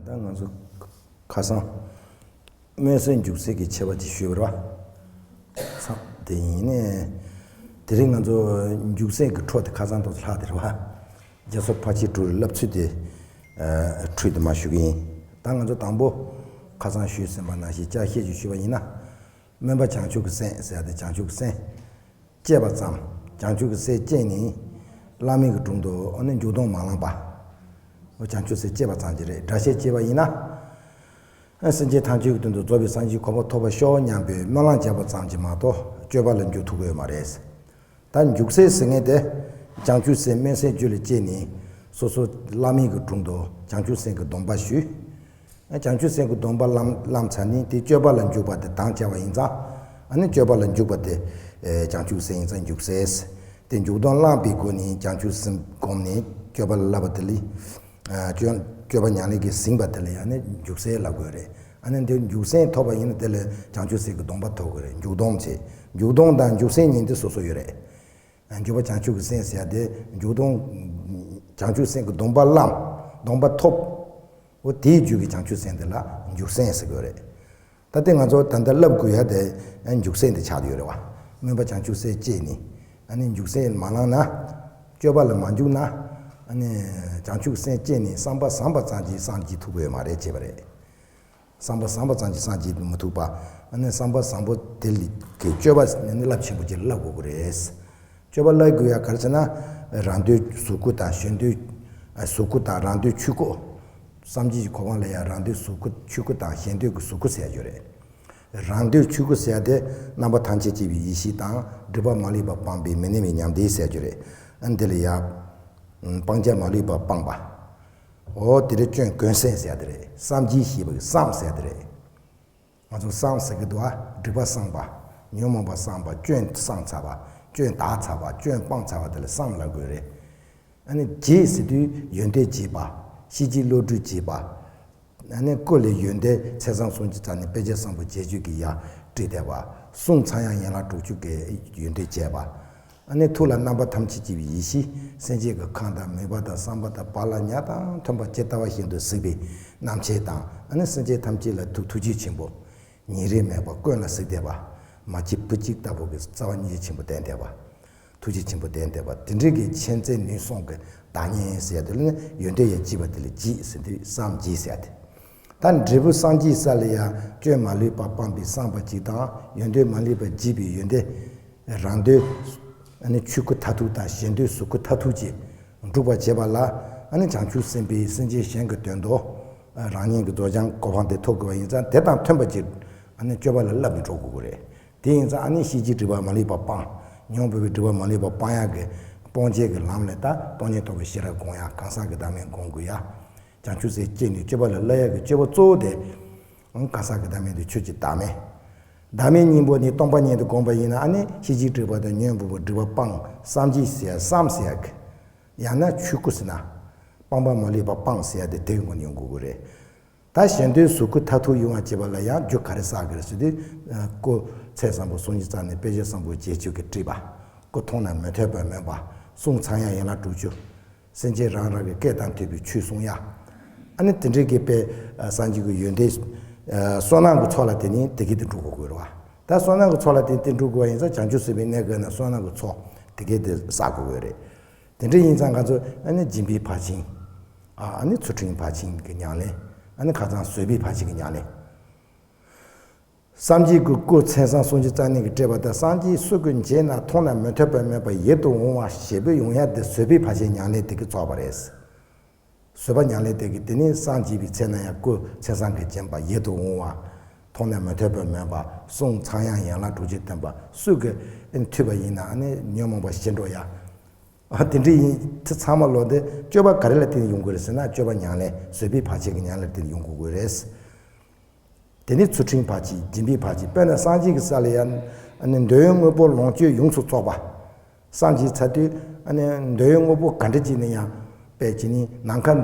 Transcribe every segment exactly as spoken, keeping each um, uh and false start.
ད་ང་ཚོ་ཁ་སང་སྨོན་གསལ་འཇུག་སེལ་གྱི་ཆེ་བ་ཅིག་ཞུས་པ་རེད་བ། ཚང་དེ་ཡིན་ནས། དེ་རིང་ང་ཚོ་འཇུག་སེལ་གྱི་འཕྲོ་དེ་ཁ་སང་ཏོག་ཙམ་ལྷག་དེ་རེད་བ། རྒྱ་མཚོ་ཕལ་ཆེར་གྲུབ་ལབ་ཚུལ་དེ་འཕྲོས་དེ་མ་ཞུ་གི་ཡིན། ད་ང་ཚོ་དང་པོ་ཁ་སང་ཞུས་ཟིན་པ་ནང་བཞིན་ཅ་ཤེས་ཅིག་ཞུས་པ་ཡིན་ན། སྨོན་པ་བྱང་ཆུབ་ཀྱི་སེམས་ཟེར་ཡ་དེ་བྱང་ཆུབ་ཀྱི་སེམས་སྐྱེས་པ་ཙམ། བྱང་ཆུབ་ཀྱི་སེམས་སྐྱེས་ནས་བླ་མེད་ཀྱི་དྲུང་དུ་ཨ་ནི་འཇུག་ལྡོག་མ་བླངས་པ། བྱང་ཆུབ་སེམས་སྐྱེས་པ་ཙམ་གྱིས་རེད། སྒྲ་ཤད་བྱས་པ་ཡིན་ན། སེམས་ཅན་ཐམས་ཅད་ཀྱི་དོན་དུ་རྫོགས་པའི་སངས་རྒྱས་གོ་འཕང་ཐོབ་པར་ཤོག་སྙམ་པའི་སྨོན་ལམ་བརྒྱབ་པ་ཙམ་གྱིས་མ་གཏོགས་སྤྱོད་པ་ལ་འཇུག་ཐུབ་ཀྱི་ཡོད་མ་རེད། ད་འཇུག་སེལ་ཟེར་མཁན་དེ་བྱང་ཆུབ་སེམས་སྨོན་སེམས་རྒྱུད་ལ་སྐྱེས་ནས་སོ་སོ་བླ་མེད་ཀྱི་དྲུང་དུ་བྱང་ཆུབ་སེམས་ཀྱི་སྡོམ་པ་ཞུས། བྱང་ཆུབ་སེམས་ཀྱི་སྡོམ་པ་བླངས་བླངས་ཚར་ནས་དེ་སྤྱོད་པ་ལ་འཇུག་པ་དེ་དང་བཅས་པ་ཡིན་ཙང་། ཨ་ནི་སྤྱོད་པ་ལ་འཇུག་པ་དེ་བྱང་ཆུབ་སེམས་ཡིན་ཙང་འཇུག་སེལ། དེ་འཇུག་ལྡོག་བླངས་པའི་སྒོ་ནས་བྱང་ཆུབ་སེམས་བསྒོམས་ནས་སྤྱོད་པ་ལ་བསླབ་པ་དེ་ལས། སྤྱོད་སྤྱོད་པ་ཉམས་ལེན་གྱིས་ཟིན་པ་དེ་ལ་ཡང་ནི་འཇུག་སེལ་ལབ་དགོས་རེད། ཨ་ནི་འདི་འཇུག་སེལ་ཐོབ་པ་ཡིན་ན་དེ་ལ་བྱང་ཆུབ་སེམས་ཀྱི་སྡོམ་པ་ཐོབ་དགོས་རེད། འཇུག་སྡོམ་བྱེད། འཇུག་སྡོམ་དང་འཇུག་སེལ་གཉིས་འདི་སོ་སོ་ཡོད་རེད། འཇུག་པ་བྱང་ཆུབ་ཀྱི་སེམས་ཟེར་ཡ་དེ་འཇུག་སྡོམ། བྱང་ཆུབ་སེམས་ཀྱི་སྡོམ་པ་བླངས། སྡོམ་པ་ཐོབ། འོ་དེའི་རྒྱུད་ཀྱི་བྱང་ཆུབ་སེམས་དེ་ལ་འཇུག་སེམས་ཟེར་དགོས་རེད། ད་ལྟ་ང་ཚོ་ད་ལྟ་བསླབ་དགོས་ཡ་དེ་འཇུག་སེམས་དེ་ཆགས་ཡོད་རེད་བ། སྨོན་པ་བྱང་ཆུབ་སེམས་བསྐྱེད་ནས། ཨ་ནི་འཇུག་སེམས་མ་བླངས་ན། སྤྱོད་པ་ལ་མ་འཇུག་ན། ཨ་ནི་བྱང་ཆུབ་སེམས་བསྐྱེད་ནས་བསམ་པ་བཟང་པ་ཙམ་གྱིས་སངས་རྒྱས་ཐུབ་ཀྱི་ཡོད་མ་རེད་ཅེས་པ་རེད། བསམ་པ་བཟང་པ་ཙམ་གྱིས་སངས་རྒྱས་མི་ཐུབ་པ། ཨ་ནི་བསམ་པ་བཟང་པོ་དེ་ལ་གི་སྤྱོད་པ་ནི་རླབས་ཆེན་པོ་ཅིག་བསླབ་དགོས་ཀྱི་རེད། སྤྱོད་པ་བསླབ་དགོས་ཡ་ག་རེ་ཟེར་ན། རང་འདོད་གཟུགས་སྐུ་དང་གཞན་འདོད་གཟུགས་སྐུ་དང་རང་འདོད་ཆོས་སྐུ། སངས་རྒྱས་ཀྱི་གོ་འཕང་ལ་ཡང་རང་འདོད་གཟུགས་སྐུ་ཆོས་སྐུ་དང་གཞན་འདོད་ཀྱི་གཟུགས་སྐུ་ཟེར་ཡ་ཡོད་རེད། རང་འདོད་ཆོས་སྐུ་ཟེར་ཡ་དེ་རྣམ་པ་ཐམས་ཅད་མཁྱེན་པའི་ཡེ་ཤེས་དང་སྒྲིབ་པ་མ་ལུས་པ་སྤངས་པའི་མི་གནས་པའི་ཉམས་ལྡན་ཟེར་ཡ་ཡོད་རེད། ཨ་འདི་ལ་ཡང་། སྤང་བྱ་མ་ལུས་པ་སྤངས་པ། འོ་དེ་རེད། སྐྱོན་ཀུན་ཟད་ཟེར་ཡ་དེ་རེད། བསམ་གྱིས་ཤེས་པའི་བསམ་ཟེར་ཡ་དེ་རེད། ང་ཚོ་བསམ་ཟེར་གི་འདུག་ཨ། སྒྲིབ་པ་སངས་པ། ཉོན་མོངས་པ་སངས་པ། སྐྱོན་སངས་ཚར་བ། སྐྱོན་དག་ཚར་བ། སྐྱོན་སྤངས་ཚར་བ་དེ་ལ་བསམ་ལབ་དགོས་རེད། ཨ་ནི་རྗེས་ཟེར་དུས་ཡོན་ཏན་རྗེས་པ། ཤེས་བྱའི་བློ་གྲོས་རྗེས་པ། ཨ་ནི་སྐུ་ལས་ཡོན་ཏན་ཚེས་བཟང་སུམ་ཅུ་རྩ་གཉིས་དཔེ་བྱད་བཟང་པོ་རྗེས་བརྗོད་ཀྱི་ཡ་བྲིས་བསྡད་པ། གསུང་ཚངས་དབྱངས་ཡན་ལག་དྲུག་ཅུ་གི་ཡོན་ཏན་བྱས་པ། ཨ་ནི་ཐུགས་ལ་རྣམ་པ་ཐམས་ཅད་སྐྱེས་པའི་ཡེ་ཤེས། སེམས་ཅན་གྱི་ཁམས་དང་མོས་པ་དང་བསམ་པ་དང་བག་ལ་ཉལ་དང་མཐུན་པ་ཇི་ལྟ་བ་བཞིན་དུ་གཟིགས་པའི་རྣམ་ཤེས་དང་། ཨ་ནི་སེམས་ཅན་ཐམས་ཅད་ལ་ཐུགས་ཐུགས་རྗེ་ཆེན་པོ། ཉེ་རིང་མེད་པར་ཀུན་ལ་གཟིགས་བསྡད་པ། མ་སྐྱེས་བུ་གཅིག་ལྟ་བུ་གི་རྩ་བ་སྙིང་རྗེ་ཆེན་པོ་ལྡན་བསྡད་པ། ཐུགས་རྗེ་ཆེན་པོ་ལྡན་བསྡད་པ་དེ་འདྲའི་གི་མཁྱེན་བརྩེ་ནུས་གསུམ་གྱི་བདག་ཉིད་ཟེར་ཡ་དེ་ལ་ནི་ཡོན་ཏན་ཡང་བརྗིད་པ་དེ་ལ་བརྗིད་ཟེར་དུས་བསམ་བརྗིད་ཟེར་ཡ་དེ། ད་འབྲས་བུ་སངས་རྒྱས་ས་ལ་ཡང་སྐྱོན་མ་ལུས་པ་སྤངས་པའི་བསམ་པ་གཅིག་དང་། ཡོན་ཏན་མ་ལུས་པ་བརྗིད་པའི་ཡོན་ཏན། རང་འདོད་ཨ་ནི་ཆོས་སྐུ་མཐར་ཐུག་དང་གཞན་འདོད་གཟུགས་སྐུ་མཐར་ཐུག་ཅིག་འགྲུབ་པར་བྱེད་པ་ལ། ཨ་ནི་བྱང་ཆུབ་སེམས་དཔས་སེམས་ཅན་གཞན་གྱི་དོན་དུ་རང་ཉིད་ཀྱི་རྫོགས་བྱང་གོ་འཕང་དེ་ཐོབ་དགོས་པ་ཡིན་ཙང་། དེ་དང་མཐུན་པ་ཅིག་ཨ་ནི་སྤྱོད་པ་ལ་བསླབ་ནས་འགྲོ་དགོས་ཀྱི་རེད། དེ་ཡིན་ཙང་ཨ་ནི་ཤེས་བྱའི་སྒྲིབ་པ་མ་ལུས་པ་སྤངས། ཉོན་མོངས་པའི་སྒྲིབ་པ་མ་ལུས་པ་སྤང་ཡག་གི་སྤོང་བྱེད་ཀྱི་ལམ་ལ་ད་སྟོང་ཉིད་རྟོགས་པའི་ཤེས་རབ་སྒོམ་ཡག་གང་ཟག་གི་བདག་མེད་སྒོམ་དགོས་ཡག་བྱང་ཆུབ་སེམས་བསྐྱེད་ནས་སྤྱོད་པ་ལ་བསླབ་ཡག་གི་སྤྱོད་པ་གཙོ་བོ་དེ། གང་ཟག་གི་བདག་མེད་དེ་ཆོས་ཀྱི་བདག་མེད། བདག་མེད་གཉིས་པོ་ནི་སྟོང་པ་ཉིད་དུ་བསྒོམས་པ་ཡིན་ན། ཨ་ནི་ཤེས་བྱའི་སྒྲིབ་པ་དང་ཉོན་མོངས་པའི་སྒྲིབ་པ་སྤངས། བསམ་བརྗིད་ཟེར་ཡ་བསམ་ཟེར་ཡ་གི། ཡང་ན་ཆོས་སྐུ་ཟེར་ན། སྤངས་པ་མ་ལུས་པ་སྤངས་ཟེར་ཡ་དེ་དེ་གི་ངོས་ནས་ཡོང་དགོས་ཀྱི་རེད། ད་གཞན་དོན་གཟུགས་སྐུ་མཐར་ཐུག་ཡོང་བར་བྱེད་པ་ལ་ཡང་རྒྱུ་ག་རེ་བསགས་དགོས་རེད་ཟེར་དུས། སྐུ་ཚེས་བཟང་པོ་སུམ་ཅུ་རྩ་གཉིས་དཔེ་བྱད་བཟང་པོ་རྗེས་བརྗོད་ཀྱིས་བྲིས་པ། སྐུ་མཐོང་ན་མི་ཐོས་པར་མོས་པ། གསུང་ཚངས་དབྱངས་ཡན་ལག་དྲུག་ཅུ། སེམས་ཅན་རང་རང་གི་སྐད་དང་མཐུན་པའི་ཆོས་གསུང་ཡ། ཨ་ནི་དེ་འདྲའི་གི་དཔེ་སངས་རྒྱས་ཀྱི་ཡོན་ཏན། བསོད་ནམས་ཀྱི་ཚོགས་ལ་བརྟེན་ནས་དེ་སྐད་དུ་འགྲུབ་དགོས་ཀྱི་རེད་བ། ད་བསོད་ནམས་ཀྱི་ཚོགས་ལ་བརྟེན་ཏེ་འགྲུབ་དགོས་པ་ཡིན་ཙང་། བྱང་ཆུབ་སེམས་དཔའི་གནས་སྐབས་ན་བསོད་ནམས་ཀྱི་ཚོགས་དེ་སྐད་དུ་བསགས་དགོས་ཀྱི་རེད། དེ་འདྲ་ཡིན་ཙང་ང་ཚོ་ཨ་ནི་སྦྱིན་པའི་ཕར་ཕྱིན། ཨ་ནི་ཚུལ་ཁྲིམས་ཕར་ཕྱིན་གྱི་ཉམས་ལེན། ཨ་ནི་ཁ་སང་བཟོད་པའི་ཕར་ཕྱིན་གྱི་ཉམས་ལེན། སངས་རྒྱས་ཀྱི་སྐུ་མཚན་བཟང་སུམ་ཅུ་རྩ་གཉིས་ཀྱིས་སྤྲས་པ་དང་། སངས་རྒྱས་སུ་གི་མཇལ་ན་མཐོང་ན་མི་ཐོས་པར་མོས་པ་ཡིད་དུ་འོང་བ་ཞེས་པའི་ཡོང་ཡ་དེ་བཟོད་པའི་ཕར་ཕྱིན་ཉམས་ལེན་དེ་གིས་ཚོགས་པ་རེད། བཟོད་པ་ཉམས་ལེན་དེ་གིས་དེ་ནས་སངས་རྒྱས་པའི་ཚེ་ན་ཡང་སྐུ་མཚན་བཟང་གིས་བརྒྱན་པ་ཡིད་དུ་འོང་བ། མཐོང་ན་མི་ཐོས་པར་མོས་པ། གསུང་ཚངས་དབྱངས་ཡན་ལག་དྲུག་ཅུ་ལྡན་པ་སུ་གིས་ཐོས་པ་ཡིན་ན་ཨ་ནི་ཉོན་མོངས་པ་ཞི་འགྲོ་ཡ། ཨ་དེ་འདྲ་ཡིན་དེ་ཚང་མ་ལོ་འདི་སྤྱོད་པ་ག་རེ་ལ་བརྟེན་ནས་ཡོང་གི་རེད་ཟེར་ན། སྤྱོད་པ་ཉམས་ལེན་བཟོད་པའི་ཕར་ཕྱིན་གྱི་ཉམས་ལེན་ལ་བརྟེན་ནས་ཡོང་དགོས་ཀྱི་རེད། དེ་ནས་ཚུལ་ཁྲིམས་ཕར་ཕྱིན། སྦྱིན་པའི་ཕར་ཕྱིན། དཔེར་ན་སངས་རྒྱས་ཀྱི་ས་ལ་ཡང་ཨ་ནི་འདོད་ཡོན་དངོས་པོ་ལོངས་སྤྱོད་ཡོངས་སུ་རྫོགས་པ། སངས་རྒྱས་ཚར་དུས་ཨ་ནི་འདོད་ཡོན་དངོས་པོ་ག་འདྲ་ཅིག་ནས་ཡང་དཔེ་བྱས་ནས་ནམ་མཁའ་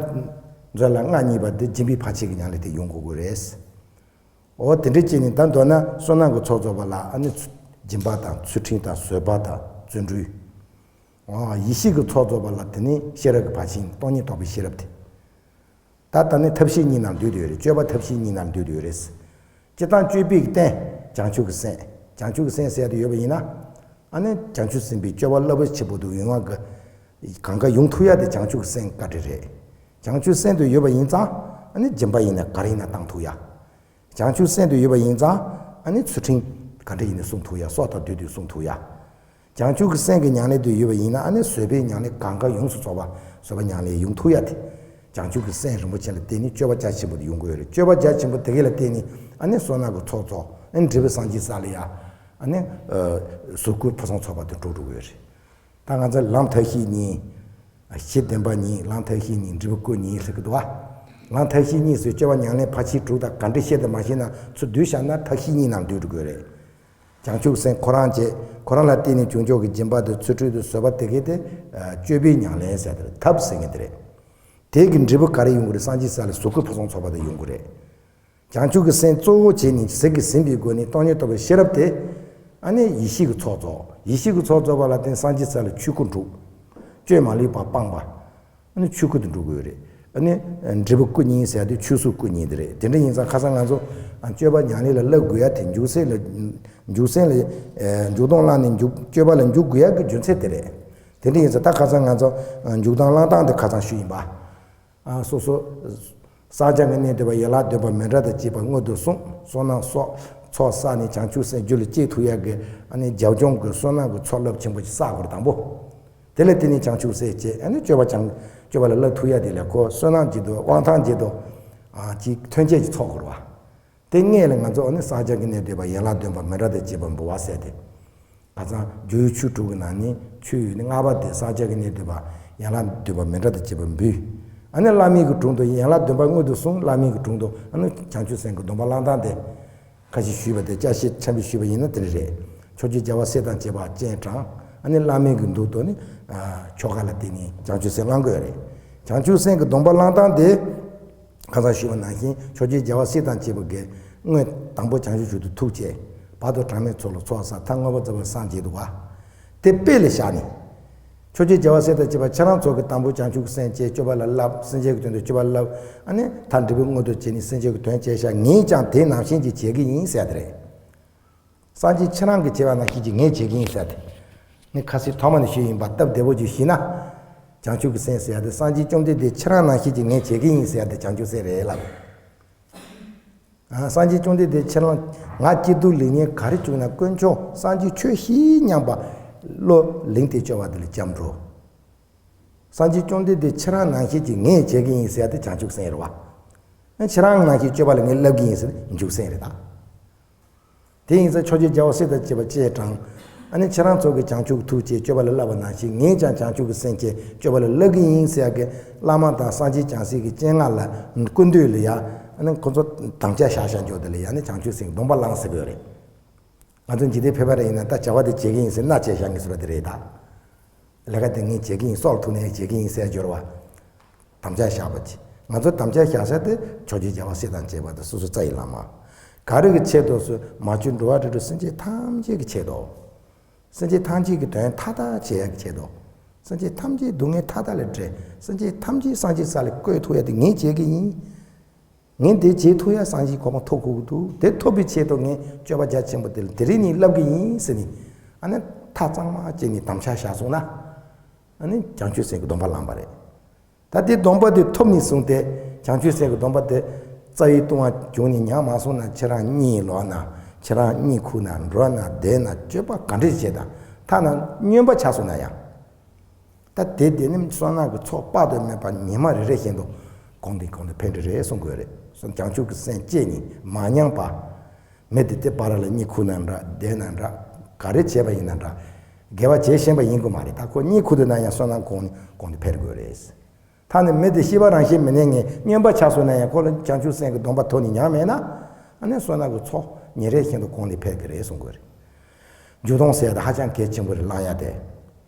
མཛོད་ལ་མངའ་བརྙེས་པ་དེ་སྦྱིན་པའི་ཕར་ཕྱིན་གྱི་ཉམས་ལེན་དེ་ཡོང་དགོས་ཀྱི་རེད། འོ་དེ་འདྲ་བྱས་ནས་ད་མདོར་ན་བསོད་ནམས་ཀྱི་ཚོགས་རྫོགས་པ་ལ་ཨ་ནི་ཚུ་སྦྱིན་པ་དང་ཚུལ་ཁྲིམས་དང་བཟོད་པ་དང་བརྩོན་འགྲུས། འོ་ཡེ་ཤེས་ཀྱི་ཚོགས་རྫོགས་པ་ལ་དེ་ནས་ཤེས་རབ་ཀྱི་ཕར་ཕྱིན། སྟོང་ཉིད་རྟོགས་པའི་ཤེས་རབ་དེ། ད་ད་ནི་ཐབས་ཤེས་གཉིས་ནང་འདུས་ཏེ་ཡོད་རེད། སྤྱོད་པ་ཐབས་ཤེས་གཉིས་ནང་འདུས་ཏེ་ཡོད་རེད། སྤྱིར་བཏང་སྤྱོད་པའི་རྟེན་བྱང་ཆུབ་ཀྱི་སེམས། བྱང་ཆུབ་ཀྱི་སེམས་ཟེར་ཡ་དེ་ཡོད་པ་ཡིན་ན། ཨ་ནི་བྱང་ཆུབ་སེམས་དཔའི་སྤྱོད་པ་རླབས་པོ་ཆེ་པོ་དེ་ཡོང་བ་གི་གང་ག་ཡོང་ཐུབ་ཡ་དེ་བྱང་ཆུབ་ཀྱི་སེམས་བཀའ་དྲིན་རེད། བྱང་ཆུབ་སེམས་དེ་ཡོད་པ་ཡིན་ཙང་། ཨ་ནི་སྦྱིན་པ་ཡིན་ན་ག་རེ་ཡིན་ན་བཏང་ཐུབ་ཡ། བྱང་ཆུབ་སེམས་དེ་ཡོད་པ་ཡིན་ཙང་། ཨ་ནི་ཚུལ་ཁྲིམས་ག་འདྲ་ཡིན་ན་སྲུང་ཐུབ་ཡ། སྲོག་དང་བསྡོས་ཏེ་སྲུང་ཐུབ་ཡ། བྱང་ཆུབ་ཀྱི་སེམས་ཀྱི་ཉམས་ལེན་དུ་ཡོད་པ་ཡིན་ན། ཨ་ནི་བཟོད་པའི་ཉམས་ལེན་གང་ག་ཡོངས་སུ་རྫོགས་པ། བཟོད་པ་ཉམས་ལེན་ཡོང་ཐུབ་ཡ་དེ། བྱང་ཆུབ་ཀྱི་སེམས་རིན་པོ་ཆེ་ལ་བརྟེན་ནས་སྤྱོད་པ་རྒྱ་ཆེན་པོ་དེ་ཡོང་གི་ཡོད་རེད། སྤྱོད་པ་རྒྱ་ཆེན་པོ་དེ་ག་ལ་བརྟེན་ནས། ཨ་ནི་བསོད་ནམས་ཀྱི་ཚོགས་རྫོགས། ཨ་ནི་འབྲས་བུ་སངས་རྒྱས་ས་ལ་ཡ། ཨ་ནི་ཨ་གཟུགས་སྐུ་ཕུན་སུམ་ཚོགས་པ་དེ་འགྲུབ་འགྲོ་གི་ཡོད་རེད། ད་ང་ཚོ་ལམ་ཐབས་ཤེས་གཉིས། གཞི་བདེན་པ་གཉིས། ལམ་ཐབས་ཤེས་གཉིས། འབྲས་བུ་སྐུ་གཉིས་ཟེར་གི་འདུག་བ། ལམ་ཐབས་ཤེས་གཉིས་ཟེར་སྤྱོད་པ་ཉམས་ལེན་ཕར་ཕྱིན་དྲུག་དང་ག་འདྲ་བཤད་དེ་མ་ཤེས་ན། ཚུར་བསྡུས་བཞག་ན་ཐབས་ཤེས་གཉིས་ནང་འདུས་འགྲོ་གི་ཡོད་རེད། བྱང་ཆུབ་སེམས་ཁོ་རང་བྱས། ཁོ་རང་ལ་བརྟེན་ནས་བྱུང་ཆོག་གི་སྦྱིན་པ་དང་ཚུལ་ཁྲིམས་དང་བཟོད་པ་དེ་གས་དེ། ཨ་སྤྱོད་པའི་ཉམས་ལེན་ཟེར་དེ་རེད། ཐབས་ཟེར་མཁན་དེ་རེད། དེ་གི་འབྲས་བུ་ག་རེ་ཡོང་གི་རེད། སངས་རྒྱས་ས་ལ་གཟུགས་སྐུ་ཕུན་སུམ་ཚོགས་པ་དེ་ཡོང་གི་རེད། བྱང་ཆུབ་ཀྱི་སེམས་གཙོ་བོ་བྱས་ནས་ཟིལ་གྱིས་ཟིན་པའི་སྒོ་ནས་སྟོང་ཉིད་རྟོགས་པའི་ཤེས་རབ་དེ། ཨ་ནི་ཡེ་ཤེས་ཀྱི་ཚོགས་རྫོགས། ཡེ་ཤེས་ཀྱི་ཚོགས་རྫོགས་པ་ལ་བརྟེན་སངས་རྒྱས་ས་ལ་ཆོས་སྐུ་འགྲུབ། སྤྱོད་མ་ལུས་པ་སྤངས་པ། ཨ་ནི་ཆོས་སྐུ་དེ་འགྲུབ་དགོས་རེད། ཨ་ནི་འབྲས་བུ་སྐུ་གཉིས་ཟེར་ཡ་དེ་ཆོས་གཟུགས་སྐུ་གཉིས་དེ་རེད། དེ་འདྲ་ཡིན་ཙང་ཁ་སང་ང་ཚོ་སྤྱོད་པ་ཉམས་ལེན་ལ་བསླབ་དགོས་ཡ་དེ། འཇུག་སེམས་ལ། འཇུག་སེམས་ལ། འཇུག་ལྡོག་བླངས་ནས་འཇུག་སྤྱོད་པ་ལ་འཇུག་དགོས་ཡ་གི་རྒྱུ་མཚན་དེ་རེད། དེ་འདྲ་ཡིན་ཙང་ད་ཁ་སང་ང་ཚོ་འཇུག་ལྡོག་བླང་སྟངས་དེ་ཁ་སང་ཞུས་ཡིན་པ། ཨ་སོ་སོ། བསགས་སྦྱང་གི་གནད་བསྡུས་པ་ཡན་ལག་བདུན་པ་མི་འདྲ་དང་བཅས་པ་སྔོན་དུ་སོང་། བསོད་ནམས་གསོག་ཚོགས་བསགས་ནས་བྱང་ཆུབ་སེམས་རྒྱུད་ལ་སྐྱེ་ཐུབ་ཡག་གི། ཨ་ནི་རྒྱབ་ལྗོངས་ཀྱི་བསོད་ནམས་ཀྱི་ཚོགས་རླབས་ཆེན་པོ་ཞིག་བསགས་དགོས་རེད། དང་པོ། དེ་ལ་བརྟེན་ནས་བྱང་ཆུབ་སེམས་སྐྱེ། ཨ་ནི་སྤྱོད་པ་བྱང་། སྤྱོད་པ་ལ་བསླབ་ཐུབ་ཡག་དེ་ལ་ཁོ་བསོད་ནམས་ཀྱི་དུ་དབང་ཐང་གི་དུ། ཨ་ཅིག་ཐོན་སྐྱེད་ཀྱི་ཚོགས་དགོས་རེད་བ། དེ་སྔོན་ལ་ང་ཚོ་ཨ་ནི་བསགས་སྦྱང་གི་གནད་བསྡུས་པ་ཡན་ལག་བདུན་པ་མི་འདྲ་དང་བཅས་པ་འབུལ་བ་ཟེར་ཏེ། ཁ་སང་རྒྱུ་ཡོད་ཆོས་དྲུག་གི་ནང་ནས་ཆོས་ཡོད་ནི་ལྔ་པ་དེ་བསགས་སྦྱང་གི་གནད་བསྡུས་པ་ཡན་ལག་བདུན་པ་མི་འདྲ་དང་བཅས་པ་འབུལ། ཨ་ནི་བླ་མེད་ཀྱི་དྲུང་དུ་ཡན་ལག་བདུན་པ་སྔོན་དུ་སོང་། བླ་མེད་ཀྱི་དྲུང་དུ་ཨ་ནི་བྱང་ཆུབ་སེམས་ཀྱི་སྡོམ་པ་བླང་སྟངས་དེ། ཁ་ཅིག་ཞུས་པ་དེ་བསྐྱར་བཤད་ཆེན་པོ་ཞུས་པ་ཡིན་ན་དེ་འདྲ་རེད། ཕྱོགས་བཅུའི་རྒྱལ་བ་སྲས་དང་བཅས་པ་སྤྱན་དྲངས། ཨ་ནི་བླ་མེད་ཀྱི་མདོ་དོན་ནི་ཆོ་ག་ལ་བརྟེན་ནས་བྱང་ཆུབ་སེམས་བླང་དགོས་རེད། བྱང་ཆུབ་སེམས་ཀྱི་སྡོམ་པ་བླང་སྟངས་དེ། ཁ་སང་ཞུས་པ་ནང་བཞིན་ཕྱོགས་བཅུའི་རྒྱལ་བ་སྲས་དང་བཅས་པ་གིས་སྔོན་དང་པོ་བྱང་ཆུབ་མཆོག་ཏུ་ཐུགས་བསྐྱེད། བར་དུ་གྲངས་མེད་ཚོགས་ལ་ཚོགས་བསགས། མཐར་མངོན་པར་རྫོགས་པར་སངས་རྒྱས་འདུག་བ། དེ་དཔེ་ལ་བཞག་ནས། ཕྱོགས་བཅུའི་རྒྱལ་བ་སྲས་དང་བཅས་པ་ཁྱེད་རང་ཚོ་གིས་དང་པོ་བྱང་ཆུབ་ཀྱི་སེམས་བསྐྱེད། སྤྱོད་པ་ལ་བསླབ། སེམས་བསྐྱེད་ཀྱི་དོན་དུ་སྤྱོད་པ་བསླབ། ཨ་ནི་མཐར་འབྲས་བུ་མངོན་དུ་བྱས་ནས་སེམས་བསྐྱེད་ཀྱི་དོན་བྱས་ཤག་ངས་ཀྱང་དེ་ནང་བཞིན་གྱིས་བྱེད་ཀྱི་ཡིན་ཟེར་ཡ་དེ་རེད། སངས་རྒྱས་ཁྱེད་རང་གིས་བྱས་པ་ནང་བཞིན་གྱིས་ངས་བྱེད་ཀྱི་ཡིན་ཟེར་ཡ་དེ། ངས་ཁ་སང་ཐོག་མ་ནས་ཞུས་ཡིན་པ། སྟབས་བདེ་པོ་ཅིག་ཞུས་ན། བྱང་ཆུབ་ཀྱི་སེམས་ཟེར་ཡ་དེ་སངས་རྒྱས་བཅོམ་ལྡན་འདས་ཁྱེད་རང་ནང་བཞིན་གྱིས་ངས་བྱེད་ཀྱི་ཡིན་ཟེར་ཡ་དེ་བྱང་ཆུབ་སེམས་རེད་ལབ། ཨ། སངས་རྒྱས་བཅོམ་ལྡན་འདས་ཁྱེད་རང་ང་སྐྱིད་སྡུག་ལེགས་ཉེས་ག་རེ་བྱུང་ན་དཀོན་མཆོག་སངས་རྒྱས་ཆོས་བཞིན་མཉམ་པ་བློ་ལིང་ཏེ་སྐྱོ་བ་དེ་ལ་སྐྱབས་འགྲོ། སངས་རྒྱས་བཅོམ་ལྡན་འདས་ཁྱེད་རང་ནང་བཞིན་གྱིས་ངས་བྱེད་ཀྱི་ཡིན་ཟེར་ཡ་དེ་བྱང་ཆུབ་སེམས་རེད་བ། ཨ། ཁྱེད་རང་ནང་བཞིན་སྤྱོད་པ་ལ་ངས་བསླབ་ཀྱི་ཡིན་ཟེར་འཇུག་སེམས་རེད་ད། དེ་ཡིན་ཙང་ཕྱོགས་བཅུའི་རྒྱལ་བ་སྲས་དང་བཅས་པ་སྤྱན་དྲངས། ཨ་ནི་ཁྱེད་རང་ཚོ་གིས་བྱང་ཆུབ་ཐུགས་བསྐྱེད། སྤྱོད་པ་ལ་བསླབ་པ་ནང་བཞིན་ངས་ཀྱང་བྱང་ཆུབ་ཀྱི་སེམས་བསྐྱེད། སྤྱོད་པ་ལ་བསླབ་ཀྱི་ཡིན་ཟེར་ཡ་གི་བླ་མ་དང་སངས་རྒྱས་བྱང་སེམས་ཀྱི་སྤྱན་སྔ་ལ་སྐུ་མདུན་ལ་ཡ། ཨ་ནི་ཁོ་ཚོ་དམ་བཅའ་བཞག་བཞག་འཇོག་དེ་ལ་ཡ་ནི་བྱང་ཆུབ་སེམས་སྡོམ་པ་བླངས་ཟེར་གི་ཡོད་རེད། ང་ཚོ་འཇིག་རྟེན་ཕལ་པ་རེ་ཡིན་ན་ད་བྱ་བ་དེ་བྱེད་ཀྱི་ཡིན་ཟེར་མནའ་བཅད་བཞག་མཁན་ཟེར་བ་དེ་རེད་ད། ལས་ཀ་དེ་ངས་བྱེད་ཀྱི་ཡིན། སྲོག་ཐུག་ནས་བྱེད་ཀྱི་ཡིན་ཟེར་སྦྱོར་བ། དམ་བཅའ་བཞག་པ་ཅིག་ང་ཚོ་དམ་བཅའ་བཞག་ས་དེ་ཕྱོགས་བཅུའི་རྒྱལ་བ་སྲས་དང་བཅས་པ་དང་སོ་སོ་རྩ་བའི་བླ་མ། ག་རེ་གི་ཆེད་དུ་ཟེར། མ་བཅོས་འགྲོ་བ་རིགས་དྲུག་སེམས་ཅན་ཐམས་ཅད་ཀྱི་ཆེད་དུ། སེམས་ཅན་ཐམས་ཅད་ཀྱི་དོན་མཐའ་དག་བྱེད་ཡག་གི་ཆེད་དུ། སེམས་ཅན་ཐམས་ཅད་སྡུག་བསྔལ་མཐའ་དག་ལས་བསྒྲལ། སེམས་ཅན་ཐམས་ཅད་སངས་རྒྱས་ས་ལ་བཀོད་ཐུབ་ཡག་དེ་ངས་བྱེད་ཀྱི་ཡིན། ངས་དེ་བྱེད་ཐུབ་ཡ་སངས་རྒྱས་གོ་འཕང་ཐོབ་དགོས་ཀྱི་འདུག་དེ་ཐོབ་པའི་ཆེད་དུ་ངས་སྤྱོད་པ་རྒྱ་ཆེན་པོ་དེ་ལ་དེ་རིང་ནས་བསླབ་ཀྱི་ཡིན་ཟེར་ནས། ཨ་ནི་ཐག་གཙང་མ་བཅད་ནས་དམ་བཅའ་བཞག་སོང་ན། ཨ་ནི་བྱང་ཆུབ་སེམས་ཀྱི་སྡོམ་པ་བླངས་པ་རེད། ད་དེ་སྡོམ་པ་དེ་ཐོབ་ནས་བཟུང་སྟེ། བྱང་ཆུབ་སེམས་ཀྱི་སྡོམ་པ་དེ་རྩ་བའི་ལྟུང་བ་བྱུང་ནས་མྱངས་མ་སོང་ན། ཁྱེད་རང་གཉིད་ལོག་ན། ཁྱེད་རང་གཉིད་ཁུག་ན། འགྲོ་ན་བསྡད་ན། སྤྱོད་པ་ག་འདྲ་བྱེད་དང་། ཐ་ན་སྨྱོན་པ་ཆགས་སོང་ན་ཡང་། ད་དེ་དེ་ནི་བསོད་ནམས་ཀྱི་ཚོགས་དཔག་ཏུ་མེད་པ་ཉི་མ་རེ་རེ་བཞིན་དུ་གོང་དུ་གོང་དུ་འཕེལ་འགྲོ་རེད་གསུང་དགོས་རེད། བྱང་ཆུབ་ཀྱི་སེམས་བསྐྱེད་ནས་མ་ཉམས་པ། མི་དེ་དེ་བར་ལ་གཉིད་ཁུག་ན་འདྲ། བསྡད་ན་འདྲ། ག་རེ་བྱས་པ་ཡིན་ན་འདྲ། དགེ་བ་བྱེད་བཞིན་པ་ཡིན་དགོས་མ་རེད། ད་ཁོ་གཉིད་ཁུག་དུས་ན་ཡང་བསོད་ནམས་གོང་ནས་གོང་དུ་འཕེལ་དགོས་རེད། ད་ནི་མི་དེ་ཤེས་པ་རང་བཞིན་མི་གནས་ངེས་སྨྱོན་པ་ཆགས་སོང་ན་ཡང་། ཁོ་ལ་བྱང་ཆུབ་སེམས་ཀྱི་སྡོམ་པ་ཐོབ་ནས་མྱངས་མེད་ན། ཨ་ནི་བསོད་ནམས་ཀྱི་ཚོགས་ཉིན་རེ་བཞིན་དུ་གོང་ནས་འཕེལ་གྱི་རེད་གསུང་དགོས་རེད། འཇུག་ལྡོག་ཟེར་ཡ་དེ་ཧ་ཅང་གལ་ཆེན་པོ་རེད། བླང་ཡ་དེ།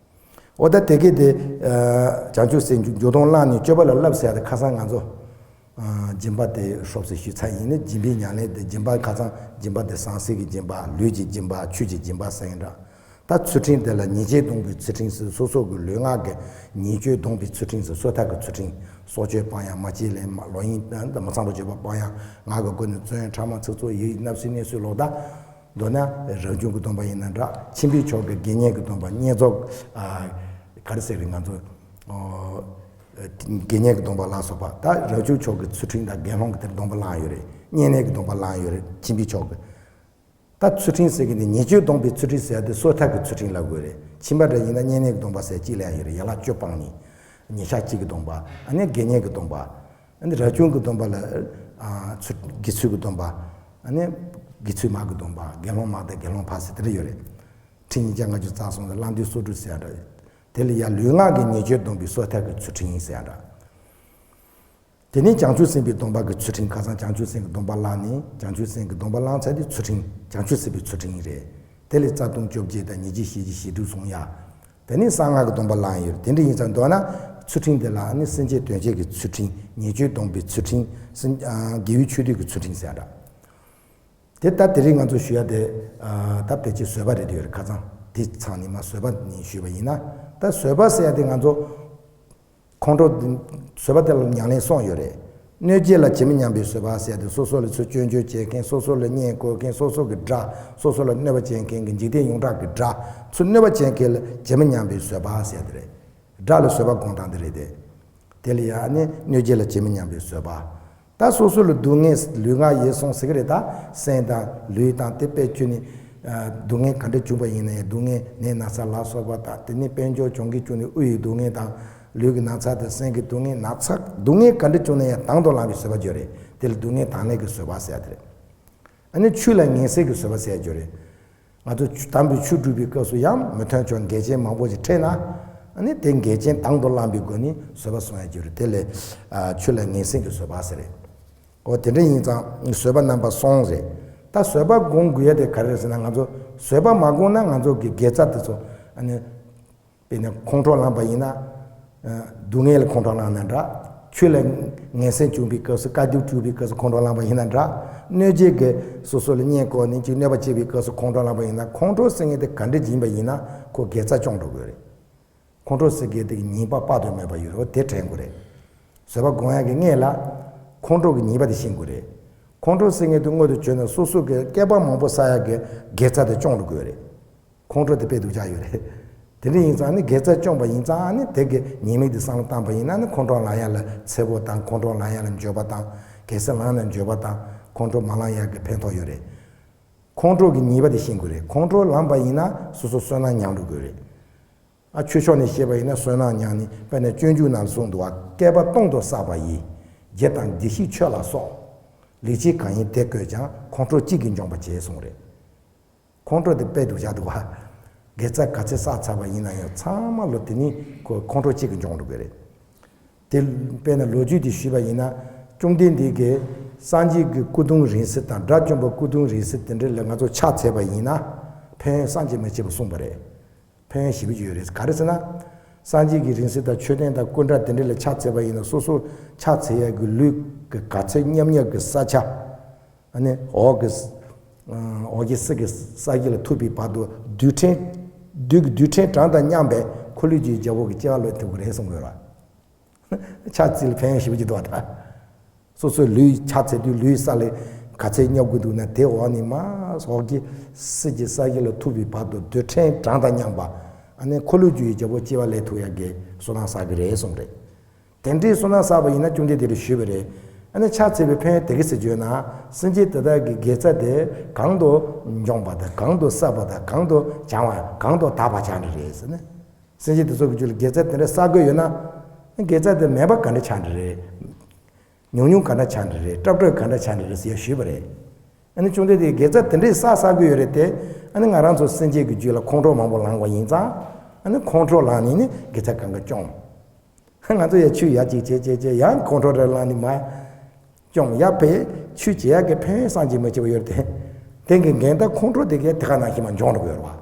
འོ་ད་དེ་གས་དེ། ཨ། བྱང་ཆུབ་སེམས་འཇུག་འཇུག་ལྡོག་བླངས་ནས་སྤྱོད་པ་ལ་བསླབ་ཟེར་ཡ་དེ་ཁ་སང་ང་ཚོ། ཨ། སྦྱིན་པ་དེ་ཧྲོབ་ཙེ་ཞུས་ཚར་ཡིན་ནི། སྦྱིན་པའི་ཉམས་ལེན་དེ། སྦྱིན་པ་ཁ་སང་སྦྱིན་པ་དེ་ཟང་ཟིང་གི་སྦྱིན་པ། ལུས་ཀྱི་སྦྱིན་པ། ཆོས་ཀྱི་སྦྱིན་པ་ཟེར་ཡིན་འདྲ། ད་ཚུལ་ཁྲིམས་དེ་ལ་ཉེས་སྤྱོད་སྡོམ་པའི་ཚུལ་ཁྲིམས་ཟེར། སོ་སོ་གི་ལུས་ངག་གི་ཉེས་སྤྱོད་སྡོམ་པའི་ཚུལ་ཁྲིམས་ཟེར། སོ་ཐར་གྱི་ཚུལ་ཁྲིམས། སྲོག་གཅོད་སྤང་ཡག་མ་བྱིན་ལེན། མ་ལོག་གཡེམ། མ་ཚངས་པར་སྤྱོད་པ་སྤང་ཡག་ངག་གི་སྒོ་ནས་བཙོན། ཕྲ་མ་ཚིག་རྩུབ་ཡིག་ཡིག་བརྣབ་སེམས་གནས་ཚུལ་ལོག་ལྟ། མདོར་ན་རབ་བྱུང་གི་སྡོམ་པ་ཡིན་ན་འདྲ། ཁྱིམ་པའི་ཕྱོགས་ཀྱི་དགེ་བསྙེན་གྱི་སྡོམ་པ། བསྙེན་རྫོགས། ཨ། ག་རེ་ཟེར་རེད། ང་ཚོ། ཨོ། དགེ་བསྙེན་གྱི་སྡོམ་པ་ལ་སོགས་པ། ད་རབ་བྱུང་ཕྱོགས་ཀྱི་ཚུལ་ཁྲིམས་དང་དགེ་སློང་གི་དེར་སྡོམ་པ་བླངས་ཡོད་རེད། བསྙེན་གནས་ཀྱི་སྡོམ་པ་བླངས་ཡོད་རེད། ཁྱིམ་པའི་ཕྱོགས་ཀྱི། ད་ཚུལ་ཁྲིམས་ཟེར་གྱི་འདི་ཉེས་སྤྱོད་སྡོམ་པའི་ཚུལ་ཁྲིམས་ཟེར་ཡ་དེ་སོ་ཐར་གྱི་ཚུལ་ཁྲིམས་ལབ་དགོས་རེད། ཁྱིམ་པ་འདྲ་ཡིན་ན་བསྙེན་གནས་ཀྱི་སྡོམ་པ་ཟེར་གཅིག་ལ་ཡང་ཡོད་རེད། ཡན་ལག་བཅུ་སྤངས་ནས། ཉིན་ཞག་གཅིག་གི་སྡོམ་པ། ཨ་ནི་དགེ་བསྙེན་གྱི་སྡོམ་པ། ཨ་ནི་རབ་བྱུང་གི་སྡོམ་པ་ལ། ཨ། ཚུལ། དགེ་ཚུལ་གྱི་སྡོམ་པ། ཨ་ནི་དགེ་ཚུལ་མ་གི་སྡོམ་པ། དགེ་སློང་མ་དང་དགེ་སློང་ཕ་ཟེར་དེ་འདྲ་ཡོད་རེད། ཁྲིམས་ཉིས་བརྒྱ་ལྔ་བཅུ་རྩ་གསུམ་དང་བླང་དོར་སོར་སྒྲུབ་ཟེར་ཡ་འདྲ། དེ་ལ་ཡང་ལུས་ངག་གི་ཉེས་སྤྱོད་སྡོམ་པའི་སོ་ཐར་གྱི་ཚུལ་ཁྲིམས་ཟེར་ཡ་འདྲ། དེ་ནས་བྱང་ཆུབ་སེམས་དཔའི་སྡོམ་པ་གི་ཚུལ་ཁྲིམས། ཁ་སང་བྱང་ཆུབ་སེམས་ཀྱི་སྡོམ་པ་བླངས་ནས། བྱང་ཆུབ་སེམས་ཀྱི་སྡོམ་པ་བླངས་ཚར་དུས་ཚུལ་ཁྲིམས། བྱང་ཆུབ་སེམས་དཔའི་ཚུལ་ཁྲིམས་རེད། དེ་ལས་རྩ་ལྟུང་བཅོ་བརྒྱད་དང་ཉེས་བྱས་ཞེ་བཅད་ཞེ་དྲུག་སོང་ཡ། དེ་ནས་གསང་སྔགས་ཀྱི་སྡོམ་པ་བླངས་ཡོད། དེ་འདྲ་ཡིན་ཙང་མདོར་ན་ཚུལ་ཁྲིམས་དེ་ལ་ནི་སེམས་བསྐྱེད་དོན་བྱེད་ཀྱི་ཚུལ་ཁྲིམས། ཉེས་སྤྱོད་སྡོམ་པའི་ཚུལ་ཁྲིམས། སེམས། ཨ། དགེ་བའི་ཆོས་སྡུད་ཀྱི་ཚུལ་ཁྲིམས་ཟེར་ཡ་འདྲ། དེ་ལྟར་དེ་རིང་ང་ཚོ་ཞུ་ཡ་དེ། ཨ། ད་ཕལ་ཆེར་བཟོད་པ་རེད་འདོད་ཡོད་རེད། ཁ་སང་དེ་ཚང་ནས་མར་བཟོད་པ་ནས་ཞུས་པ་ཡིན་ན། ད་བཟོད་པ་ཟེར་ཡ་དེ་ང་ཚོ་ཁོང་ཁྲོ་དེ། བཟོད་པ་དེ་ལ་ཉམས་ལེན་གསུམ་ཡོད་རེད། གནོད་བྱེད་ལ་ཇི་མི་སྙམ་པའི་བཟོད་པ་ཟེར་ཡ་དེ། སོ་སོ་ལ་ཚུར་སྐྱོན་བརྗོད་བྱེད་མཁན། སོ་སོ་ལ་བསྙད་བཀོལ་མཁན། སོ་སོ་གི་དགྲ། སོ་སོ་ལ་གནོད་པ་བྱེད་མཁན་གྱི་འཇིག་རྟེན་ཡོངས་གྲགས་ཀྱི་དགྲ། ཚུར་གནོད་པ་བྱེད་མཁན་ལ་ཇི་མི་སྙམ་པའི་བཟོད་པ་ཟེར་ཡ་དེ་རེད། དགྲ་ལ་བཟོད་པ་སྒོམ་སྟངས་དེ་རེད་དེ། དེ་ལ་ཡང་ནི་གནོད་བྱེད་ལ་ཇི་མི་སྙམ་པའི་བཟོད་པ། ད་སོ་སོ་ལ་སྡུག་བསྔལ་ལུས་ངག་ཡིད་གསུམ་ཟེར་གི་རེད། ད་སེམས་དང་ལུས་དང་དེ་དཔེ་བཅུ་ནི། ཨ། སྡུག་བསྔལ་ག་འདྲ་བྱུང་པ་ཡིན་ན་ཡང་། སྡུག་བསྔལ་ནད་ན་ཚ་ལ་སོགས་པ་དང་། དེ་ནི་དཔལ་འབྱོར་གྱོང་གུན་བྱུང་ནས་དབུལ་བའི་སྡུག་བསྔལ་དང་། ལུས་ཀྱི་ན་ཚ་དང་སེམས་ཀྱི་སྡུག་བསྔལ། ན་ཚ་སྡུག་བསྔལ་ག་འདྲ་བྱུང་ན་ཡང་དང་དུ་བླངས་པའི་བཟོད་པ་ཡོད་རེད། དེ་ལ་སྡུག་བསྔལ་དང་ལེན་གྱི་བཟོད་པ་ཟེར་ཡ་དེ་རེད། ཨ་ནི་ཆོས་ལ་ངན་སེམས་ཀྱི་བཟོད་པ་ཟེར་རྒྱུ་རེད། ང་ཚོ་ཆོས་དམ་པའི་ཆོས་སྒྲུབ་པའི་སྐབས་སུ་ཡང་མི་མཐུན་ཕྱོགས་འགལ་རྐྱེན་མང་པོ་ཞིག་འཕྲད་ན། ཨ་ནི་དེ་འགལ་རྐྱེན་དང་དུ་བླངས་པའི་སྒོ་ནས་བཟོད་པ་སྲུང་ཡ་རྒྱུ་རེད། དེ་ལས། ཨ། ཆོས་ལ་ངན་སེམས་ཀྱི་བཟོད་པ་ཟེར་རེད། འོ། དེ་འདྲ་ཡིན་ཙང་བཟོད་པ་རྣམ་པ་གསུམ་རེད། ད་བཟོད་པ་སྒོམ་དགོས་ཡ་དེ་ག་རེ་རེད་ཟེར་ན། ང་ཚོ་བཟོད་པ་མ་སྒོམ་ན་ང་ཚོ་གི་དགེ་རྩ་དེ་ཚོ། ཨ་ནི། དཔེར་ན་ཁོང་ཁྲོ་ལངས་པ་ཡིན་ན། ཨ། སྡུག་བསྔལ་ལ་ཁོང་ཁྲོ་ལངས་ན་འདྲ། ཆོས་ལ་ངན་སེམས་བྱུང་བའི་སྐབས་སུ། དཀའ་སྡུག་བྱུང་བའི་སྐབས་སུ་ཁོང་ཁྲོ་ལངས་པ་ཡིན་ན་འདྲ། གནོད་བྱེད་ཀྱིས་སོ་སོ་ལ་བསྙད་བཀོལ་ནས་ཅིག་གནོད་པ་བྱེད་པའི་སྐབས་སུ་ཁོང་ཁྲོ་ལངས་པ་ཡིན་ན། ཁོང་ཁྲོ་ཟེར་མཁན་དེ་ག་འདྲ་ཡིན་པ་ཡིན་ན་ཁོ་དགེ་རྩ་སྐྱོང་འགྲོ་དགོས་རེད། ཁོང་ཁྲོ་ཟེར་མཁན་དེ་གི་ཉེས་པ་དཔག་ཏུ་མེད་པ་ཡོད་རེད། དེ་དྲན་དགོས་རེད། བཟོད་པ་སྒོམ་ཡག་གི་སྔོན་ལ་ཁོང་ཁྲོ་གི་ཉེས་པ་དེ་ཤེས་དགོས་རེད། ཁོང་ཁྲོ་ཟེར་མཁན་དེ་དངོས་སུ་བྱུང་ན་སོ་སོ་གི་བསྐལ་པ་མང་པོ་བསགས་ཡག་གི་དགེ་རྩ་དེ་སྐྱོང་འགྲོ་དགོས་རེད། ཁོང་ཁྲོ་དེ་དཔེ་སྡུག་ཅག་ཡོད་རེད། དེ་འདྲ་ཡིན་ཙང་ནི་དགེ་རྩ་སྐྱོང་པ་ཡིན་ཙང་ནི་དེ་གི་ཉེས་དམིགས་དེ་བསམ་བློ་བཏང་པ་ཡིན་ན་ནི་ཁོང་ཁྲོ་ལངས་ཡག་ལ་འཚེར་པོ་དང་། ཁོང་ཁྲོ་ལངས་ཡག་ལ་འགྱོད་པ་དང་། གལ་སྲིད་ལངས་ན་འགྱོད་པ་དང་། ཁོང་ཁྲོ་མ་ལངས་ཡག་གི་ཕན་ཐོགས་ཡོད་རེད། ཁོང་ཁྲོ་གི་ཉེས་པ་དེ་ཤེས་དགོས་རེད། ཁོང་ཁྲོ་ལངས་པ་ཡིན་ན་སོ་སོ་བསོད་ནམས་ཉམས་འགྲོ་དགོས་རེད། ཨ། ཆོས་ཕྱོགས་ནས་བཤད་པ་ཡིན་ན་བསོད་ནམས་ཉམས་ནས། དཔེར་ན་སྤྱོད་འཇུག་ནང་གསུངས་འདུག་བ། བསྐལ་པ་སྟོང་དུ་བསགས་པ་ཡི། དགེ་དང་བདེ་གཤེགས་མཆོད་ལ་སོགས། ལེགས་བྱས་གང་ཡིན་དེ་བཀོད་ཀྱང་། ཁོང་ཁྲོ་གཅིག་གིས་འཇོམས་པར་བྱེད་གསུངས་རེད། ཁོང་ཁྲོ་དེ་དཔེ་སྡུག་ཅག་འདུག་བ། དགེ་རྩ་ག་ཚད་བསགས་ཚར་བ་ཡིན་ན་ཡང་ཚང་མ་ལོ་དེ་ནི་ཁོ་ཁོང་ཁྲོ་གཅིག་གིས་འཇོམས་འགྲོ་གི་རེད། དེ་དཔེར་ན་ལོ་རྒྱུས་དེ་ཞུས་པ་ཡིན་ན། བཅོམ་ལྡན་འདས་ཀྱིས་སངས་རྒྱས་ཀྱི་སྐུ་གདུང་རིང་བསྲེལ་དང་། དགྲ་བཅོམ་པ་སྐུ་གདུང་རིང་བསྲེལ་དེ་འདྲ་ལ་ང་ཚོ་ཕྱག་འཚལ་བ་ཡིན་ན་ཕན་ཡོན་བསམ་གྱིས་མི་ཁྱབ་པ་གསུངས་པ་རེད། ཕན་ཡོན་ཞེ་པོ་ཅིག་ཡོད་རེད། ག་རེ་ཟེར་ན། སངས་རྒྱས་ཀྱི་རིང་བསྲེལ་དང་མཆོད་རྟེན་དང་སྐུ་འདྲ་དེ་འདྲ་ལ་ཕྱག་འཚལ་བ་ཡིན་ན། སོ་སོ་ཕྱག་འཚལ་ཡག་གི་ལུས་ཀྱི་ག་ཚད་མཉམ་མཉམ་གྱི་ས་ཆ། ཨ་ནི་འོག་གི། འོག་གི་སི་གི་ས་གཞི་ལ་ཐུག་པའི་བར་དུ་རྡུལ་ཕྲན། རྡུལ་གྱི་རྡུལ་ཕྲན་གྲངས་དང་མཉམ་པའི་འཁོར་ལོས་སྒྱུར་བའི་རྒྱལ་པོ་གི་སྐྱེ་བ་ལེན་ཐུབ་ཀྱི་རེད་གསུངས་ཡོད་ར། ཕྱག་འཚལ་ལ་ཕན་ཡོན་ཞེ་པོ་ཅིག་འདུག་བ་ད། སོ་སོའི་ལུས་ཕྱག་འཚལ་དུས་ལུས་ས་ལ་ག་ཚད་སྙོབ་དགོས་འདུག་ན། དེ་འོག་ནས་མར་འོག་གི་སི་གི་ས་གཞི་ལ་ཐུག་པའི་བར་དུ་རྡུལ་ཕྲན་གྲངས་དང་མཉམ་པ། ཨ་ནི་འཁོར་ལོས་སྒྱུར་བའི་རྒྱལ་པོ་སྐྱེ་བ་ལེན་ཐུབ་ཡག་གི་བསོད་ནམས་བསགས་ཀྱི་རེད་གསུངས་རེད། དེ་འདྲའི་བསོད་ནམས་བསགས་པ་ཡིན་ན། བཅོམ་ལྡན་འདས་ཀྱིས་ཞུས་པ་རེད། ཨ་ནི་ཕྱག་འཚལ་བའི་ཕན་ཡོན་དེ་ག་ཚད་བརྗོད་ན། སེམས་ཅན་དེ་དག་གི་དགེ་རྩ་དེ་གང་དུ་འཇོམས་པ་དང་། གང་དུ་བསགས་པ་དང་། གང་དུ་བྱང་བ། གང་དུ་དག་པར་བྱ་ནི་རེད་ཟེར་ནས། སེམས་ཅན་དེ་ཚོ་གི་རྒྱུད་ལ་དགེ་རྩ་དེ་འདྲ་བསགས་དགོས་ཡོད་ན། དགེ་རྩ་དེ་མེད་པ་ག་འདྲ་ཆགས་ནི་རེད། ཉུང་ཉུང་ག་འདྲ་ཆགས་ནི་རེད། སྲབ་སྲབ་ག་འདྲ་ཆགས་ནི་རེད་ཟེར་ཞུས་པ་རེད། ཨ་ནི་བཅོམ་ལྡན་འདས་ཀྱིས་དགེ་རྩ་དེ་འདྲས་བསགས་བསགས་དགོས་ཡོད་རེད་དེ། ཨ་ནི་ང་རང་ཚོ་སེམས་ཅན་གྱི་རྒྱུད་ལ་ཁོང་ཁྲོ་མང་པོ་ལངས་པ་ཡིན་ཙང་། ཨ་ནི་ཁོང་ཁྲོ་ལངས་ནས་ནི་དགེ་རྩ་གང་ག་སྐྱོང་། ང་ཚོ་ཡ་ཆོས་ཡ་གཅིག་བྱས་བྱས་བྱས་ཡང་ཁོང་ཁྲོ་རེ་ལངས་ནས་མར་སྐྱོང་ཡ་བས། ཆོས་བྱེད་ཡ་གི་ཕན་ཡོན་བསམ་གྱིས་མི་ཁྱབ་པ་ཡོད་རེད་དེ། དེ་གི་འགལ་ཟླ་ཁོང་ཁྲོ་དེ་གས་དེ་ག་ནང་བཞིན་མར་འཇོམས་འགྲོ་གི་ཡོད་རེད་བ།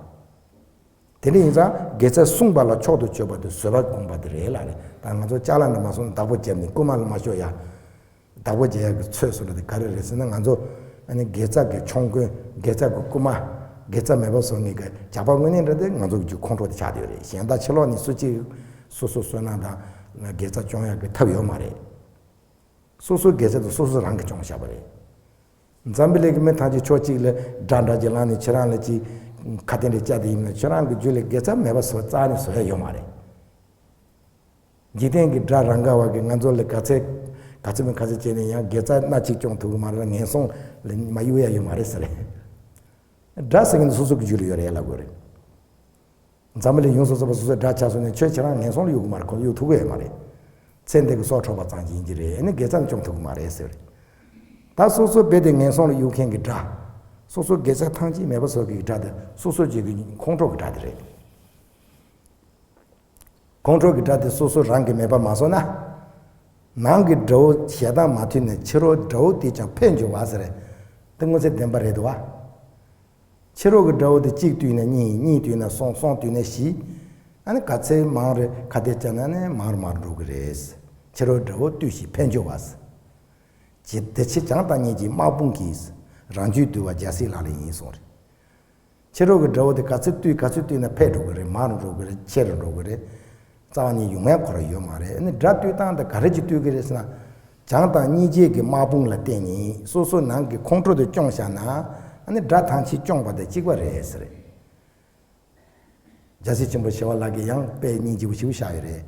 དེ་འདྲ་ཡིན་ཙང་དགེ་རྩ་བསྲུངས་པ་ལ་མཆོག་ཏུ་གྱུར་པ་དེ་བཟོད་པ་སྒོམ་པ་དེ་རེད་ལབ་རེད། ད་ང་ཚོ་ཅ་ལག་འདྲ་མ་སོང་ན་བདག་པོ་བརྒྱབ་ནས་རྐུ་མ་ལ་མ་ཤོར་ཡ། བདག་པོ་རྒྱག་ཡག་གི་ཚོད་བཟོ་འདྲ་དེ་ག་རེ་རེད་ཟེར་ན། ང་ཚོ་ཨ་ནི་དགེ་རྩ་གི་ཆོམ་རྐུན། དགེ་རྩ་གི་རྐུ་མ། དགེ་རྩ་མེད་པ་བཟོ་མཁན་གྱི་ཇག་པ་དངོས་གནས་འདྲ་དེ་ང་ཚོ་གི་ཁོང་ཁྲོ་དེ་ཆགས་བསྡད་ཡོད་རེད། གཞན་དག་ཕྱི་ལོགས་ནས་སུ་གཅིག་སོ་སོ་བསོད་ནམས་དང་དགེ་རྩ་སྐྱོང་ཡག་གི་ཐབས་ཡོད་མ་རེད། སོ་སོའི་དགེ་རྩ་དེ་སོ་སོ་རང་གིས་སྐྱོང་བཞག་པ་རེད། འཛམ་བུ་གླིང་གི་མི་ཐམས་ཅད་ཕྱོགས་གཅིག་ལ་དགྲ་འདྲ་ཅིག་ལངས་ནས་ཁྱེད་རང་ལ་ཅིག་ཁ་གཏད་འདྲ་བཅའ་དེ་ཡིན་ན་ཁྱེད་རང་གི་རྒྱུད་ལ་དགེ་རྩ་མེད་པ་བཟོ་རྩ་ནས་བཟོ་ཡ་ཡོད་མ་རེད། འཇིག་རྟེན་གྱི་དགྲ་རང་ག་བ་གི་ང་ཚོ་ལ་ག་ཚད་ག་ཚོད་མིན་ག་ཚོད་བྱས་ནས་ཡང་དགེ་རྩ་སྣ་གཅིག་སྐྱོང་ཐུབ་ཀྱི་མ་རེད་ལ་ངན་སོང་ལ་མ་གཡུག་ཡ་ཡོད་མ་རེད་ཟེར། དགྲ་ཟེར་མཁན་དེ་སོ་སོ་གི་རྒྱུད་ལ་ཡོད་རེད་ལབ་དགོས་རེད། འཛམ་བུ་གླིང་ཡོངས་སུ་རྫོགས་པ་སོ་སོའི་དགྲ་ཆགས་སོང་ནས་ཁྱོད་ཁྱེད་རང་ངན་སོང་ལ་གཡུག་གི་མ་རེད། ཁོ་གཡུག་ཐུབ་ཀྱི་ཡོད་མ་རེད། ཚེ་འདི་གི་སྲོག་འཕྲོག་པ་ཙམ་གྱིས་ཡིན་གྱི་རེད། ཨ་ནི་དགེ་རྩ་ནི་སྐྱོང་ཐུབ་ཀྱི་མ་རེད་ཟེར། ད་སོ་སོ་རྦད་དེ་ངན་སོང་ལ་གཡུག་མཁན་གྱི་དགྲ། སོ་སོ་དགེ་རྩ་ཐམས་ཅད་མེད་པ་བཟོ་མཁན་གྱི་དགྲ་དེ་སོ་སོ་གཅིག་གི་ཁོང་ཁྲོ་གི་དགྲ་དེ་རེད། ཁོང་ཁྲོ་གི་དགྲ་དེ་སོ་སོ་རང་གིས་མེད་པ་མ་བཟོ་ན། ནང་གི་དགྲ་བོ་ཞེ་སྡང་མ་མཐུན་ནས་ཕྱི་རོལ་དགྲ་བོ་དེས་ཀྱང་ཕན་འབྱུང་བ་ཟེར། དེ་དངོས་ཚད་བདེན་པ་རེད་དོ། ཕྱི་རོལ་གྱི་དགྲ་བོ་དེ་གཅིག་བཏུལ་ན་གཉིས། གཉིས་བཏུལ་ན་གསུམ། གསུམ་བཏུལ་ན་བཞི། ཨ་ནི་ག་ཚད་མང་རེ་ཁ་གཏད་བཅག་ན་ནི་མང་རུ་མང་རུ་འགྲོ་གི་རེད། ཕྱི་རོལ་དགྲ་བོ་བཏུལ་ཞིང་ཕན་འབྱུང་བ། ཇི་དེ་ཕྱིར་བྱམས་དང་སྙིང་རྗེའི་དམག་དཔུང་གིས། རང་རྒྱུད་འདུལ་བ་རྒྱལ་སྲས་ལག་ལེན་ཡིན་གསུངས་རེད། ཕྱི་རོལ་གྱི་དགྲ་བོ་དེ་ག་ཚོད་བཏུལ་ག་ཚོད་བཏུལ་ན་འཕེལ་འགྲོ་གི་རེད། མང་རུ་འགྲོ་གི་རེད། ཆེ་རུ་འགྲོ་གི་རེད། རྩ་བ་ནས་ཡོང་ཡ་ཁོ་རང་ཡོད་མ་རེད། ཨ་ནི་དགྲ་བཏུལ་སྟངས་དེ་ག་རེ་གྱིས་བཏུལ་གི་རེད་ཟེར་ན། བྱམས་དང་སྙིང་རྗེ་གི་དམག་དཔུང་ལ་བརྟེན་ནས་སོ་སོ་ནང་གི་ཁོང་ཁྲོ་དེ་སྐྱོང་བཞག་ན། ཨ་ནི་དགྲ་ཐམས་ཅད་སྐྱོང་བ་དང་གཅིག་པ་རེད་ཟེར། རྒྱལ་སྲས་ཆེན་པོ་ཞི་བ་ལྷ་གིས་ཡང་དཔེ་སྙིང་རྗེ་པོ་ཞེ་པོ་བཞག་ཡོད་རེད།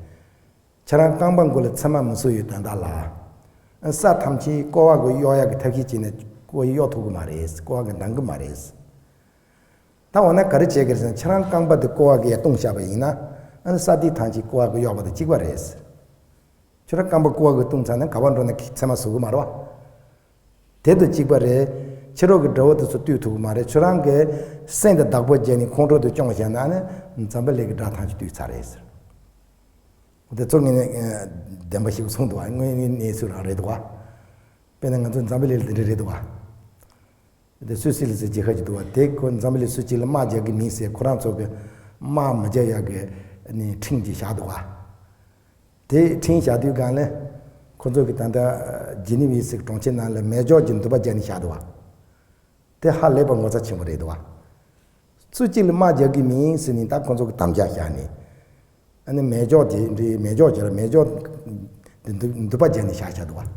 ཁྱེད་རང་རྐང་པ་མགོ་ལ་མཚན་མ་མི་གསོ་ཡི་དོན་དག་ལ། ས་ཐམས་ཅད་ཀོ་བ་གིས་གཡོག་ཡག་གི་ཐབས་ཤེས་བྱས་ནས་ཀོ་བས་གཡོག་ཐུབ་ཀྱི་མ་རེད། ཀོ་བ་གིས་འདང་གི་མ་རེད། ད་འོ་ན་ག་རེ་བྱེད་དགོས་ཟེར་ན། ཁྱེད་རང་རྐང་པ་དེ་ཀོ་བ་གིས་ཡར་བརྡུངས་བཞག་པ་ཡིན་ན། ཨ་ནི་ས་དེ་ཐམས་ཅད་ཀོ་བ་གིས་གཡོག་པ་དང་གཅིག་པ་རེད། ཁྱོད་རང་རྐང་པ་ཀོ་བ་གིས་བརྡུངས་ཚར་ན་ག་པར་འགྲོ་ན་མཚན་མ་གསོ་གི་མ་རེད་བ། དེ་དང་གཅིག་པ་རེད། ཕྱི་རོལ་གྱི་དགྲ་བོ་དེ་ཚོ་བཏུལ་ཐུབ་ཀྱི་མ་རེད། ཁྱོད་རང་གིས་སེམས་དེ་བདག་པོ་བརྒྱབ་ནས་ཁོང་ཁྲོ་དེ་སྐྱོང་བཞག་ན་ནི་འཛམ་བུ་གླིང་གི་དགྲ་ཐམས་ཅད་བཏུལ་ཚར་རེད་ཟེར། དེ་ཚོ་ངས་ནི་བདེན་པ་ཞིག་གསུངས་འདུག་བ། དངོས་གནས་གནས་ཚུལ་རང་རེད་འདུག་བ། དཔེར་ན་ང་ཚོ་འཛམ་བུ་གླིང་ལ་དེ་འདྲ་རེད་འདུག་བ། དེ་སུད་སི་ལ་ཟེར་རྒྱལ་ཁབ་ཅིག་འདུག་བ། དེ་ཁོ་འཛམ་བུ་གླིང་སུ་གཅིག་ལ་དམག་རྒྱག་གི་མིན་ཟེར་ཁོ་རང་ཚོ་གི་དམག་མི་རྒྱག་ཡག་གི་ནི་ཁྲིམས་ཅིག་བཞག་འདུག་བ། དེ་ཁྲིམས་བཞག་དུས་སྒང་ལ་ཁོ་ཚོ་གི་ད་ལྟ་ཇི་ནི་ཝའི་ཟེར་གྲོང་ཁྱེར་ནང་ལ་མེ་སྒྱོགས་ཀྱི་འདུན་པ་རྒྱག་ནས་བཞག་འདུག་བ། དེ་ཧ་ལས་པ་ངོ་ཚ་ཆེན་པོ་རེད་འདུག་བ། སུ་གཅིག་ལ་དམག་རྒྱག་གི་མིན་ཟེར་ནས་ད་ཁོ་ཚོ་གི་དམ་བཅའ་བཞག་ནས། ཨ་ནི་མེ་སྒྱོགས་དེ་འདྲའི་མེ་སྒྱོགས་ཀྱི་མེ་སྒྱོགས་དེ་འདུན་པ་རྒྱག་ནས་བཞག་བཞག་འདུག་བ།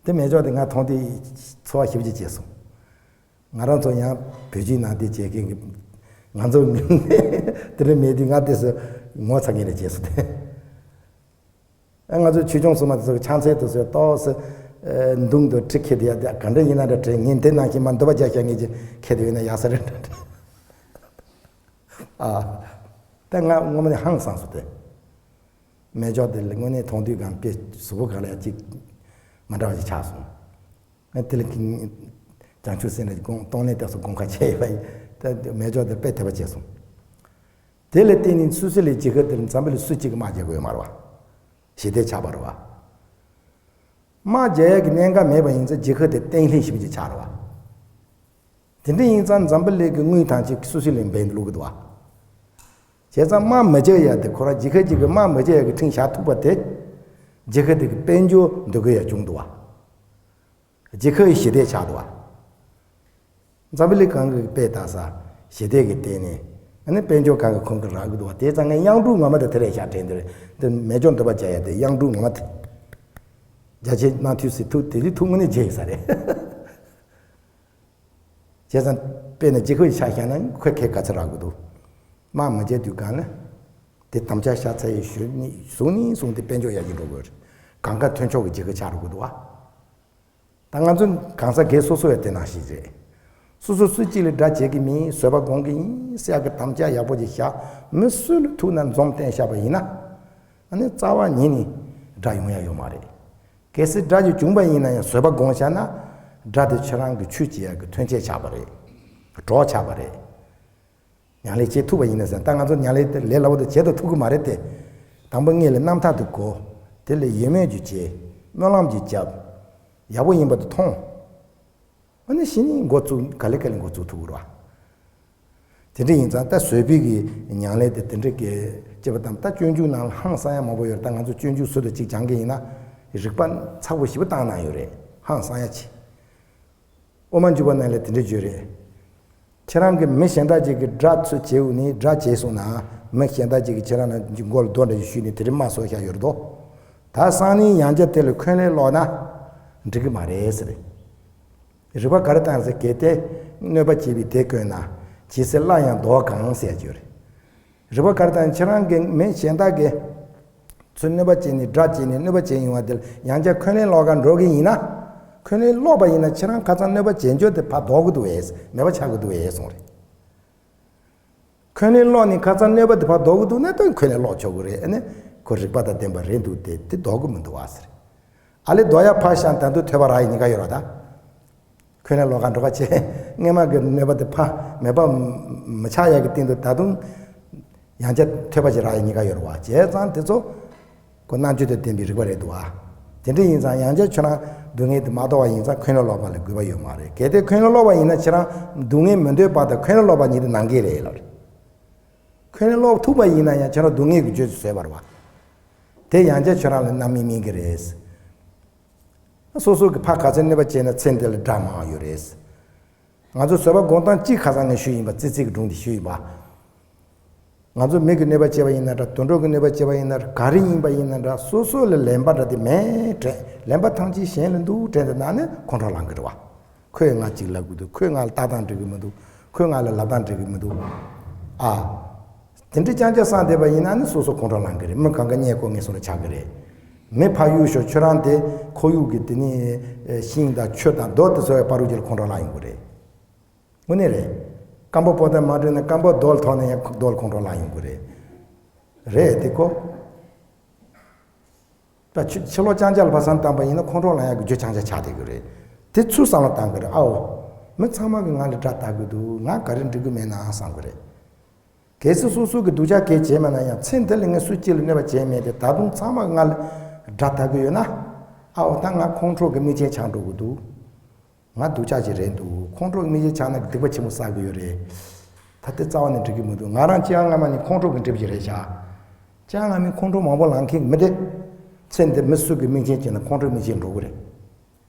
དེ་མེ་སྒྱོགས་དེ་ང་མཐོང་དུས་ཚོར་བ་ཞེ་པོ་ཅིག་སྐྱེས་སོང་། ང་རང་ཚོ་ཡང་བོད་བརྒྱུད་ནང་བསྟན་བྱེད་མཁན་གྱི་ང་ཚོ་དེ་འདྲ་མེད་དུས་ང་དེ་ཚོ་ངོ་ཚ་མཁན་རེ་བྱས་སོང་སྟེ། ཨ་ང་ཚོ་ཆོས་སྐྱོང་སྲུང་མ་དེ་ཚོ་ཕྱག་འཚལ་དུ་སོང་ཏོག་ཙམ་མདུང་དང་གྲི་འཁྱེར་དེ་ཡ་དེ་ག་འདྲ་ཡིན་ན་འདྲ་དྲན། ངས་འདི་ནང་བཞིན་མ་འདུན་པ་རྒྱག་བཞག་མཁན་ཅིག་འཁྱེར་དེ་ཡོད་ན་ཡག་ས་རེད་འདྲ་དྲན། ཨ། ད་ང་ངོ་མ་ནས་ཧང་སངས་སོང་སྟེ། མེ་སྒྱོགས་དེ་ལ་དངོས་གནས་མཐོང་དུས་སྒང་དཔེ་གཟུགས་པོ་སྒང་ལ་ཡ་གཅིག་མ་འདྲ་བ་ཞིག་ཆགས་སོང་། ང་དེ་ལ་ཀིང་བྱང་ཆུབ་སེམས་ལ་དགོངས་གཏོང་ལེན་ཏོག་ཙམ་དགོངས་ཁ་ཆེ་ཡོད་པ་ཡིན། ད་མེ་སྒྱོགས་དེ་དཔེ་དད་པ་བྱས་སོང་། དེ་ལ་བརྟེན་ནས་སུད་སི་ལའི་རྒྱལ་ཁབ་དེར་འཛམ་བུ་གླིང་སུ་གཅིག་གིས་དམག་རྒྱག་གི་ཡོད་མ་རེད་བ། ཞི་བདེ་ཆགས་པ་རེད་བ། དམག་རྒྱག་ཡག་གི་གནད་འགག་མེད་པ་ཡིན་ཙང་རྒྱལ་ཁབ་དེ་བརྟན་ལྷིང་ཞེ་པོ་ཅིག་ཆགས་རེད་བ། དེ་འདྲ་ཡིན་ཙང་འཛམ་བུ་གླིང་གི་དངུལ་ཐམས་ཅད་སུད་སི་ལ་འབེན་བླུག་གི་འདུག་བ། བྱས་ཙང་དམག་མི་རྒྱག་ཡ་དེ་ཁོ་རང་རྒྱལ་ཁབ་ཅིག་གི་དམག་མི་རྒྱག་ཡ་གི་ཁྲིམས་བཞག་ཐུབ་པ་དེ། རྒྱལ་ཁབ་དེ་གི་དཔལ་འབྱོར་འདུ་གི་ཡ་བྱུང་འདུག་བ། རྒྱལ་ཁབ་ཀྱི་ཞི་བདེ་ཆགས་འདུག་བ། འཛམ་བུ་གླིང་གང་གི་དཔེ་ལྟ་ས་ཞི་བདེ་གི་སྟེང་ནས་ཨ་ནི་དཔལ་འབྱོར་གང་གི་ཁོང་གི་རག་གི་འདུག་བ། དེ་ཙང་ངས་གཡང་འབྲུག་ངོ་མ་དེ་དེ་རེད་ཤག་དྲན་དེ་རེད། འདི་མེ་སྒྱོགས་འདུན་པ་རྒྱག་ཡ་དེ་གཡང་འབྲུག་ངོ་མ་དེ། རྒྱ་ཆེ་གནང་དུས་སུ་ཐུག་དེ་དུས་ཐུག་དངོས་གནས་བརྗེད་ཡོད་ས་རེད། བྱས་ཙང་དཔེར་ན་རྒྱལ་ཁབ་ཆ་བཞག་ན་ཁོས་ཁས་ག་ཚོད་རག་གི་འདུག་དམག་མི་རྒྱག་དུས་སྒང་ལ། དེ་དམ་བཅའ་བཞག་ཚར་ཡི་ཞུ་ནི་བཟུང་ནི་བཟུང་སྟེ་དཔལ་འབྱོར་ཡར་རྒྱས་འགྲོ་དགོས་རེད། གང་ག་ཐོན་ཆོག་གི་རྒྱལ་ཁབ་ཆགས་འགྲོ་གི་འདུག་བ། ད་ང་ཚོ་གང་ཟག་སྒེར་སོ་སོ་ཡང་དེ་ནང་བཞིན་རེད། སོ་སོ་སུ་གཅིག་ལ་དགྲ་བྱེད་ཀྱི་མིན་བཟོད་པ་སྒོམ་གྱི་ཡིན་ཟེར་ཡག་གི་དམ་བཅའ་ཡག་པོ་ཅིག་བཞག་མི་སུ་ལ་ཐུག་ན་འཛུམ་བསྟན་བཞག་པ་ཡིན་ན། ཨ་ནི་རྩ་བ་ཉིད་ནས་དགྲ་ཡོང་ཡ་ཡོད་མ་རེད། གལ་སྲིད་དགྲ་ཅིག་བྱུང་པ་ཡིན་ན་ཡང་བཟོད་པ་སྒོམ་བཞག་ན། དགྲ་དེ་ཁྱེད་རང་གི་ཆོས་བྱེད་ཡག་གི་མཐུན་རྐྱེན་ཆགས་པ་རེད། གྲོགས་ཆགས་པ་རེད། ཉམས་ལེན་བྱེད་ཐུབ་པ་ཡིན་ན་ཟེར། ད་ང་ཚོ་ཉམས་ལེན་དེ་ལས་སླ་པོ་དེ་བྱེད་དུ་ཐུབ་ཀྱི་མ་རེད་དེ། དང་པོ་ངེད་ལ་རྣམ་ཐར་དེ་གོ། དེ་ལ་ཡིད་སྨོན་ཅིག་བྱེད། སྨོན་ལམ་ཅིག་བརྒྱབ། ཡག་པོ་ཡིན་པ་དེ་མཐོང་། ཨ་ནི་གཞི་ནས་འགོ་བཙུགས་ག་ལེ་ག་ལེ་འགོ་བཙུགས་ཐུབ་ཀྱི་རེད་བ། དེ་འདྲ་ཡིན་ཙང་ད་བཟོད་པའི་གི་ཉམས་ལེན་དེ་དེ་འདྲ་གི་སྐྱེས་པ་དང་ད་སྤྱོད་འཇུག་ནང་ལ་ཧང་སང་ཡ་མང་པོ་ཡོད་རེད། ད་ང་ཚོ་སྤྱོད་འཇུག་ཟུར་དུ་གཅིག་སྦྱང་གི་ཡིན་ན་རིག་པ་ཚ་པོ་ཞེ་པོ་བཏང་གནང་ཡོད་རེད། ཧང་སང་ཡ་ཆེ། དབུ་མ་འཇུག་པ་ནང་ལ་དེ་འདྲ་བརྗོད་རེད། ཁྱེད་རང་གིས་མི་གཞན་དག་ཅིག་གི་དགྲ་ཚུར་བྱེད་འོ་ནི་དགྲ་བྱས་སོང་ན། མི་གཞན་དག་ཅིག་གིས་ཁྱེད་རང་ལ་མགོ་ལ་རྡོ་འདྲ་ཞིག་གཞུས་ནས་དེ་རིང་དམར་གསོད་བྱས་ཡོད་རེད་དོ། ད་སང་ཉིན་ཡང་བསྐྱར་དེ་ལ་འཁོན་ལན་སློག་ན་འགྲིག་གི་མ་རེད་ཟེར། རིགས་པ་ག་རེ་བཏང་ཟེར། གལ་ཏེ་གནོད་པ་བྱེད་པའི་དེ་བཀོད་ན། ཇི་སྲིད་སླར་ཡང་བཟློག་གང་ཟེར་ཡ་ཅིག་ཡོད་རེད། རིགས་པ་ག་རེ་བཏང་། ཁྱེད་རང་གིས་མི་གཞན་དག་གིས་ཚུར་གནོད་པ་བྱས་ནས་དགྲ་བྱས་ནས་གནོད་པ་བྱས་ཡོང་བ་དེ་ལ་ཡང་བསྐྱར་འཁོན་ལན་སློག་གར་འགྲོ་གི་ཡིན་ན། འཁོན་ལན་སློག་པ་ཡིན་ན་ཁྱེད་རང་ཁ་སང་གནོད་པ་བྱས་འཇོག་དེ་ཕར་ལྡོག་གི་འདུག་བས། མེད་པ་ཆགས་ཀྱི་འདུག་བས་གསུངས་རེད། འཁོན་ལན་སློག་ནས་ཁ་སང་གནོད་པ་དེ་ཕར་ལྡོག་གི་འདུག་ན་ད་འཁོན་ལན་སློག་ཆོག་གི་རེད། ཨ་ནི་ཁོ་རིགས་པ་དང་ལྡན་པ་རེད་འདུག་སྟེ་དེ་ལྡོག་གི་མི་འདུག་བ་ཟེར། ཨ་ལེ་ལྡོག་ཡ་ཕར་བཞག་ད་དུང་ཐོད་པ་རག་ཡ་གཉིས་ཀ་ཡོད་རེད་ད། འཁོན་ལན་སློག་ག་འགྲོ་ག་བྱས། སྔས་མ་གི་གནོད་པ་དེ་ཕར་མེད་པ་མི་ཆགས་ཡ་གི་སྟེང་དུ་ད་དུང་ཡང་བསྐྱར་ཐོད་པ་ཅིག་རག་ཡ་གཉིས་ཀ་ཡོད་རེད་བ། བྱས་ཙང་དེ་ཚོ་ཁོ་རྣམ་དཔྱོད་དང་ལྡན་པའི་རིགས་པ་རེད་འདུག་བ། དེ་འདྲ་ཡིན་ཙང་ཡང་བསྐྱར་ཁྱོད་རང་སྡུག་བསྔལ་དེ་མ་ལྡོག་པ་ཡིན་ཙང་འཁོན་ལན་སློག་པ་ལ་དགོས་པ་ཡོད་མ་རེད། གལ་ཏེ་འཁོན་ལན་སློག་པ་ཡིན་ན་ཁྱེད་རང་སྡུག་བསྔལ་མི་འདོད་པ་དང་འཁོན་ལན་སློག་པ་གཉིས་དེ་ནང་འགལ་རེད་ལབ་རེད། འཁོན་ལན་སློག་ཐུབ་པ་ཡིན་ན་ཡང་ཁྱེད་རང་སྡུག་བསྔལ་གྱི་རྗེས་སུ་བཟོས་པ་རེད་བ། དེ་ཡང་བསྐྱར་ཁྱོད་རང་ལ་རྣམ་སྨིན་སྨིན་གྱི་རེད། སོ་སོ་གི་ཕར་ག་ཚོད་གནོད་པ་བྱས་ན་ཚེ་འདི་ལ་དགྲ་མང་ཡོད་རེད། ང་ཚོ་བཟོད་པ་སྒོམ་སྟངས་གཅིག་ཁ་སང་ངས་ཞུས་ཡིན་པ། ཙི་ཙི་གི་སྒྲུང་འདི་ཞུས་ཡིན་པ། ང་ཚོ་མི་གི་གནོད་པ་བྱས་པ་ཡིན་ན་འདྲ། དུད་འགྲོ་གི་གནོད་པ་བྱས་པ་ཡིན་ན་འདྲ། ག་རེ་ཡིན་པ་ཡིན་ན་འདྲ། སོ་སོ་ལ་ལན་པ་འདྲ་དེ་མེད་དྲན། ལན་པ་ཐམས་ཅད་གཞན་ལ་འདུག་དྲན་དེ་ན་ནི་ཁོང་ཁྲོ་ལངས་གི་རེད་བ། ཁོས་ང་གཅིག་ལབ་གི་འདུག་ཁོས་ང་ལ་ལྟ་སྟངས་འགྲིག་གི་མི་འདུག་ཁོས་ང་ལ་ལབ་སྟངས་འགྲིག་གི་མི་འདུག་ཨ། དེ་འདྲ་རྐྱང་རྐྱང་བསམ་བསྡད་པ་ཡིན་ན་ནི་སོ་སོ་ཁོང་ཁྲོ་ལངས་གི་རེད། མི་གང་ག་བརྙས་བཀོལ་ངན་སོང་ལ་ཆགས་གི་རེད། མི་ཕར་གཡུག་ཞོག་ཁྱོད་རང་དེ་ཁོར་ཡུག་གི་དེ་ནི་ཤིང་དང་ཆུ་དང་རྡོ་དེ་ཚོ་ཡང་ཕར་རུ་གྱི་ལ་ཁོང་ཁྲོ་ལངས་ཡོང་གི་རེད། དངོས་གནས་རེད། སྐམ་པོ་པོ་ཏ་མ་འདྲེས་ན་སྐམ་པོ་རྡོ་ལ་ཐོགས་ན་ཡང་རྡོ་ལ་ཁོང་ཁྲོ་ལངས་ཡོང་གི་རེད། རེད་དེ་ཁོ། ད་ཕྱི་ཕྱི་ལོགས་རྐྱང་རྐྱང་ལ་ཕར་བསམ་བཏང་པ་ཡིན་ན་ཁོང་ཁྲོ་ལངས་ཡག་གི་རྒྱུ་རྐྱང་རྐྱང་ཆགས་བསྡད་ཀྱི་རེད། དེ་ཚུར་བསམ་བློ་བཏང་གི་རེད། ཨའོ། མི་ཚང་མ་གིས་ང་ལ་དགྲ་ལྟ་གི་འདུག་ང་ག་རེ་འགྲིག་གི་མེད་ནའང་བསམ་གི་རེད། གལ་སྲིད་སོ་སོ་གི་སྡུག་ཅག་གལ་བྱས་མེད་ན་ཡང་ཚེ་འདི་ལ་ངས་སུ་གཅིག་ལ་གནོད་པ་བྱས་མེད་དེ། ད་དུང་ཚང་མ་གིས་ང་ལ་དགྲ་ལྟ་གི་ཡོད་ན། ཨའོ་ད་ང་ཁོང་ཁྲོ་གི་མིག་ཆེན་ཆགས་འགྲོ་གི་འདུག་ང་སྡུག་ཅག་ཅིག་རེད་འདུག་ཁོང་ཁྲོ་གི་མིག་ཆེན་ཆགས་ན་སྡིག་པ་ཆེན་པོ་བསགས་གི་ཡོད་རེད། ད་དེ་རྩ་བ་ནས་འགྲིག་གི་མི་འདུག་ང་རང་སྤྱི་ཡང་སྔ་མ་ནས་ཁོང་ཁྲོ་གི་འགྲིབ་ཀྱི་རེད་ཤག་སྤྱི་ཡང་སྔ་མའི་ཁོང་ཁྲོ་མང་པོ་ལངས་མཁན་གྱི་མི་དེ། ཚེ་འདི་མི་སུ་གི་མིག་ཆེན་བྱས་ན་ཁོང་ཁྲོ་མིག་ཆེན་འགྲོ་གི་རེད།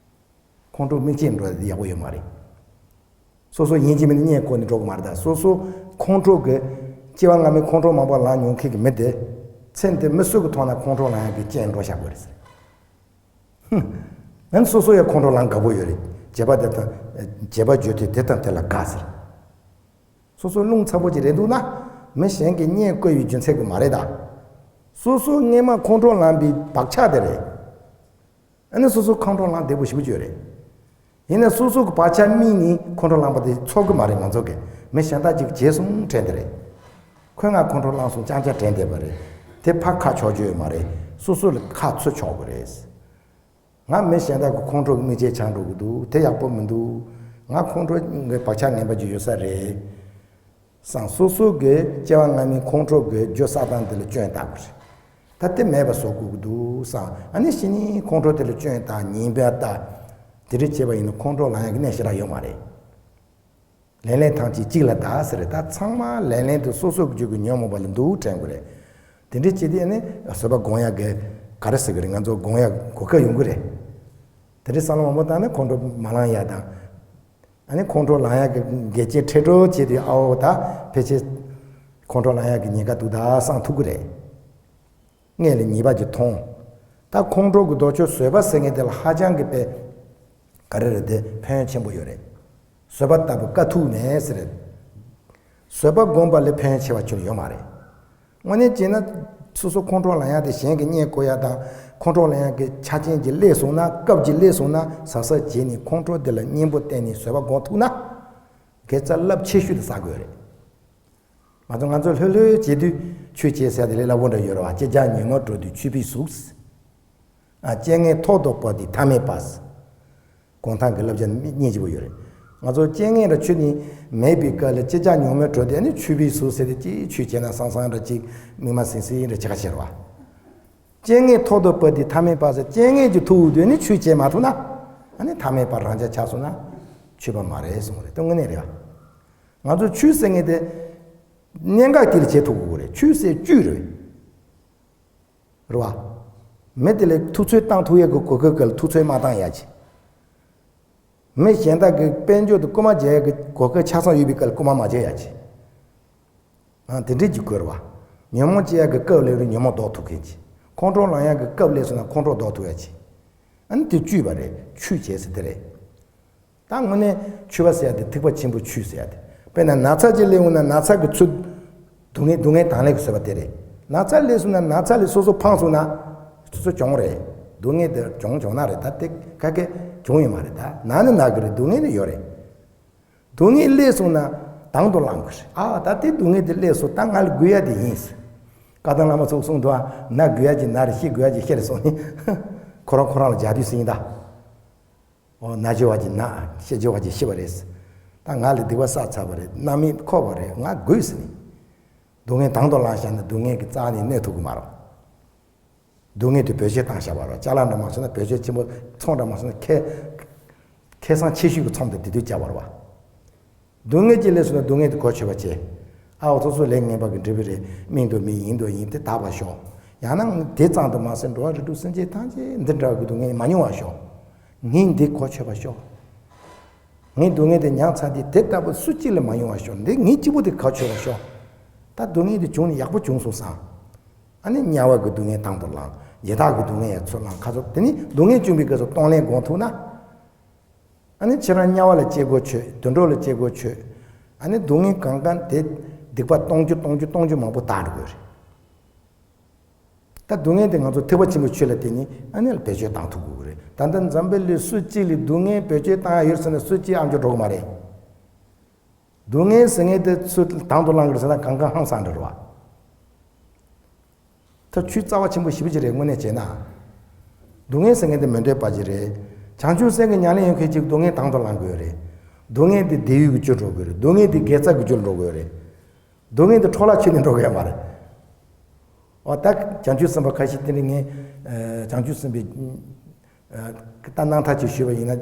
ཁོང་ཁྲོ་མིག་ཆེན་འགྲོ་ཡག་པོ་ཡོད་མ་རེད། སོ་སོ་ཡིན་གཅིག་མིན་གཉིས་བཀོལ་ནས་འགྲོ་གི་མ་རེད། ད་སོ་སོ་ཁོང་ཁྲོ་གི་སྐྱེ་བ་སྔ་མའི་ཁོང་ཁྲོ་མང་པོ་ལངས་མྱོང་མཁན་གྱི་མི་དེ། ཚེ་འདི་མི་སུ་གི་ཐོག་ན་ཁོང་ཁྲོ་ལངས་ཡག་གི་རྐྱེན་འགྲོ་བཞག་དགོས་རེད་ཟེར། ཧུམ། ང་ནི་སོ་སོ་ཡང་ཁོང་ཁྲོ་ལངས་དགའ་པོ་ཡོད་རེད། བྱས་པ་དེ་དང་། བྱས་པ་བརྗོད་དུས་དེ་དང་དེ་ལ་དགའ་ཟེར། སོ་སོ་རླུང་ཚ་པོ་ཅིག་རེད་འདུག་ན། མི་གཞན་གྱིས་བརྙས་བཀོལ་བའི་རྒྱུ་མཚན་གྱིས་མ་རེད་ད། སོ་སོ་སྔས་མ་ཁོང་ཁྲོ་ལངས་པའི་བག་ཆགས་དེ་རེད། ཨ་ནི་སོ་སོ་ཁོང་ཁྲོ་ལངས་བདེ་པོ་ཞེ་པོ་ཅིག་ཡོད་རེད། ཡིན་ནའི་སོ་སོ་གི་བག་ཆགས་སྨིན་ནས་ཁོང་ཁྲོ་ལངས་པ་དེ་ཚོར་གི་མ་རེད་ང་ཚོ་གི། མི་གཞན་དག་ཅིག་བྱས་སོང་དྲན་དེ་རེད། ཁོས་ང་ཁོང་ཁྲོ་ལངས་སོང་རྐྱང་རྐྱང་དྲན་བསྡད་པ་རེད། དེ་ཕར་ཁ་ཕྱོགས་རྒྱུ་ཡོད་མ་རེད། སོ་སོ་ལ་ཁ་ཚུར་ཕྱོགས་དགོས་རེད། ང་མི་གཞན་དག་གི་ཁོང་ཁྲོ་གི་མིག་ཆེན་ཆགས་འགྲོ་གི་འདུག་དེ་ཡག་པོ་མི་འདུག་ང་ཁོང་ཁྲོ་གི་བག་ཆགས་ངན་པ་ཅིག་ཡོད་ས་རེད། སང་སོ་སོ་གི་སྐྱེ་བ་སྔ་མའི་ཁོང་ཁྲོ་གི་རྒྱུ་བསགས་སྟངས་དེ་ལ་སྐྱོན་བཏགས་དགོས་རེད། ད་དེ་མེད་པ་བཟོ་དགོས་ཀྱི་འདུག་སང་ཨ་ནི་གཞི་ནས་ཁོང་ཁྲོ་དེ་ལ་སྐྱོན་བཏགས་ཉེས་པ་བཏགས། དེ་འདྲ་བྱས་པ་ཡིན་ན་ཁོང་ཁྲོ་ལངས་ཡག་གི་གནས་ཞེ་དྲག་ཡོད་མ་རེད། ལན་ལན་ཐམས་ཅད་གཅིག་ལ་བདག་ཟེར་རེད། ད་ཚང་མ་ལན་ལན་དུ་སོ་སོ་གི་རྒྱུད་ཀྱི་ཉོན་མོངས་པ་ལ་འདུག་དྲན་དགོས་རེད། དེ་འདྲ་བྱས་དུས་ཨ་ནི་བཟོད་པ་སྒོམ་ཡག་གི་ག་རེ་ཟེར་གི་རེད། ང་ཚོ་སྒོམ་ཡག་གོ་སྐབས་ཡོང་གི་རེད། དེ་འདྲའི་བསམ་བློ་མང་པོ་བཏང་ནས་ཁོང་ཁྲོ་མ་ལངས་ཡག་དང་། ཨ་ནི་ཁོང་ཁྲོ་ལངས་ཡག་གི་འགལ་རྐྱེན་ཁྲིད་འགྲོ་བྱེད་དུས་ཨའོ་ད་ཕལ་ཆེར་ཁོང་ཁྲོ་ལངས་ཡག་གི་ཉེན་ཁ་འདུག་ད་བསམ་ཐུབ་ཀྱི་རེད། སྔོན་ལ་ཉེས་པ་ཅིག་མཐོང་། ད་ཁོང་ཁྲོ་གི་ལྡོག་ཕྱོགས་བཟོད་པ་ཟེར་མཁན་དེ་ལ་ཧ་ཅང་གི་དཔེ་ག་རེ་རེད་དེ་ཕན་ཡོན་ཆེན་པོ་ཡོད་རེད། བཟོད་པ་ལྟ་བུ་དཀའ་ཐུབ་མེད་ཟེར་རེད། བཟོད་པ་སྒོམ་པ་ལས་ཕན་ཡོན་ཆེ་བ་ཅིག་ཡོད་མ་རེད། དངོས་གནས་བྱས་ན་སོ་སོ་ཁོང་ཁྲོ་ལངས་ཡག་དེ་གཞན་གྱིས་བརྙས་བཀོལ་ཡག་དང་ཁོང་ཁྲོ་ལངས་ཡག་གི་ཆ་རྐྱེན་ཅིག་སླེབས་སོང་ན། སྐབས་ཅིག་སླེབས་སོང་ན་གཟབ་གཟབ་བྱས་ནས་ཁོང་ཁྲོ་དེ་ལ་གཉེན་པོ་བསྟེན་ནས་བཟོད་པ་སྒོམ་ཐུབ་ན། དགེ་རྩ་རླབས་ཆེ་ཤོས་དེ་བསགས་དགོས་རེད། ང་ཚོ་ང་ཚོ་ལྷོད་ལྷོད་བྱེད་དུས་ཆོས་བྱེད་ཟེར་དེ་ལས་སླ་པོ་འདྲ་ཡོད་རེད་བ། ལྕེ་ལྕག་ཉོན་མོངས་དྲོ་དུས་ཆུད་པའི་གཟུགས། ཨ། རྐྱེན་ངན་ཐོག་ཏུ་བབས་དུས་ཐ་མལ་པ། གུང་ཐང་གི་བསླབ་བྱ་སྙིང་རྗེ་པོ་ཡོད་རེད། ང་ཚོ་རྐྱེན་ངན་ར་ཆོས་ནི་མེད་པའི་སྐབས་ལ་ལྕེ་ལྕག་ཉོན་མོངས་དྲོ་དུས་ཨ་ནི་ཆུད་པའི་གཟུགས་ཟེར་དེ་ཅིག་ཆོས་བྱེད་ན་སང་སང་འདྲ་ཅིག་མིག་མ་ཟིང་ཟིང་འདྲ་བྱེད་ཁ་ཤས་རེད་བ། རྐྱེན་ངན་ཐོག་ཏུ་བབས་དུས་ཐ་མལ་པ་ཟེར། རྐྱེན་ངན་གྱིས་ཐུག་འོང་དུས་ཨ་ནི་ཆོས་བྱེད་མ་ཐུབ་ན་ཨ་ནི་ཐ་མལ་པ་རང་ཅག་ཆགས་སོང་ན་ཆོས་པ་མ་རེད་གསུངས་རེད། དོན་དངོས་གནས་རེད་བ། ང་ཚོ་ཆོས་ཟེར་མཁན་དེ་གནད་འགག་དེ་ལ་བྱེད་ཐུབ་དགོས་རེད། ཆོས་ཟེར་བཅུད་རེད། རེད་བ། མི་དེ་ལ་ཐུབ་ཚོད་བཏང་ཐུབ་ཡག་གི་གོ་སྐབས་སྐབས་ལ་ཐུབ་ཚོད་མ་བཏང་ཡག་ཅིག་མི་གཞན་དག་གི་དཔལ་འབྱོར་དེ་རྐུ་མ་བྱེད་ཡག་གི་གོ་སྐབས་ཆ་ཚང་ཡོད་པའི་སྐབས་ལ་རྐུ་མ་མ་བྱེད་ཡག་བྱེད། ཨ། དེ་འདྲས་ཀྱི་དགོས་རེད་བ། ཉོན་མོངས་སྐྱེ་ཡག་གི་སྐབས་སླེབས་རེད། ཉོན་མོངས་ཟློག་ཐུབ་མཁན་གྱི། ཁོང་ཁྲོ་ལངས་ཡག་གི་སྐབས་སླེབས་སོང་ན་ཁོང་ཁྲོ་ཟློག་ཐུབ་ཡག་བྱེད། ཨ་ནི་དེ་བཅོས་པ་རེད། ཆོས་བྱེད་ཟེར་དེ་རེད། ད་དངོས་གནས་ཆོས་པ་ཟེར་ཡག་དེ་ཐེག་པ་ཆེན་པོའི་ཆོས་ཟེར་ཡག་དེ། དཔེར་ན་ན་ཚ་ཅིག་སླེབས་འོང་ན་ན་ཚ་གི་ཚུལ། སྡུག་བསྔལ། སྡུག་བསྔལ་དང་ལེན་གྱི་བཟོད་པ་དེ་རེད། ན་ཚ་སླེབས་སོང་ན་ན་ཚ་ལས་སོ་སོ་ཕངས་སོང་ན། སོ་སོ་གྱོང་རེད། སྡུག་བསྔལ་དེ་གྱོང་གྱོང་ན་རེད། ད་དེ་ག་གེ་གྱོང་ཡོད་མ་རེད། ད་ན་ནི་ན་གི་རེད། སྡུག་བསྔལ་ནི་ཡོད་རེད། སྡུག་བསྔལ་སླེབས་སོང་ན་དང་དུ་བླང་དགོས་རེད། ཨ། ད་དེ་སྡུག་བསྔལ་དེ་སླེབས་སོང་། ད་ང་ལ་དགོས་ཡག་དེ་ཡིན་ཟེར། བཀའ་གདམས་བླ་མ་ཚོས་གསུངས་འདུག་ཨ། ན་དགོས་ཡག་གི་ན་རེད། ཤི་དགོས་ཡག་གི་ཤི་རེད་གསུངས་ནས། ཁོ་རང་ཁོ་རང་ལ་འཇགས་དུས་ཟིན་ད། འོ། ན་འཆི་བ་གི་ན། ཤི་འཆི་བ་གི་ཤི་བ་རེད། ད་ང་ལ་སྡིག་པ་བསགས་ཚར་བ་རེད། རྣམ་སྨིན་འཁོར་བ་རེད། ང་དགོས་ཟེར་ནས། སྡུག་བསྔལ་དང་དུ་བླངས་བཞག་ན་སྡུག་བསྔལ་གྱི་རྩ་ནས་གནས་ཐུབ་ཀྱི་མ་རེད། སྡུག་བསྔལ་དེ་བེད་སྤྱོད་བཏང་བཞག་པ་རེད། ཅ་ལག་འདྲ་མ་སོང་ན་བེད་སྤྱོད་ཆེན་པོ། ཚོང་འདྲ་མ་སོང་ན་ཁེ། ཁེ་བཟང་ཆེ་ཤོས་ཀྱི་ཚོང་དེ་དེ་དུས་བཅའ་བ་རེད་བ། སྡུག་བསྔལ་གྱི་ལས་སུ་ན་སྡུག་བསྔལ་དེ་གོ་ཆོད་པ་བྱེད། ཨའོ། སོ་སོ་ལས་ངན་པ་གི་འབྲས་བུ་རེད། མིན་འདུག་མིན། ཡིན་འདུག་ཡིན། དེ་དག་པར་ཤོག། ཡང་ན་དེ་ཙམ་དུ་མ་ཟད་འགྲོ་བ་རིགས་དྲུག་སེམས་ཅན་ཐམས་ཅད་འདི་འདྲ་གི་སྡུག་བསྔལ་མ་མྱོང་བར་ཤོག། ངས་འདི་གོ་ཆོད་པར་ཤོག། ངས་སྡུག་བསྔལ་དེ་མྱངས་ཚར་དུས་དེ་ལྟ་བུ་སུ་གཅིག་ལ་མ་ཡོང་བར་ཤོག། འདི་ངས་གཅིག་པུ་དེ་གོ་ཆོད་པར་ཤོག། ད་སྡུག་བསྔལ་དེ་བྱུང་ནས་ཡག་པོ་བྱུང་སོང་བསམ། ཨ་ནི་དམྱལ་བ་གི་སྡུག་བསྔལ་དང་དུ་བླངས། ཡི་དྭགས་ཀྱི་སྡུག་བསྔལ་ཡང་ཚུར་བླངས། ཁ་ཚོ་དེ་ནི་སྡུག་བསྔལ་བྱུང་བའི་སྐབས་སུ་གཏོང་ལེན་སྒོམ་ཐུབ་ན། ཨ་ནི་ཁྱེད་རང་དམྱལ་བ་ལ་སྐྱེ་སྒོ་ཆོད། དུད་འགྲོ་ལ་སྐྱེ་སྒོ་ཆོད། ཨ་ནི་སྡུག་བསྔལ་གང་གང་དེ་སྡིག་པ་གཏོང་རྒྱུ་གཏོང་རྒྱུ་གཏོང་རྒྱུ་མང་པོ་དག་འགྲོ་གི་ཡོད་རེད། ད་སྡུག་བསྔལ་དེ་ང་ཚོ་ཐེག་པ་ཆེན་པོའི་ཆོས་ལ་བརྟེན་ནས་ཨ་ནི་ལ་བེད་སྤྱོད་བཏང་ཐུབ་དགོས་ཀྱི་རེད། ད་ལྟ་འཛམ་བུ་གླིང་སུ་གཅིག་ལ་སྡུག་བསྔལ་བེད་སྤྱོད་བཏང་ཡ་ཡོད་ཟེར་ན་སུ་གཅིག་ཨ་མཆོག་འགྲོ་གི་མ་རེད། སྡུག་བསྔལ་ཟེར་མཁན་དེ་ཚུར་དང་དུ་བླང་གི་རེད་ཟེར་ན་གང་གང་ཧང་སང་འདྲ་རེད་བ། ད་ཆོས་རྩ་བ་ཆེན་པོ་ཞེ་པོ་ཅིག་རེད། དངོས་གནས་བྱས་ན། སྡུག་བསྔལ་ཟེར་མཁན་དེ་མི་འདོད་པ་ཅིག་རེད། བྱང་ཆུབ་སེམས་ཀྱི་ཉམས་ལེན་ཡོད་མཁན་ཅིག་སྡུག་བསྔལ་དང་དུ་བླང་དགོས་རེད། སྡུག་བསྔལ་དེ་བདེ་བའི་རྒྱུར་འགྲོ་དགོས་རེད། སྡུག་བསྔལ་དེ་དགེ་རྩ་གི་རྒྱུར་འགྲོ་དགོས་རེད། སྡུག་བསྔལ་དེ་འཕྲོ་བརླག་ཁྱོན་ནས་འགྲོ་དགོས་ཡ་མ་རེད། འོ། ད་བྱང་ཆུབ་སེམས་དཔའ་ཁ་ཤས་དེ་ནི་ངས་ཨ་བྱང་ཆུབ་སེམས་དཔའི་ཨ་ད་སྣང་མཐའ་ཅིག་ཞུས་པ་ཡིན་ན།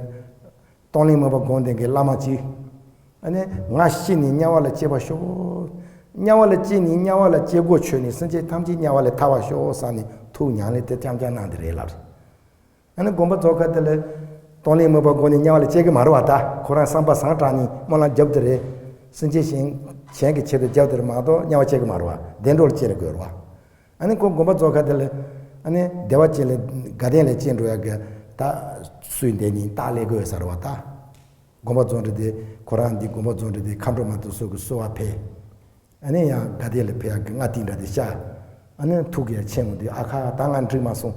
གཏོང་ལེན་མོས་པ་སྒོམ་བསྡད་མཁན་བླ་མ་གཅིག། ཨ་ནི་ང་ཤི་ནས་དམྱལ་བ་ལ་སྐྱེ་བར་ཤོག། དམྱལ་བ་ལ་སྐྱེས་ནས་དམྱལ་བ་ལ་སྐྱེ་སྒོ་ཆོད་ནས་སེམས་ཅན་ཐམས་ཅད་དམྱལ་བ་ལས་ཐར་བར་ཤོག་བསམ་ནས་ཐུགས་ཉམས་ལེན་དེ་རྐྱང་རྐྱང་གནང་དེ་རེད་ལབ་རེད། ཨ་ནི་དགོངས་པ་རྫོགས་ཁ་དེ་ལ་གཏོང་ལེན་མོས་པ་སྒོམ་ནས་དམྱལ་བ་ལ་སྐྱེ་གི་མ་རེད་བ། ད་ཁོ་རང་བསམ་པ་བཟང་དྲགས་ནས་སྨོན་ལམ་རྒྱབ་དེ་རེད། སེམས་ཅན་གཞན་གཞན་གྱི་ཆེད་དུ་རྒྱབ་དེ་རེད་མ་གཏོགས་དམྱལ་བ་སྐྱེ་གི་མ་རེད་བ། བདེ་འགྲོ་ལ་སྐྱེ་རེ་དགོས་རེད་བ། ཨ་ནི་ཁོ་དགོངས་པ་རྫོགས་ཁ་དེ་ལ་ཨ་ནི་བདེ་བ་ཅན་ལ་དགའ་ལྡན་ལ་སྐྱེ་འགྲོ་ཡ་གི་ད་སུས་འདི་ནི་རྟགས་ལས་དགོས་ས་རེད་བ་ད། དགོངས་པ་རྫོགས་འདྲ་དེ་ཁོ་རང་འདི་དགོངས་པ་རྫོགས་འདྲ་དེ་མཁའ་འགྲོ་མ་དེ་ཚོ་གི་གསོལ་བ་ཕེབས། ཨ་ནི་ཡང་དགའ་ལྡན་ལ་ཕེབས་ཡག་གི་སྔ་ཏིང་འདྲ་དེ་ཤར། ཨ་ནི་ཐུགས་ཀྱི་ཡ་མཆན་འོང་དུས་ཨ་ཁ་ད་ང་འགྲིག་མ་སོང་།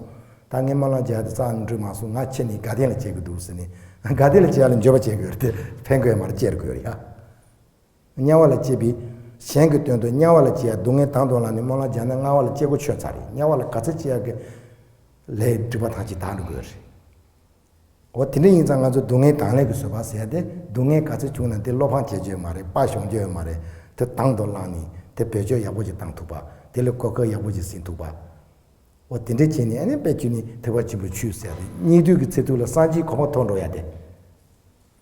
ད་ངས་སྨོན་ལམ་རྒྱག་ཡ་དེ་རྩ་ནས་འགྲིག་མ་སོང་། ང་ཁྱེད་ནི་དགའ་ལྡན་ལ་སྐྱེ་གི་འདུག་ཟེར་ནས་དགའ་ལྡན་ལ་སྐྱེ་ཡ་ལ་འགྱོད་པ་བྱེད་དགོས་རེད་དེ་ཕན་དགོས་ཡ་མ་རེད། སྐྱེ་དགོས་རེད་ཡ། དམྱལ་བ་ལ་སྐྱེས་པའི་གཞན་གྱི་དོན་དུ་དམྱལ་བ་ལ་སྐྱེ་ཡ་སྡུག་བསྔལ་དང་དུ་བླངས་ནས་སྨོན་ལམ་རྒྱག་ན་དམྱལ་བ་ལ་སྐྱེ་སྒོ་ཆོད་ཚར་རེད། དམྱལ་བ་ལ་ག་ཚོད་སྐྱེ་ཡ་གི་ལས་སྒྲིབ་པ་ཐམས་ཅད་དག་འགྲོ་དགོས་རེད། འོ། དེ་འདྲ་ཡིན་ཙང་ང་ཚོ་སྡུག་བསྔལ་དང་ལེན་གྱི་བཟོད་པ་ཟེར་ཏེ་སྡུག་བསྔལ་ག་ཚོད་བྱུང་ན་དེ་བློ་ཕམ་བྱེད་རྒྱུ་ཡོད་མ་རེད། དཔའ་ཞུམ་རྒྱུ་ཡོད་མ་རེད། དེ་དང་དུ་བླངས་ནས་དེ་བེད་སྤྱོད་ཡག་པོ་ཞིག་བཏང་ཐུབ་པ། དེ་ལ་གོ་སྐབས་ཡག་པོ་ཞིག་ཟིན་ཐུབ་པ། འོ། དེ་འདྲ་བྱས་ནས་ཨ་ནི་དཔེ་བརྗོད་ནས་ཐེག་པ་ཆེན་པོའི་ཆོས་ཟེར་ཏེ་སྙིགས་དུས་ཀྱི་ཚེ་ཐུང་ལ་སངས་རྒྱས་གོ་འཕང་ཐོབ་འགྲོ་ཡ་དེ།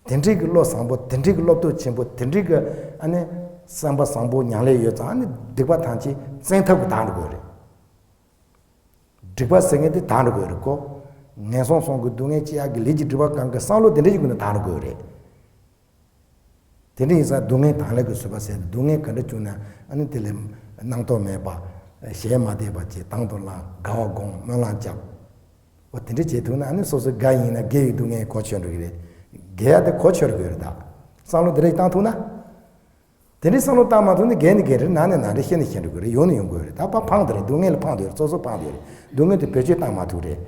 དེ་འདྲའི་གི་བློ་བཟང་པོ། དེ་འདྲའི་གི་བློ་སྟོབས་ཆེན་པོ། དེ་འདྲའི་གི་ཨ་ནི་བསམ་པ་བཟང་པོ་ཉམས་ལེན་ཡོད་ཙང་ཨ་ནི་སྡིག་པ་ཐམས་ཅད་བཙན་ཐབས་ཀྱིས་དག་འགྲོ་དགོས་རེད། སྒྲིབ་པ་ཟེར་མཁན་དེ་དག་འགྲོ་དགོས་རེད་ཀོ། ངན་སོང་གསུམ་གྱི་སྡུག་བསྔལ་སྐྱེ་ཡག་གི་ལས་ཀྱི་སྒྲིབ་པ་གང་གི་བསམ་བློ་དེ་འདྲ་ཞིག་ཀུན་ནས་དག་འགྲོ་དགོས་རེད། དེ་འདྲ་ཡིན་ཙང་སྡུག་བསྔལ་དང་ལེན་གྱི་བཟོད་པ་ཟེར་ཏེ་སྡུག་བསྔལ་ག་འདྲ་བྱུང་ན་ཨ་ནི་དེ་ལ་སྣང་དོགས་མེད་པ། ཞེན་མ་བསྡད་པ་བྱས། དང་དུ་བླངས། དགའ་བ་སྒོམ། སྨོན་ལམ་རྒྱབ། འོ། དེ་འདྲ་བྱེད་ཐུབ་ན་ཨ་ནི་སོ་སོ་དགའ་ཡིན་ན་དགེ་བའི་སྡུག་བསྔལ་གོ་ཆོད་འགྲོ་གི་རེད། དགེ་བ་དེ་གོ་ཆོད་དགོས་རེད་ད། བསམ་བློ་དེ་འདྲ་ཞིག་བཏང་ཐུབ་ན། དེ་འདྲའི་བསམ་བློ་བཏང་མ་ཐུབ་ན་རྒས་ནི་རྒས་རེད། ན་ནི་ན་རེད། ཤི་ནི་ཤི་འགྲོ་གི་རེད། ཡོང་ནི་ཡོང་གི་རེད། ད་ཕ་ཕངས་དེ་རེད། སྡུག་བསྔལ་ལ་ཕངས་དེ་རེད། སོ་སོ་ཕངས་དེ་རེད། སྡུག་བསྔལ་དེ་བེད་སྤྱོད་བཏང་མ་ཐུབ་རེད།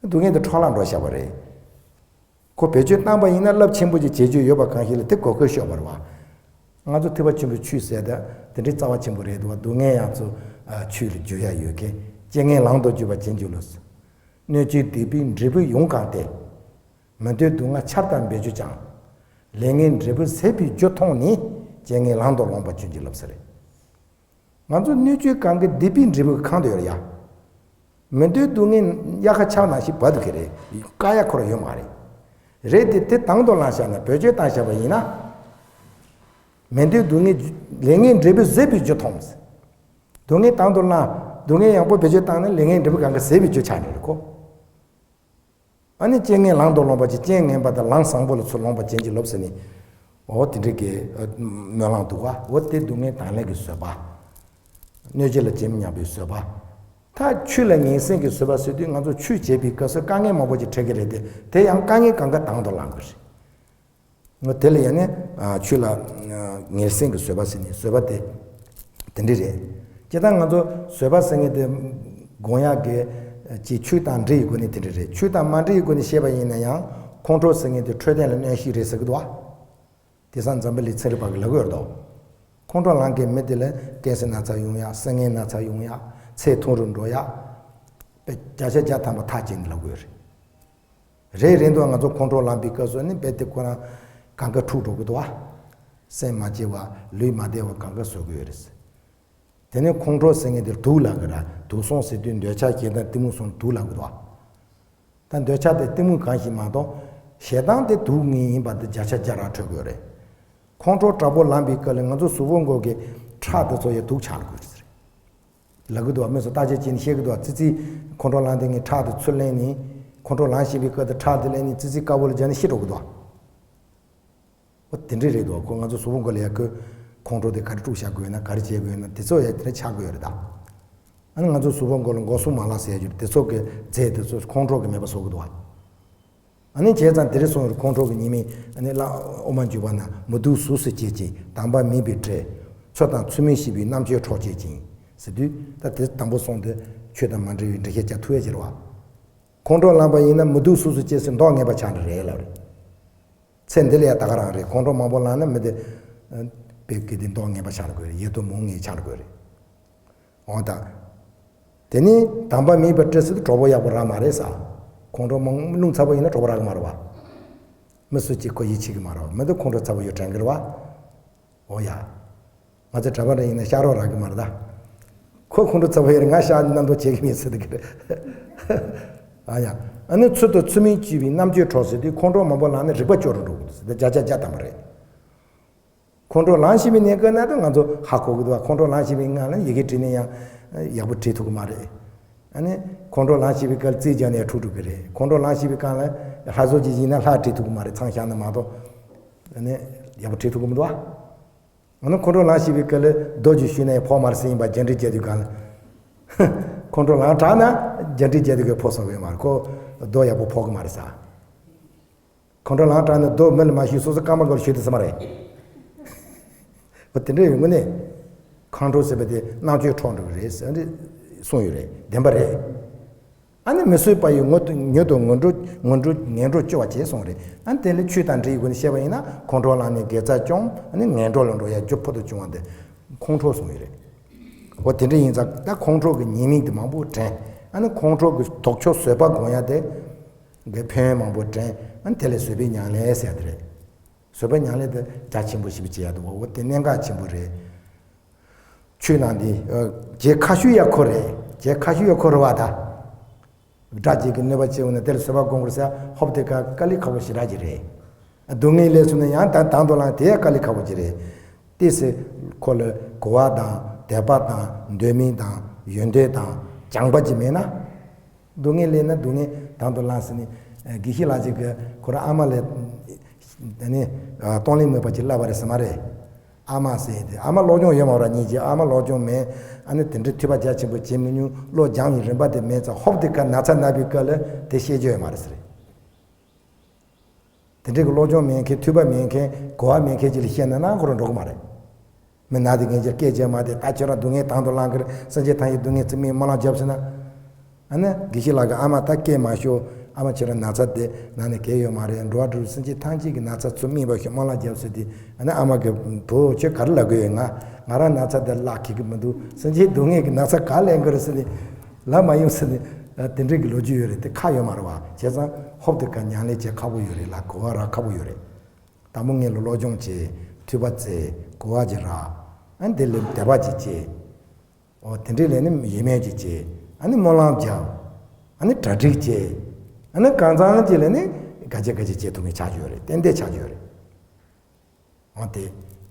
སྡུག་བསྔལ་དེ་འཕྲོ་བརླག་འགྲོ་བཞག་པ་རེད། ཁོ་བེད་སྤྱོད་བཏང་པ་ཡིན་ན་རླབས་ཆེན་པོ་ཅིག་བྱེད་རྒྱུ་ཡོད་པ་གང་ཞིག་ལ་དེ་གོ་སྐབས་ཤོར་བ་རེད་བ། ང་ཚོ་ཐེག་པ་ཆེན་པོའི་ཆོས་ཟེར་ད་དེ་འདྲའི་རྩ་བ་ཆེན་པོ་རེད་འདུག་བ། སྡུག་བསྔལ་ཡང་ཚོ་ཆོས་ལ་བསྒྱུར་ཡ་ཡོད་མཁན། རྐྱེན་ངན་ལམ་དུ་བསྒྱུར་བ་ཅན་གྱི་ལུགས་སུ། སྣོད་བཅུད་སྡིག་པའི་འབྲས་བུ་ཡོངས་གང་སྟེ། མི་འདོད་སྡུག་བསྔལ་ཆར་ལྟར་འབེབས་གྱུར་ཀྱང་། ལས་ངན་འབྲས་བུ་ཟད་པའི་རྒྱུ་མཐོང་ནས། རྐྱེན་ངན་ལམ་དུ་ལོངས་པ་ཅན་གྱི་ལུགས་སུ་རེད། ང་ཚོ་སྣོད་བཅུད་གང་གི་སྡིག་པའི་འབྲས་བུ་གང་དུ་ཡོད་ཡ། མི་འདོད་སྡུག་བསྔལ་དབྱར་ཁ་ཆགས་ནང་བཞིན་བབ་འདུག་གི་རེད། བཀག་ཡ་ཁོ་རང་ཡོད་མ་རེད། རེད་དེ་དེ་དང་དུ་བླངས་བཞག་ན་བེད་སྤྱོད་བཏང་བཞག་པ་ཡིན་ན། མི་འདོད་སྡུག་བསྔལ་ལས་ངན་འབྲས་བུ་ཟད་པའི་རྒྱུ་མཐོང་། སྡུག་བསྔལ་དང་དུ་བླངས། སྡུག་བསྔལ་ཡག་པོ་བེད་སྤྱོད་བཏང་ན་ལས་ངན་འབྲས་བུ་གང་གི་ཟད་པའི་རྒྱུ་ཆགས་ནི་རེད་ཁོ། ཨ་ནི་རྐྱེན་ངན་ལམ་དུ་ལོངས་པ་ཅིག་རྐྱེན་ངན་པ་དང་ལམ་བཟང་པོ་ལ་ཚུར་ལོངས་པ་ཅན་གྱི་ལོབས་ཟེར་ནི། འོ་དེ་འདྲའི་གི་སྨོན་ལམ་འདུག་བ། འོ་དེ་སྡུག་བསྔལ་དང་ལེན་གྱི་བཟོད་པ། གནོད་བྱེད་ལ་ཇི་མི་སྙམ་པའི་བཟོད་པ། ད་ཆོས་ལ་ངན་སེམས་ཀྱི་བཟོད་པ་ཟེར་དུས་ང་ཚོ་ཆོས་བྱེད་པའི་སྐབས་སུ་དཀའ་ངལ་མང་པོ་ཅིག་འཕྲད་ཀྱི་རེད་དེ། དེ་ཡང་དཀའ་ངལ་གང་ག་དང་དུ་བླང་དགོས་རེད། ང་དེ་ལ་ཡང་ནི་ཨ་ཆོས་ལ་ཨ་ངན་སེམས་ཀྱི་བཟོད་པ་ཟེར་ནས་བཟོད་པ་དེ་དེ་འདྲ་རེད། སྤྱིར་བཏང་ང་ཚོ་བཟོད་པ་ཟེར་མཁན་དེ་སྒོམ་ཡག་གི་ཅིག་ཆོས་དང་འབྲེལ་ཡོད་དགོས་ནི་དེ་འདྲ་རེད། ཆོས་དང་མ་འབྲེལ་ཡོད་དགོས་ནི་བཤད་པ་ཡིན་ན་ཡང་ཁོང་ཁྲོ་ཟེར་མཁན་དེ་འཕྲོད་བསྟེན་ལ་གནོད་ཤིག་རེད་ཟེར་གི་འདུག་བ། དེང་སང་འཛམ་བུ་གླིང་ཚན་རིག་པ་གི་ལབ་ཀྱི་ཡོད་རེད་དོ། ཁོང་ཁྲོ་ལངས་མཁན་མི་དེ་ལ་ཀན་སར་ན་ཚ་ཡོང་ཡག་སྲིན་ངན་ན་ཚ་ཡོང་ཡག་ཚད་མཐོ་རུ་འགྲོ་ཡག་དཔེ་བརྒྱ་ཆ་བརྒྱ་ཐམ་པ་ཐག་བཅད་ནས་ལབ་ཀྱི་ཡོད་རེད། རེད་རེད་འདུག་ང་ཚོ་ཁོང་ཁྲོ་ལངས་པའི་སྐབས་སུ་ནི་རྦད་དེ་ཁོ་རང་གང་ག་འཁྲུག་འགྲོ་གི་འདུག་བ། སེམས་མ་སྐྱིད་པ། ལུས་མ་བདེ་བ་གང་ག་བཟོ་གི་ཡོད་རེད། དེ་ནས་ཁོང་ཁྲོ་ཟེར་མཁན་དེ་དུག་ལབ་གི་ར། དུག་སོང་ཟེར་དུས་འདོད་ཆགས་ཞེ་སྡང་གཏི་མུག་སོང་དུག་ལབ་གི་འདུག་བ། ད་འདོད་ཆགས་དེ་གཏི་མུག་གང་ཞིག་མ་གཏོགས་ཞེ་སྡང་དེ་དུག་ངན་ཡིན་པ་དེ་བརྒྱ་ཆ་བརྒྱ་རང་འཕྲོད་དགོས་རེད། ཁོང་ཁྲོ་དྲག་པོ་ལངས་པའི་སྐབས་ལ་ང་ཚོ་གཟུགས་པོ་མགོ་གི་ཁྲག་དེ་ཚོ་ཡང་དུག་ཆགས་དགོས་རེད། ལབ་གི་འདུག་བ། མི་ཚོ་བརྟག་དཔྱད་བྱས་ནས་བཤད་གི་འདུག་བ། ཙི་ཙི་ཁོང་ཁྲོ་ལངས་དེ་ངས་ཁྲག་དེ་ཚུར་ལེན་ནས། ཁོང་ཁྲོ་ལངས་བཞིན་པའི་སྐབས་དེ་ཁྲག་དེ་ལེན་ནས་ཙི་ཙི་དཀར་པོ་ལ་སྦྱར་ནས་ཤི་འགྲོ་གི་འདུག་བ། འོ་དེ་འདྲ་རེད་འདུག་བ། ཁོ་ང་ཚོ་གཟུགས་པོ་མགོ་ལ་ཡ་ཁོ་ཁོང་ཁྲོ་དེ་ག་རེ་དཀྲུག་བཞག་དགོས་ན། ག་རེ་བྱེད་དགོས་ན། དེ་ཚོ་ཡ་དེ་འདྲ་ཆགས་དགོས་ཡོད་རེད་ད། ཨ་ནི་ང་ཚོ་གཟུགས་པོ་མགོ་ལ་མགོ་ཟུག་མ་ལགས་ཟེར་ཡ་ཅིག་དེ་ཚོ་གི་རྫས་དེ་ཚོ་ཁོང་ཁྲོ་གི་མེད་པ་བཟོ་གི་འདུག་བ། ཨ་ནི་བྱས་ཙང་དེ་རིང་སོང་རུ་ཁོང་ཁྲོ་གི་ཉེས་དམིགས། ཨ་ནི་བླ་དབུ་མ་འཇུག་པ་ན། མི་སྡུག་གཟུགས་སུ་བྱེད་ཅིང་དམ་པ་མིན་པའི་སྒྲས། ཚུལ་དང་ཚུལ་མིན་ཤེས་པའི་རྣམ་དཔྱོད་འཕྲོག་བྱེད་ཅིང་། ཟེར་དུས་ད་དེ་དང་པོ་སོང་དེ་ཆོས་དང་མ་འབྲེལ་བའི་འགྲེལ་བཤད་རྒྱག་ཐུབ་ཡ་ཅིག་རེད་བ། ཁོང་ཁྲོ་ལངས་པ་ཡིན་ན་མི་སྡུག་གཟུགས་སུ་བྱེད་ཟེར་མདོག་ངན་པ་ཆགས་འདྲ་རེད་ལབ་རེད། ཚེ་འདི་ལ་ཡ་ད་ག་རང་རེད། ཁོང་ཁྲོ་མང་པོ་ལངས་ན་མི་དེ་དཔེ་གི་དེ་མདོག་ངན་པ་ཆགས་འགྲོ་གི་རེད། ཡིད་དུ་མི་འོང་ངེས་ཆགས་འགྲོ་གི་རེད། འོ་ད། དེ་ནི་དམ་པ་མིན་པའི་སྒྲས་ཟེར་དུས་གྲོགས་པོ་ཡག་པོ་རག་མ་རེད་ས། ཁོང་ཁྲོ་མང་རླུང་ཚ་པོ་ཡིན་ན་གྲོགས་པོ་རག་གི་མ་རེད་བ། མི་སུ་གཅིག་ཁོ་ཡིད་ཆེས་གི་མ་རེད་བ། མི་དེ་ཁོང་ཁྲོ་ཚ་པོ་ཡོད་དྲན་གི་རེད་བ། འོ་ཡ། ང་ཚོ་གྲྭ་པ་རེ་ཡིན་ན་ཤག་རོགས་རག་གི་མ་རེད་ད། ཁོ་ཁོང་ཁྲོ་ཚ་པོ་ཡོད་རེད། ང་ཤག་རྣམ་རྟོག་བྱེད་གི་མེད་ཟེར་གི་རེད། ཨ་ཡ། ཨ་ནི་ཚུལ་དང་ཚུལ་མིན་སྤྱོད་པའི་རྣམ་དཔྱོད་འཕྲོག་ཟེར་དུས་ཁོང་ཁྲོ་མང་པོ་ལངས་ན་རིག་པ་སྐྱོ་རུ་འགྲོ་གི་འདུག་ཟེར། དེ་བརྒྱ་ཆ་བརྒྱ་ཐམ་པ་རེད། ཁོང་ཁྲོ་ལངས་བཞིན་པའི་གནས་སྐབས་ན་ད་ང་ཚོ་ཧ་གོ་གི་འདུག་བ། ཁོང་ཁྲོ་ལངས་བཞིན་པའི་སྔ་ལ་ཡི་གེ་བྲིས་ནས་ཡང་ཡག་པོ་བྲིས་ཐུབ་གི་མ་རེད། ཨ་ནི་ཁོང་ཁྲོ་ལངས་བཞིན་པའི་སྐབས་རྩིས་རྒྱག་ནས་འཁྲུག་འགྲོ་གི་རེད། ཁོང་ཁྲོ་ལངས་བཞིན་པའི་སྐབས་ལ་ལྷ་བཟོ་ཅིག་ཡིན་ན་ལྷ་བྲིས་ཐུབ་གི་མ་རེད། མཚམས་བཞག་ན་མ་གཏོགས། ཨ་ནི་ཡག་པོ་བྲིས་ཐུབ་གི་མི་འདུག་བ། ཨ་ནི་ཁོང་ཁྲོ་ལངས་བཞིན་པའི་སྐབས་ལ་རྡོ་ཅིག་གཞུས་ན་ཡང་ཕོག་མ་རེད་ཟེར་ཡིན་པ་རྒྱང་འདྲེན་རྒྱག་དུས་སྒང་ལ། ཁོང་ཁྲོ་ལངས་དྲགས་ན་རྒྱང་འདྲེན་རྒྱག་དུས་སྒང་ཕོག་སོང་གི་མ་རེད། ཁོ་རྡོ་ཡག་པོ་ཕོག་གི་མ་རེད་ས། ཁོང་ཁྲོ་ལངས་དྲགས་ནས་རྡོ་མི་ལ་མ་གཞུས། སོ་སོ་རྐང་པ་སྒང་ལ་གཞུས་ཏེ་ས་མ་རེད། འོ་དེ་འདྲ་ཡོང་གི་ནས། ཁོང་ཁྲོ་ཟེར་བ་དེ་རྣམ་དཔྱོད་འཕྲོག་འགྲོ་གི་རེད་ཟེར་ནས་གསུངས་ཡོད་རེད། བདེན་པ་རེད། ཨ་ནི་མི་བཟོད་པ་ཡི་ངུ་ངུ་དང་ངུ་འགྲོ་ངུ་འགྲོ་ངན་འགྲོ་སྐྱོ་བ་བྱས་གསུངས་རེད། ཨ་ནི་དེ་ལས་ཆོས་དང་འབྲེལ་ཡོད་སྒོ་ནས་བཤད་པ་ཡིན་ན་ཁོང་ཁྲོ་ལངས་ནས་དགེ་རྩ་སྐྱོང་། ཨ་ནི་ངན་འགྲོ་ལ་འགྲོ་ཡ་རྒྱུ་ཕུལ་དུ་བྱུང་བ་དེ་ཁོང་ཁྲོ་གསུངས་ཡོད་རེད། འོ་དེ་འདྲ་ཡིན་ཙང་ད་ཁོང་ཁྲོ་གི་ཉེས་དམིགས་དེ་མང་པོ་དྲན། ཨ་ནི་ཁོང་ཁྲོ་གི་ལྡོག་ཕྱོགས་བཟོད་པ་སྒོམ་ཡ་དེ། གི་ཕན་ཡོན་མང་པོ་དྲན། ཨ་ནི་དེ་ལས་བཟོད་པའི་ཉམས་ལེན་ཟེར་དེ་རེད། བཟོད་པའི་ཉམས་ལེན་དེ་རྒྱ་ཆེན་པོ་ཞིག་བྱེད་ཡ་འདུག་བ། འོ་དེ་གནད་འགག་ཆེན་པོ་རེད། ཆོས་ནང་འདི་ཨ་རྒྱལ་ཁ་ཤོས་ཡ་ཁོ་རེད། རྒྱལ་ཁ་ཤོས་ཡ་ཁོ་རེད་བ་ད། དགྲ་བཅས་ཀྱི་གནོད་པ་བྱེད་འོང་ན་དེ་ལ་བཟོད་པ་སྒོམ་དགོས་ཟེར་ཧོབ་དེ་ཀ་དཀའ་ལས་ཁག་པོ་ཞེ་དྲག་ཅིག་རེད། སྡུག་བསྔལ་ལས་སུ་ནི་ཡང་དང་དང་དུ་བླངས་དེ་ཡ་དཀའ་ལས་ཁག་པོ་ཅིག་རེད། དེ་ཚེ་ཁོ་ལ་གོ་བ་དང་དད་པ་དང་འདོད་མིན་དང་ཡོན་ཏན་དང་སྦྱངས་པ་ཅིག་མེད་ན། སྡུག་བསྔལ་སླེབས་ན་སྡུག་བསྔལ་དང་དུ་བླངས་ཟེར་ནས། དགེ་བཤེས་ལགས་ཅིག་གིས་ཁོ་རང་ཨ་མ་ལ་ནི་གཏོང་ལེན་མོས་པ་ཅིག་བསླབས་པ་རེད་ཟེར་མ་རེད། ཨ་མ་ཟེར་ཏེ་ཨ་མ་སློབ་སྦྱོང་ཡོད་མ་རེད། ཉིད་ཀྱི་ཨ་མ་སློབ་སྦྱོང་མེད། ཨ་ནི་དེ་འདྲའི་ཐོས་པ་རྒྱ་ཆེན་པོ་བྱེད་མི་མྱོང་། བློ་སྦྱང་བའི་རིམ་པ་དེ་མེད་ཙང་ཧོབ་དེ་ཀ་ན་ཚ་ན་བའི་སྐབས་ལ་དེ་ཤེས་རྒྱུ་ཡོད་མ་རེད་ཟེར། དེ་འདྲའི་གི་སློབ་སྦྱོང་མེད་མཁན། ཐོས་པ་མེད་མཁན། གོ་བ་མེད་མཁན་ཅིག་ལ་བཤད་ན་ན་ཁོ་རང་འགྲོ་གི་མ་རེད། མི་ན་དེ་ངས་ཀྱི་སྐད་ཆ་མ་དེ་ད་ཁྱོད་རང་སྡུག་བསྔལ་དང་དུ་བླངས་ཀྱི་རེད། སེམས་ཅན་ཐམས་ཅད་སྡུག་བསྔལ་ཚུར་སྨིན་སྨོན་ལམ་བརྒྱབ་ཟེར་ན། ཨ་ནི་དགེ་བཤེས་ལགས་ཀྱིས་ཨ་མ་ད་སྐད་མ་ཤོར། ཨ་མ་ཁྱོད་རང་ན་ཚ་དེ་ན་ནས་གལ་ཡོད་མ་རེད། འགྲོ་བ་འགྲོ་བའི་སེམས་ཅན་ཐམས་ཅད་ཀྱི་ན་ཚ་ཚུར་སྨིན་པར་ཤོག་སྨོན་ལམ་བརྒྱབ་ཟེར་ཏེ། ཨ་ནི་ཨ་མ་གིས་བུ་ཁྱོད་ག་རེ་ལབ་གི་ཡོད། ང་ང་རང་ན་ཚ་དེ་བརླག་གི་གི་མི་འདུག་སེམས་ཅན་སྡུག་བསྔལ་གྱི་ན་ཚ་ག་ལེན་གི་རེད་ཟེར་ནས་ལབ་མ་ཡོང་ཟེར་ནས། དེ་འདྲའི་གི་ལོ་རྒྱུས་ཡོད་རེད། དེ་ཁག་ཡོད་མ་རེད་བ། བྱས་ཙང་ཧོབ་དེ་ཀ་ཉམས་ལེན་བྱེད་ཁག་པོ་ཡོད་རེད་ལ། གོ་བ་རག་ཁག་པོ་ཡོད་རེད། དང་པོ་ངེད་ལ་སློབ་སྦྱོང་བྱེད། ཐོས་པ་བཙལ། གོ་བ་ཅིག་རག་ཨ་ནི་དེ་ལས་དད་པ་ཅིག་བྱེད། འོ་དེ་འདྲའི་ལས་ནི་ཡིད་སྨོན་ཅིག་བྱེད། ཨ་ནི་སྨོན་ལམ་རྒྱབ། ཨ་ནི་གྲ་སྒྲིག་བྱེད། ཨ་ནི་གང་ཚང་ཅིག་ལས་ནི་ག་ཅི་ག་ཅི་བྱེད་ཐུབ་མཁན་ཆགས་ཀྱི་ཡོད་རེད། ཏན་ཏན་ཆགས་ཀྱི་ཡོད་རེད། འོ་དེ་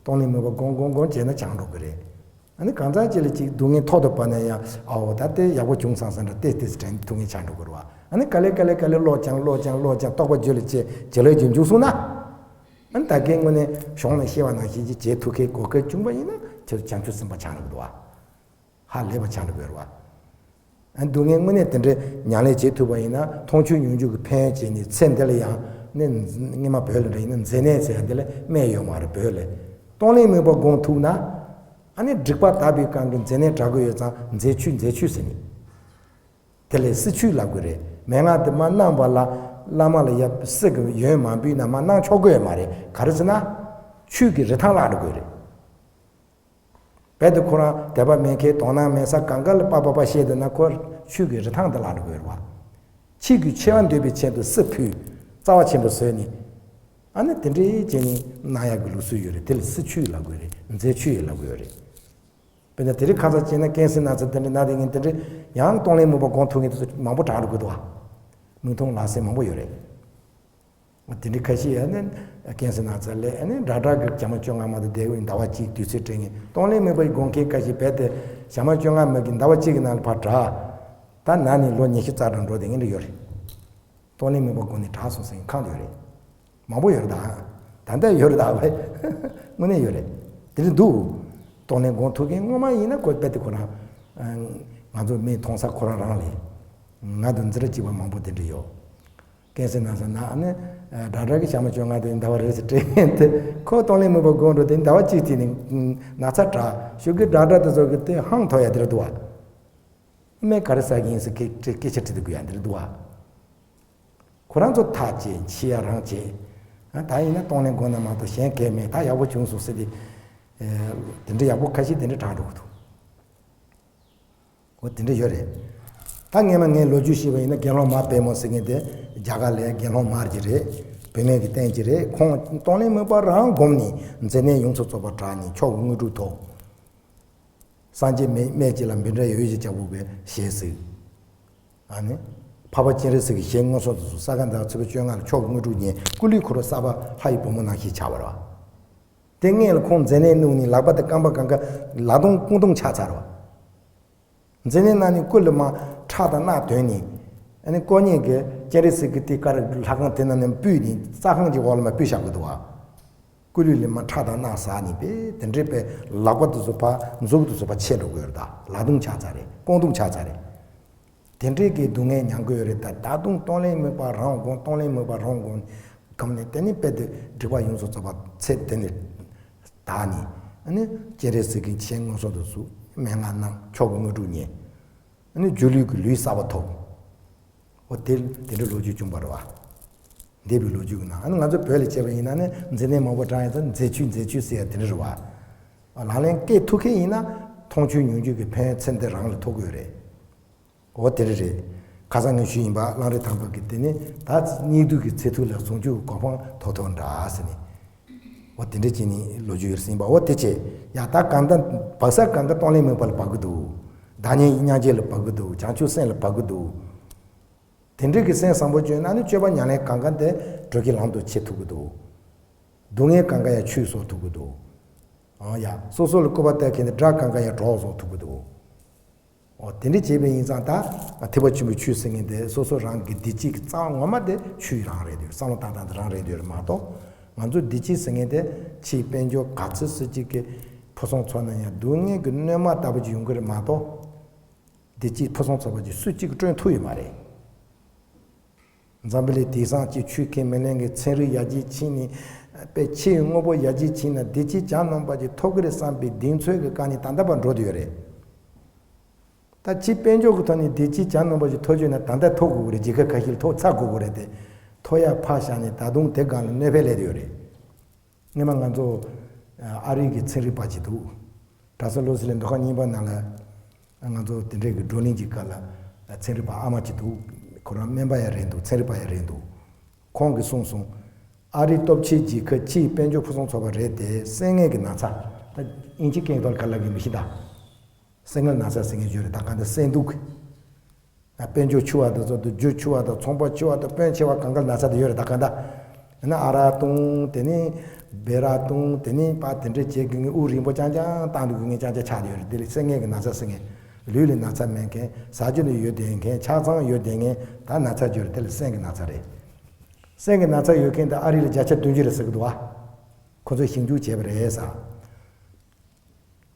གཏོང་ལེན་མོས་པ་སྒོམ་སྒོམ་སྒོམ་བྱས་ན་བྱང་འགྲོ་གི་རེད། ཨ་ནི་གང་ཚང་ཅིག་ལ་ཅིག་སྡུག་བསྔལ་ཐོག་ཏུ་བབས་ན་ཡང་ཨའོ་ད་དེ་ཡག་པོ་བྱུང་སོང་ཟེར་འདྲ་ཏེ་ཏེ་དྲན་ཐུབ་མཁན་ཆགས་འགྲོ་གི་རེད་བ། ཨ་ནི་ག་ལེ་ག་ལེ་ག་ལེ་ཀློག་ཀྱང་ཀློག་ཀྱང་ཀློག་ཀྱང་རྟོགས་པ་རྒྱུད་ལ་སྐྱེས། བྱིན་རླབས་ཀྱིས་འཇུག་སོང་ན། ཨ་ནི་ད་གིན་དངོས་གནས་གཞུང་ནས་བཤད་པ་ནང་བཞིན་གྱི་བྱེད་ཐུབ་མཁན་གོ་སྐབས་བྱུང་བ་ཡིན་ན་ཁྱེད་ཚོ་བྱང་ཆུབ་སེམས་དཔའ་ཆགས་འགྲོ་གི་འདུག་བ། ཧ་ལས་པ་ཆགས་འགྲོ་གི་རེད་བ། ཨ་ནི་སྡུག་བསྔལ་དངོས་གནས་དེ་འདྲའི་ཉམས་ལེན་བྱེད་ཐུབ་པ་ཡིན་ན་མཐོང་ཆོས་མྱོང་འགྱུར་གྱི་ཕན་ཡོན་བྱས་ནས་ཚེ་འདི་ལ་ཡང་ནི་སྔོན་མ་བོད་ལ་འདྲ་ཡིན་ན་མཛེ་ནད་ཟེར་ཡ་འདི་ལ་སྨན་ཡོད་མ་རེད་བོད་ལ། གཏོང་ལེན་མོས་པ་སྒོམ་ཐུབ་ན། ཨ་ནི་སྒྲིབ་པ་དག་པའི་སྒང་གི་མཛེ་ནད་དྲག་གི་ཡོད་ཙང་མཛེ་ཆོས་མཛེ་ཆོས་ཟེར་ནི། དེ་ལས་བསིལ་ཆོས་ལབ་དགོས་རེད། མན་ངག་དེ་མར་གནང་བ་ལ་བླ་མ་ལ་ཡ་བསིལ་གི་ཡོན་མ་འབུལ་ན་མར་གནང་ཆོག་གི་ཡོད་མ་རེད། ག་རེ་ཟེར་ན། ཆོས་ཀྱི་རིན་ཐང་བརླག་འགྲོ་གི་རེད། རྦད་དེ་ཁོ་རང་དད་པ་མེད་མཁན་དོ་སྣང་མེད་ས་གང་ག་ལ་པ་པ་པ་བཤད་བསྡད་ན་ཁོ་ཆོས་ཀྱི་རིན་ཐང་དེ་བརླག་འགྲོ་གི་རེད་བ། ཆོས་ཀྱི་ཆེ་བ་འདོད་པའི་ཆེད་དུ་བསིལ་ཕུལ། རྩ་བ་ཆེན་པོ་བཟོས་ནས། ཨ་ནི་དེ་འདྲའི་བྱས་ནས་གནང་ཡག་གི་ལུགས་སྲོལ་ཡོད་རེད། དེ་ལ་བསིལ་ཆོས་ལབ་དགོས་རེད། མཛེ་ཆོས་ལབ་དགོས་རེད། དཔེར་ན་དེ་རིང་ཁ་སང་བྱས་ན་ཀན་སི་ན་ཚ་དེ་འདྲ་ན་དེ་ངན་དེ་འདྲ་ཡང་གཏོང་ལེན་མོས་པ་སྒོམ་ཐུབ་མཁན་དེ་ཚོ་མང་པོ་དྲག་འགྲོ་གི་འདུག་བ། མིག་མཐོང་ལག་ཟིན་མང་པོ་ཡོད་རེད། དེ་འདྲའི་ཁ་ཤས་ཡང་ནི་ཀན་སི་ན་ཚ་ལས་ནི་དྲག་དྲག་གི་བྱ་མ་བཅོ་ལྔ་མ་དང་བསྡད་ཡོད་ཟླ་བ་གཅིག་དུས་ཚོད་སྤྲད་མཁན་གཏོང་ལེན་མོས་པ་སྒོམ་མཁན་ཁ་ཤས་རྦད་དེ་བྱ་མ་བཅོ་ལྔ་མ་གི་ཟླ་བ་གཅིག་གི་ནང་ལ་ཕར་དྲག་ད་ན་ནི་ལོ་ཉི་ཤུ་རྩ་གྲངས་འགྲོ་དེ་ངན་འདྲ་ཡོད་རེད། གཏོང་ལེན་མོས་པ་སྒོམ་ནས་དྲག་སོང་ཟེར་མཁན་ཁག་འདུག་རེད། མང་པོ་ཡོད་རེད་ད། ད་ལྟ་ཡོད་རེད་ད་བས། དངོས་གནས་ཡོད་རེད། དེ་འདྲ་འདུག་གཏོང་ལེན་སྒོམ་ཐུབ་མཁན་སྔོན་མ་ཡིན་ན་ཁོ་རྦད་དེ་ཁོ་རང་། ང་ཚོ་མིག་མཐོང་ས་ཁོ་རང་རང་ལས། ང་དང་འཛིན་གྲྭ་གཅིག་པ་མང་པོ་དེ་འདྲ་ཡོད། ཀན་སི་ན་ཚ་ན་ནི། དྲག་དྲག་གི་བྱ་མ་བཅོ་ལྔ་དེ་ཟླ་བ་རེ་ཟེར་སྤྲད་མཁན་དེ་ཁོ་གཏོང་ལེན་མོས་པ་སྒོམ་འགྲོ་དེ་ཟླ་བ་གཅིག་དེ་ནི། ན་ཚ་དྲག་ཤོག་གི་དྲག་དྲག་དེ་ཚོ་གི་དེ་ཧང་ཐོ་ཡ་དེ་རེད་འདུག་བ། སྨན་ག་རེ་ཟ་གི་ཡིན་ཟེར་སྐད་སྐད་ཆ་དྲི་དུ་དགོས་ཡ་འདིར་འདུག་བ། ཁོ་རང་ཚོ་ཐག་བཅད་འཆི་ཡ་རང་བཅད། ཨ་ད་ཡིན་ན་གཏོང་ལེན་སྒོམ་ན་མ་གཏོགས་གཞན་གལ་མེད་ད་ཡག་པོ་བྱུང་སོང་ཟེར་ཏེ། དེ་འདྲ་ཡག་པོ་ཁ་ཤས་དེ་འདྲ་དྲག་འགྲོ་གི་འདུག་འོ་དེ་འདྲ་ཡོད་རེད། ད་སྔས་མ་ངས་ལོ་རྒྱུས་ཤེས་པ་ཡིན་ན་དགེ་སློང་མ་དཔལ་མོ་ཟེར་མཁན་དེ་རྒྱ་གར་ལ་དགེ་སློང་མ་གཅིག་རེད། བུད་མེད་ཀྱི་རྟེན་གཅིག་རེད། ཁོང་གཏོང་ལེན་མོས་པ་རང་སྒོམ་ནས་མཛེ་ནད་ཡོངས་སུ་རྫོགས་པ་དྲག་ནས་མཆོག་གི་དངོས་གྲུབ་ཐོབ། སངས་རྒྱས་མི་སྨད་ཅིག་ལ་འབུལ་འདྲ་ཡོད་ཅེས་བྱ་བུ་པའི་ཞལ་གཟིགས། ཨ་ནི། འཕགས་པ་སྤྱན་རས་གཟིགས་ཀྱི་ཞལ་མངོན་སུམ་དུ་གཟིགས། ས་ག་ཟླ་བ་ཚེས་པ་བཅོ་ལྔ་ལ་མཆོག་གི་དངོས་གྲུབ་བརྙེས། སྐུ་ལུས་འཁོར་བ་གསར་པ་ལྷ་ཡི་བུ་མོ་ནང་བཞིན་ཆགས་པ་རེད་བ། དེ་སྔོན་ལ་ཁོང་མཛེ་ནད་བླུགས་ནས་ལག་པ་དང་རྐང་པ་གང་ག་ལག་སྟོང་རྐང་སྟོང་ཆགས་ཚར་བ། མཛེ་ནད་ན་ནི་སྐུ་ལ་མར་ཁྲག་དང་རྣག་ཐོན་ནས། ཨ་ནི་དཀོན་གཉེར་གྱིས་སྤྱན་རས་གཟིགས་ཀྱི་དེ་ཀ་ར་ལྷ་ཁང་དེ་ནང་ནས་སྤུད་ནས་རྩྭ་ཁང་གི་འོག་ལ་མར་སྤུད་བཞག་གི་འདུག་བ། སྐུ་ལུས་ལ་མར་ཁྲག་དང་རྣག་ཟགས་ནས་པས་དེ་འདྲའི་པས་ལག་པ་དེ་ཚོ་ཕར་མཛུབ་དེ་ཚོ་ཕར་ཆད་འགྲོ་གི་ཡོད་རེད་ད། ལག་སྟོང་ཆགས་ཚར་རེད། རྐང་སྟོང་ཆགས་ཚར་རེད། དེ་འདྲའི་གི་སྡུག་བསྔལ་མྱང་གི་ཡོད་རེད་ད། ད་དུང་གཏོང་ལེན་མོས་པ་རང་སྒོམ། གཏོང་ལེན་མོས་པ་རང་སྒོམ། གམ་ནས་དེ་ནི་དཔེ་དེ་སྒྲིབ་པ་ཡོངས་སུ་རྫོགས་པ་ཚེ་དེ་ནི་དག་ནས། ཨ་ནི་སྤྱན་རས་གཟིགས་ཀྱི་ཞལ་མངོན་སུམ་དུ་གཟིགས། མན་ངག་གནང་། མཆོག་གི་དངོས་གྲུབ་བརྙེས། ཨ་ནི་སྒྱུ་ལུས་ཀྱི་ལུས་གསར་པ་ཐོབ། འོ་དེ་དེ་འདྲའི་ལོ་རྒྱུས་བྱུང་བ་རེད་བ། འདས་པའི་ལོ་རྒྱུས་ཀྱི་ནང་ཨ་ནི་ང་ཚོ་བོད་ལ་བྱས་པ་ཡིན་ན་ནི་མཛེ་ནད་མང་པོ་དྲག་ཡིན་ཙང་མཛེ་ཆོས་མཛེ་ཆོས་ཟེར་ཡ་དེ་འདྲ་རེད་བ། ལག་ལེན་སྐྱེལ་ཐུབ་མཁན་ཡིན་ན་མཐོང་ཆོས་མྱོང་འགྱུར་གྱི་ཕན་ཡོན་ཚེ་འདི་རང་ལ་ཐོབ་ཀྱི་ཡོད་རེད། འོ་དེ་རེད་རེད། ཁ་སང་ངས་ཞུས་ཡིན་པ་གླང་རི་ཐང་པ་གི་དེ་ནི་ད་སྙིགས་དུས་ཀྱི་ཚེ་ཐུང་ལ་ཟུང་འཇུག་གི་གོ་འཕང་ཐོབ་ཐོབ་འདྲ་ཟེར་ནས། འོ་དེ་འདྲ་བྱས་ནས་ལོ་རྒྱུས་ཡོད་ཟིན་པ་འོ་དེ་བྱས། ཡ་ད་གང་ལྟར་བག་ས་གང་ག་གཏོང་ལེན་མོས་པ་ལ་བབ་ཀྱི་འདུག་བདག་ཉིད་མཉམ་བརྗེ་ལ་བབ་ཀྱི་འདུག་བྱང་ཆུབ་སེམས་ལ་བབ་ཀྱི་འདུག་དེ་འདྲའི་གི་སེམས་བཟང་པོ་བཅོས་ན་ནི་སྤྱོད་པ་ཉམས་ལེན་གང་ག་དེ་གྲོལ་གྱི་ལམ་དུ་ཆེ་ཐུབ་ཀྱི་འདུག་སྡུག་བསྔལ་གང་ག་ཡང་ཆོས་བཟོ་ཐུབ་ཀྱི་འདུག་ཨང་ཡ། སོ་སོ་ལ་སྐུར་པ་བཏབ་མཁན་དེ་དགྲ་གང་ག་ཡང་གྲོགས་བཟོ་ཐུབ་ཀྱི་འདུག་འོ་དེ་འདྲ་བྱས་པ་ཡིན་ཙང་ད་ཐེག་པ་ཆེན་པོའི་ཆོས་ཟེར་མཁན་དེ་སོ་སོ་རང་གི་བདེ་སྐྱིད་ཀྱི་རྩ་བ་ངོ་མ་དེ་ཆོས་རང་རེད་འདུག་བསམ་བློ་བཏང་སྟངས་དེ་རང་རེད་འདུག་མ་གཏོགས། ང་ཚོ་བདེ་སྐྱིད་ཟེར་མཁན་དེ་ཕྱིའི་དཔལ་འབྱོར་ག་ཚོད་སུ་གཅིག་གི་ཕུན་སུམ་ཚོགས་ན་ཡང་སྡུག་བསྔལ་གྱི་གནོད་མ་ལྟ་བུ་ཅིག་ཡོང་གི་རེད་མ་གཏོགས། བདེ་སྐྱིད་ཕུན་སུམ་ཚོགས་པ་ཅིག་སུ་གཅིག་གིས་བསྐྲུན་ཐུབ་ཡོད་མ་རེད། འཛམ་བུ་གླིང་དེང་སང་སྤྱི་ཆོས་ཁས་མི་ལེན་གྱི་ཚན་རིག་ཡར་རྒྱས་ཕྱིན་ནས། དཔེ་ཆོས་དངོས་པོ་ཡར་རྒྱས་ཕྱིན་ན་བདེ་སྐྱིད་གྱ་ནོམ་པ་ཅིག་ཐོབ་ཀྱི་རེད་བསམ་པའི་གདེང་ཚོད་ཀྱི་སྒང་ནས་ད་ལྟ་བར་འགྲོ་བསྡད་ཡོད་རེད། ད་ཕྱིའི་དཔལ་འབྱོར་གྱི་ཐོག་ནས་བདེ་སྐྱིད་གྱ་ནོམ་པ་ཅིག་ཐོབ་བཅུག་ན་ད་ལྟ་ཐོབ་དགོས་ཀྱི་རེད། རྒྱལ་ཁབ་ཁ་ཤས་ལ་ཐོབ་ཚར་དགོས་ཀྱི་རེད་དེ། ཐོབ་ཡ་ཕར་བཞག་ནས་ད་དུང་དེ་སྒང་ལ་གནོད་འཕེལ་སླེབས་བསྡད་ཡོད་རེད། སྔོན་མ་ང་ཚོ་ཨ་རི་གི་ཚན་རིག་པ་ཅིག་འདུག་གྲྭ་ས་ལོ་སི་ལི་མདོ་ཁམས་གཉིས་པ་ནང་ལ་ང་ཚོ་དེ་འདྲའི་གི་བགྲོ་གླེང་གི་སྐབས་ལ་ཚན་རིག་པ་ཨ་མ་ཅིག་འདུག་ཁོ་རང་སྨན་པ་ཡང་རེད་འདུག་ཚན་རིག་པ་ཡང་རེད་འདུག་ཁོང་གིས་གསུངས་སོང་། ཨ་རིའི་སྟོབས་ཆེའི་རྒྱལ་ཁབ་ཕྱིའི་དཔལ་འབྱོར་ཕུན་སུམ་ཚོགས་པ་རེད་དེ་སེམས་ངལ་གྱི་ན་ཚ། ད་དབྱིན་ཇི་སྐད་ཐོག་ལ་ག་ལབ་ཀྱི་མི་ཤེས་ད། སེམས་ངལ་ན་ཚ་ཟེར་མཁན་ཡོད་རེད་ད་གང་ལྟར་སེམས་སྡུག་གི་དཔལ་འབྱོར་ཆུང་བ་དང་ཚོགས་དུ་རྒྱུ་ཆུང་བ་དང་ཚོང་པ་ཆུང་བ་དང་དཔོན་ཆེ་བ་གང་ག་ན་ཚ་དེ་ཡོད་རེད་ད་གང་ལྟར། ཡིན་ན་ཨ་རག་བཏུང་དེ་ནི་སྦི་རག་བཏུང་དེ་ནི་པ་དེ་འདྲ་བྱེད་དགོས་ངས་དབུགས་རིང་པོ་རྐྱང་རྐྱང་བཏང་འདུག་གི་ངས་རྐྱང་རྐྱང་ཆགས་ཡོད་རེད། དེ་ལས་སེམས་ངལ་གྱི་ན་ཚ་སེམས་ངལ་ ལུས་ལ་ན་ཚ་མེད་མཁན། ཟ་རྒྱུ་ནི་ཡོད་བསྡད་མཁན། ཆ་ཚང་ཡོད་བསྡད་མཁན། ད་ན་ཚ་རྒྱུ་རེད། དེ་ལ་སེམས་ཀྱི་ན་ཚ་རེད། སེམས་ཀྱི་ན་ཚ་ཡོད་མཁན་དེ་ཨ་རི་ལ་བརྒྱ་ཆ་བདུན་ཅུ་རེད་ཟེར་གི་འདུག་བ། ཁོ་ཚོས་ཞིབ་འཇུག་བྱས་པ་རེད་ཟེར།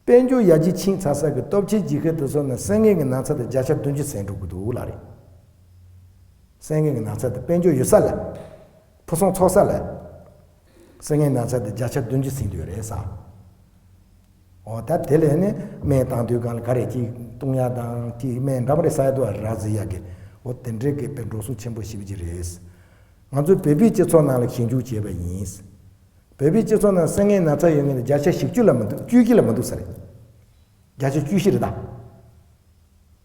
དཔལ་འབྱོར་ཡར་རྒྱས་ཕྱིན་ཚར་ས་གི་སྟོབས་ཆེན་རྒྱལ་ཁབ་དེ་ཚོ་ནི་སེམས་ངལ་གྱི་ན་ཚ་དེ་བརྒྱ་ཆ་བདུན་ཅུ་ཟིན་འགྲོ་གི་འདུག་ལ་རེད། སེམས་ངལ་གྱི་ན་ཚ་དེ་དཔལ་འབྱོར་ཡོད་ས་ལ། ཕུན་སུམ་ཚོགས་ས་ལ། སེམས་ངལ་ན་ཚ་དེ་བརྒྱ་ཆ་བདུན་ཅུ་ཟིན་འདུག་རེད་ཟེར། འོ་ད་དེ་ལས་ནི་སྨན་བཏང་དུས་སྒང་ལ་ག་རེ་གཅིག་བཏུང་ཡ་དང་གཅིག་སྨན་འདྲ་མི་འདྲ་ཟ་ཡ་འདུག་བ། ར་བཟི་ཡ་གི། འོ་དེ་འདྲའི་གི་དཔེ་འགྲོ་སོང་ཆེན་པོ་ཞེ་པོ་ཅིག་རེད། ང་ཚོ་བོད་པའི་སྤྱི་ཚོགས་ནང་ལ་ཞིབ་འཇུག་བྱས་པ་ཡིན། བོད་པའི་སྤྱི་ཚོགས་ནང་སེམས་ངལ་ན་ཚ་ཡོད་མཁན་དེ་བརྒྱ་ཆ་བཞི་བཅུ་ལ་མི་འདུག་བཅུ་བཞི་ལ་མི་འདུག་ས་རེད། བརྒྱ་ཆ་བཅུ་བཞི་རེད་ད།